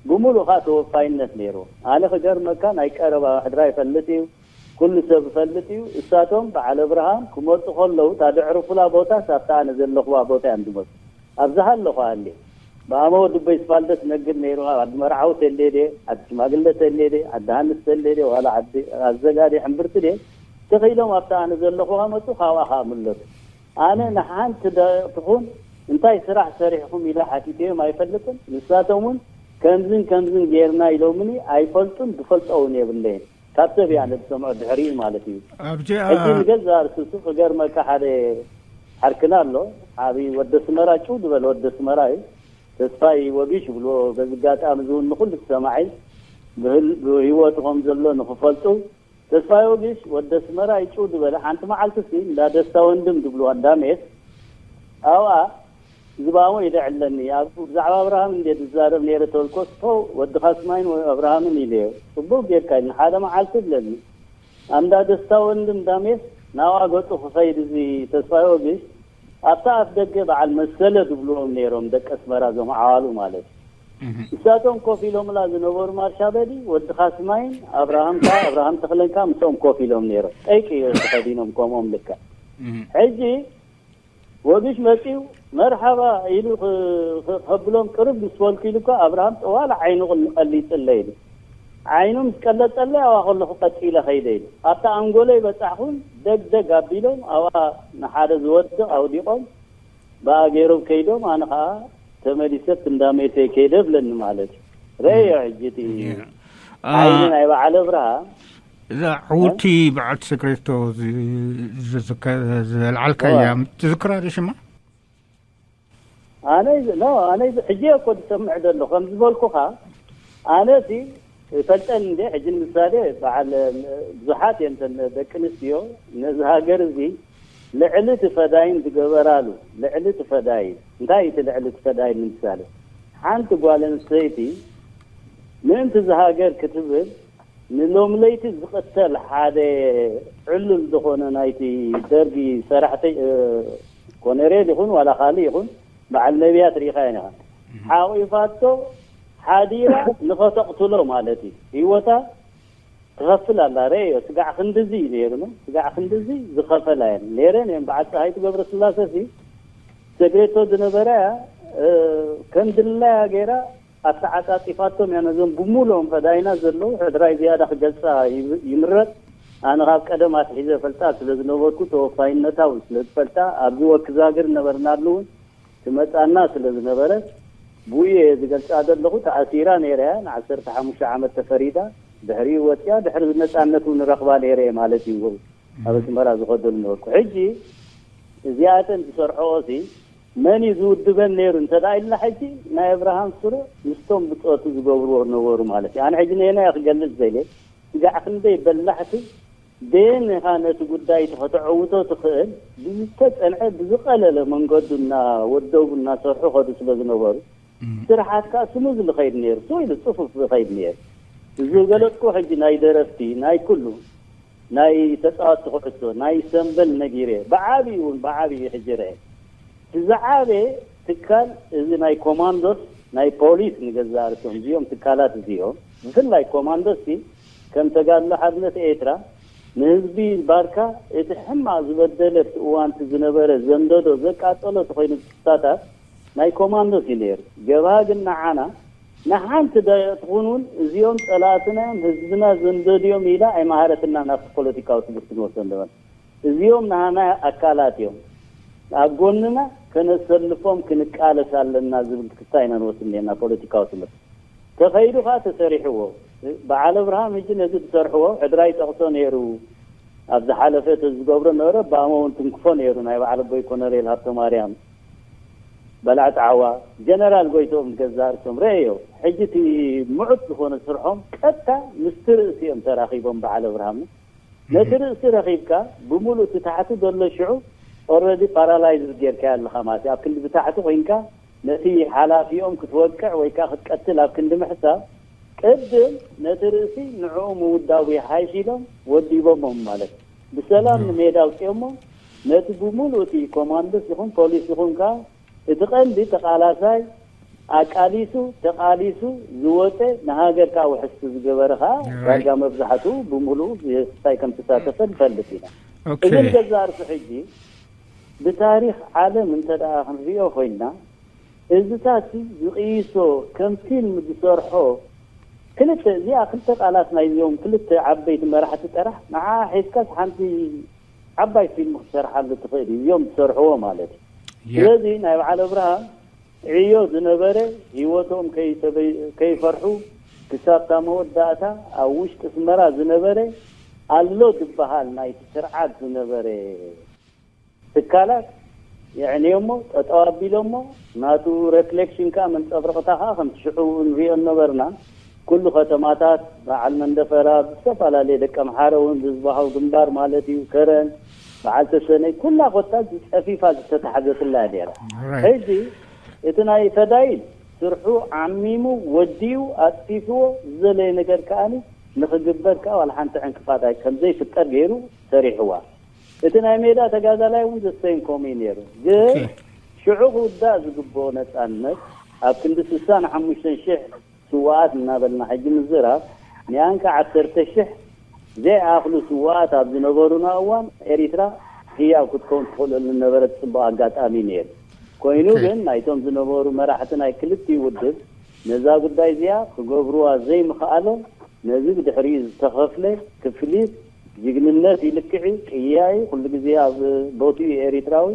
ብምሉእ ከዓ ተወፋይነት ነይሩ ኣነ ክገርመካ ናይ ቀረባ ሕድራ ይፈልጥ እዩ ኩሉ ሰብ ይፈልጥ እዩ እሳቶም በዓል ኣብርሃም ክመፁ ከለዉ እታ ደዕርፉላ ቦታ ሳብታ ኣነ ዘለኹዋ ቦታ እዮም ዝመፁ ኣብዛ ሃለኹ ኣልየ ብኣመወ ድበይ ስፋልደ ትነግር ነይሩ ኣብ ዓዲ መርዓዊ ተልየ ድየ ዓዲ ሽማግለ ተልየ ድየ ዓዲ ሃንስ ተልየ ድየ ዋላ ዓዲ ኣዘጋ ድየ ሕምብርቲ ድየ ተኸይሎም ኣብታ ኣነ ዘለኹዋ መፁ ካብኣ ከዓ ምለሱ ኣነ ንሓንቲ ደቂቕ ትኹን እንታይ ስራሕ ሰሪሕኹም ኢለ ሓቲተዮም ኣይፈልጥን ንሳቶም እውን ከምዝን ከምዝን ጌርና ኢሎምኒ ኣይፈልጡን ዝፈልጦ እውን የብለይን ካብ ሰብ እየ ኣነ ዝሰምዖ ድሕሪኡ ማለት እዩ ኣብዚኣ ሕጂ ንገዛእ ርእሱ ክገርመካ ሓደ ዓርክና ኣሎ ዓብዪ ወዲ ኣስመራ ጭው ዝበለ ወዲ ኣስመራ እዩ ተስፋይ ወጊሽ ይብልዎ በዚ ኣጋጣሚ እዚ እውን ንኩሉ ዝሰማዒ ብህል- ብህይወቱ ከም ዘሎ ንክፈልጡ ተስፋይ ወጊሽ ወዲ ኣስመራ እዩ ጭው ዝበለ ሓንቲ መዓልቲ ሲ እንዳ ደስታ ወንድም ዝብልዋ እንዳ ሜስ ኣብኣ ዝባሞ ይደዕለኒ ኣብ ብዛዕባ ኣብርሃም እንደ ዝዛረብ ነይረ ተልኮ ስቶ ወዲ ካስማይን ወይ ኣብርሃምን ኢለዮ ጽቡቅ ጌርካ ኢልኒ ሓደ መዓልቲ ብለኒ ኣንዳ ደስታ ወንድም ዳሜስ ናብኣ ገጹ ክኸይድ እዚ ተስፋይ ወግሽ ኣብታ ኣፍ ደገ በዓል መሰለ ዝብልዎም ነይሮም ደቂ ኣስመራ እዞም ዓዋሉ ማለት እዩ ንሳቶም ኮፍ ኢሎምላ ዝነበሩ ማርሻበዲ ወዲ ካስማይን ኣብርሃም ከኣ ኣብርሃም ተኽለን ከኣ ምስኦም ኮፍ ኢሎም ነይሮም ጠይቂ እዮም ተኸዲኖም ከምኦም ልክዕ ሕጂ ወግሽ መጺኡ መርሓባ ኢሉ ከብሎም ቅርብ ምስ በልኩ ኢሉ እኳ ኣብርሃም ጠዋላ ዓይኑ ቅልቀሊጽለ ኢሉ ዓይኑ ምስ ቀለጸለይ ኣብኣ ከለኹ ቀጺለ ከይደ ኢሉ ኣብታ ኣንጎለይ በጻሕኩን ደግ ደግ ኣቢሎም ኣብኣ ንሓደ ዝወድቕ ኣውዲቖም ብኣ ገይሮም ከይዶም ኣነ ከዓ ተመሊሰ ክንዳሜተይ ከይደ ብለኒ ማለት እዩ ረእዮ ሕጂ እቲ ዓይኒ ናይ በዓል ኣብርሃም እዛ ዕውቲ በዓልቲ ሰክሬቶ ዘልዓልካያ ትዝክራ ዶ ሽማ ኣነ ኖ ኣነ ሕጂ እኮ ዝሰምዕ ዘሎ ከም ዝበልኩኻ ኣነ እቲ ይፈልጠን እንደ ሕጂ ንምሳሌ በዓል ብዙሓት እየን ደቂ ኣንስትዮ ነዚ ሃገር እዚ ልዕሊ እቲ ፈዳይን ዝገበራሉ ልዕሊ እቲ ፈዳይን እንታይ እቲ ልዕሊ እቲ ፈዳይን ንምሳሌ ሓንቲ ጓል ኣንስተይቲ ምእንቲ እዚ ሃገር ክትብል ንሎም ለይቲ ዝቕተል ሓደ ዕሉል ዝኾነ ናይቲ ደርጊ ሰራሕተ ኮነሬል ይኹን ዋላ ካልእ ይኹን በዓል ነቢያት ርኢኻ ኢና ሓቑፋቶ ሓዲራ ንኸተቕትሎ ማለት እዩ። ህይወታ ትኸፍል ኣላ። ረዮ ስጋዕ ክንድዚ እዩ ነይሩ። ስጋዕ ክንድዚ ዝኸፈላ እየን ነይረን እየን። በዓል ፀሃይቱ ገብረስላሰ ሲ ሰግሬቶ ዝነበረ እያ። ከም ድላያ ገይራ ኣተዓፃፂፋቶም እያ ነዞም ብሙሉኦም ፈዳይና ዘለዉ። ሕድራይ ዝያዳ ክገልፃ ይምረፅ። ኣነ ካብ ቀደም ኣትሒዘ ፈልጣ ስለ ዝነበርኩ ተወፋይነታ እውን ስለ ዝፈልጣ ኣብዚ ወክዛግር ነበርናሉ እውን ትመፃና ስለ ዝነበረት ብኡ እየ ዝገልፃ ዘለኹ። ተኣሲራ ነይራ እያ። ንዓሰርተ ሓሙሽተ ዓመት ተፈሪዳ ድሕሪኡ ወፂኣ ድሕሪ ነፃነት እውን ረኽባ ነይረ እየ ማለት እዩ። ኣብ ኣስመራ ዝኸደሉ ነበርኩ። ሕጂ እዚኣተን ዝሰርሐኦ ሲ መን እዩ ዝውድበን ነይሩ እንተ ደኣ ኢልና ሕጂ ናይ ኣብርሃም ስሩዕ ምስቶም ብፆቱ ዝገብርዎ ነበሩ ማለት እዩ። ኣነ ሕጂ ነየናይ ክገልፅ ዘይለ ስጋዕ ክንደይ በላሕቲ ደየን ኢኻ ነቲ ጉዳይ እቲ ከተዐውቶ ትኽእል ብዝተፀንዐ ብዝቐለለ መንገዱ እናወደቡ እናሰርሑ ከዱ ስለ ዝነበሩ ስርሓት ከዓ ስሙዝ ዝኸይድ ነይሩ ስው ኢሉ ፅፉፍ ዝኸይድ ነይሩ። ዝገለፅኩ ሕጂ ናይ ደረፍቲ ናይ ኩሉ ናይ ተፃወቲ ኩዕሶ ናይ ሰምበል ነጊረ ብዓብዩ እውን ብዓብዩ ሕጂ ርአ እቲ ዝዓበየ ትካል እዚ ናይ ኮማንዶስ ናይ ፖሊስ ንገዛእ ርእሶም እዚኦም ትካላት እዚኦም ብፍላይ ኮማንዶስ ሲ ከም ተጋድሎ ሓርነት ኤርትራ ንህዝቢ ባርካ እቲ ሕማቕ ዝበደለ እቲ እዋንቲ ዝነበረ ዘንደዶ ዘቃጠሎ ተኮይኑ ክስታታት ናይ ኮማንዶስ እዩ ነይሩ። ጀብሃ ግን ንዓና ንሓንቲ ዶ ትኹን እውን እዚኦም ጸላእትና እዮም ህዝብና ዘንደድዮም ኢላ ኣይመሃረትናን ኣብቲ ፖለቲካዊ ትምህርቲ ንወስዶ ነበርና። እዚኦም ናህና ኣካላት እዮም ኣብ ጎንና ከነሰልፎም ክንቃለስ ኣለና ዝብል ትክስታ ኢና ንወስድ ነርና ፖለቲካዊ ትምህርቲ ተኸይዱ ከዓ ተሰሪሕዎ። በዓል ኣብርሃም ሕጂ ነዚ ዝሰርሕዎ ሕድራይ ጠቕሶ ነይሩ ኣብ ዝሓለፈ እቲ ዝገብሮ ነበረ ብኣሞ እውን ትንክፎ ነይሩ ናይ በዓል ኣቦይ ኮነሬል ሃብተማርያም በላዕ ጣዕዋ ጀነራል ጎይትኦም ዝገዛእ ርእሶም ረአዮ። ሕጂ እቲ ምዑት ዝኾነ ስርሖም ቀጥታ ምስቲ ርእሲ እዮም ተራኺቦም በዓል ኣብርሃም ነቲ ርእሲ ረኺብካ ብምሉእ እቲ ታሕቲ ዘሎ ሽዑ already paralyzed ጌርካዮ ኣለኻ ማለት እዩ። ኣብ ክንዲ ብታሕቲ ኮይንካ ነቲ ሓላፊኦም ክትወቅዕ ወይ ከዓ ክትቀትል ኣብ ክንዲ ምሕሳብ ቅድም ነቲ ርእሲ ንዕኡ ምውዳቡ ይሓይሽ ኢሎም ወዲቦሞም ማለት እዩ። ብሰላም ንሜዳ ኣውፅኦሞ ነቲ ብምሉእ እቲ ኮማንዶስ ይኹን ፖሊስ ይኹን ከዓ እቲ ቀንዲ ተቓላሳይ ኣቃሊሱ ተቓሊሱ ዝወፀ ንሃገር ከዓ ውሕስቲ ዝገበረ ከዓ ዳርጋ መብዛሕትኡ ብምሉኡ እንታይ ከም ተሳተፈ ንፈልጥ ኢና። እዚ ንገዛእ ርእሱ ሕጂ ብታሪክ ዓለም እንተ ደኣ ክንሪኦ ኮይንና እዚታት ዝቕይሶ ከም ፊልም ዝሰርሖ ክልተ እዚኣ ክልተ ቃላት ናይዚኦም ክልተ ዓበይቲ መራሕቲ ጥራሕ ንዓ ሒዝካስ ሓንቲ ዓባይ ፊልም ክትሰርሓሉ ትኽእል እዩ እዚኦም ዝሰርሕዎ ማለት እዩ። ስለዚ ናይ በዓል ኣብርሃም ዕዮ ዝነበረ ህይወቶም ከይፈርሑ ክሳብታ መወዳእታ ኣብ ውሽጢ ኣስመራ ዝነበረ ኣሎ ዝበሃል ናይቲ ስርዓት ዝነበረ ትካላት የዕንዮሞ ጠጠው ኣቢሎሞ ናቱ ሬፍሌክሽን ከዓ መንፀብረቕታ ከዓ ከምቲ ሽዑ ንሪኦ ነበርና ኩሉ ከተማታት በዓል መንደፈራ ብዝተፈላለየ ደቂ ኣምሓረ እውን ብዝባሃው ግንባር ማለት እዩ ከረን በዓል ተሰነይ ኩላ ኮታ ዝፀፊፋ ዝተታሕዘትላ እያ ነይራ። ሕጂ እቲ ናይ ፈዳይል ስርሑ ዓሚሙ ወዲኡ ኣፅፊፍዎ ዝደለየ ነገር ከዓኒ ንክግበር ከዓ ዋላ ሓንቲ ዕንቅፋት ከምዘይፍጠር ገይሩ ሰሪሕዋ። እቲ ናይ ሜዳ ተጋዳላይ እውን ዘስተይን ከምኡ እዩ ነይሩ። ግን ሽዑ ክውዳእ ዝግብኦ ነፃነት ኣብ ክንዲ ስሳን ሓሙሽተን ሽሕ ስዋኣት እናበልና ሕጂ ምዝራብ ኒኣንካ ዓሰርተ ሽሕ ዘይኣኽሉ ስዋኣት ኣብ ዝነበሩና እዋን ኤሪትራ ህያው ክትከውን ትኽእለሉ ዝነበረት ፅቡቕ ኣጋጣሚ ነይሩ። ኮይኑ ግን ናይቶም ዝነበሩ መራሕቲ ናይ ክልቲኡ ውድብ ነዛ ጉዳይ እዚኣ ክገብርዋ ዘይምኽኣሎም ነዚ ብድሕሪኡ ዝተኸፍለ ክፍሊት ጅግንነት ይልክዕ እዩ፣ ቅያ እዩ፣ ኩሉ ግዜ ኣብ ቦትኡ እዩ ኤሪትራዊ።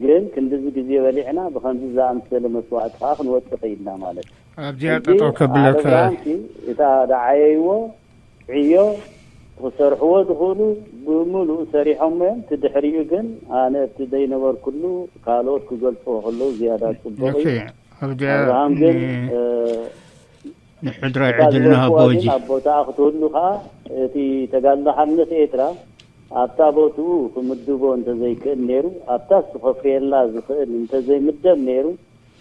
ግን ክንድዚ ግዜ በሊዕና ብኸምዚ ዝኣምሰለ መስዋእቲ ከዓ ክንወፅእ ኽኢልና ማለት እዩ። ኣብዚኣ ሕጂ ጠጠው ከብለካ ኣረብራንኪ እታ ደዓየይዎ ዕዮ ክሰርሕዎ ዝኽእሉ ብምሉኡ ሰሪሖሞ እዮም። እቲ ድሕሪኡ ግን ኣነ እቲ ዘይነበርኩሉ ካልኦት ክገልፅዎ ከለዉ ዝያዳ ፅቡቕ እዩ። ኦኬ፣ ኣብዚኣ ኣብርሃም ግን ን- እ፣ ንሕድራይ እታ ዕድል ዝበልክዋ ንሃቦ ግን ሕጂ። ኣብ ቦታኣ ክትህሉ ከዓ እቲ ተጋድሎ ሓርነት ኤርትራ ኣብታ ቦትኡ ክምድቦ እንተዘይክእል ነይሩ ኣብታ እሱ ከፍርየላ ዝኽእል እንተዘይምደብ ነይሩ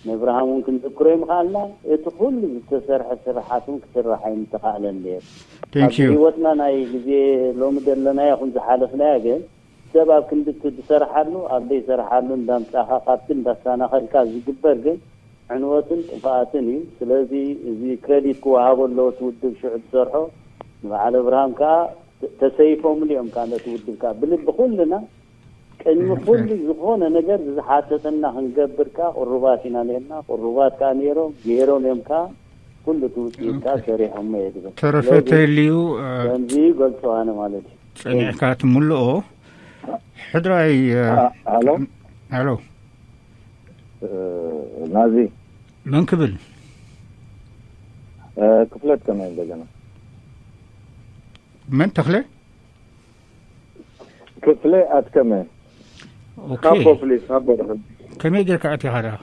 ነብርሃም እውን ክንዝክሮ ይምኽኣልና። እቲ ኩሉ ዝተሰርሐ ስራሓት እውን ክስራሕ ኣይምተኻእለን ነይሩ። Thank ኣብዚ you. ህይወትና ናይ ግዜ ሎሚ ዘለናዮ ይኹን ዝሓለፍናዮ ግን ሰብ ኣብ ክንዲ እቲ ዝሰርሓሉ ኣብ ዘይሰርሓሉ እንዳምጻኻ ካብቲ እንዳሳናኸልካ ዝግበር ግን ዕንወትን ጥፍኣትን እዩ። ስለዚ እዚ ክረዲት ክወሃቦ ኣለዎ። እቲ ውድብ ሽዑ ዝሰርሖ ንበዓል ኣብርሃም ከዓ ተሰይፎምሉ እዮም። ካብ ነቲ ውድብ ከዓ ብልቢ ኩልና ቅድሚ ኩሉ ዝኾነ ነገር ዝሓተተና ክንገብር ከዓ ቅሩባት ኢና ነርና። ቅሩባት ከዓ ነይሮም ገይሮም እዮም ከዓ ኩሉ እቲ ውፅኢት ከዓ ሰሪሖሞ እየ ዝብል። ተረፈ ስለዚ ተልዩ ከምዚ ገልፆ ኣነ ማለት እዩ። ጸኒዕካ ትምልኦ ሕድራይ ኣሎ ኣሎ ናዚ መን ክብል ክፍለት ከመይ እንደገና መን ተኽለ ክፍለ ኣትከመ ኦኬ ካቦ ፕሊስ ካቦ ድሕን ከመይ ጌርካ ኣቲኻ ደኣ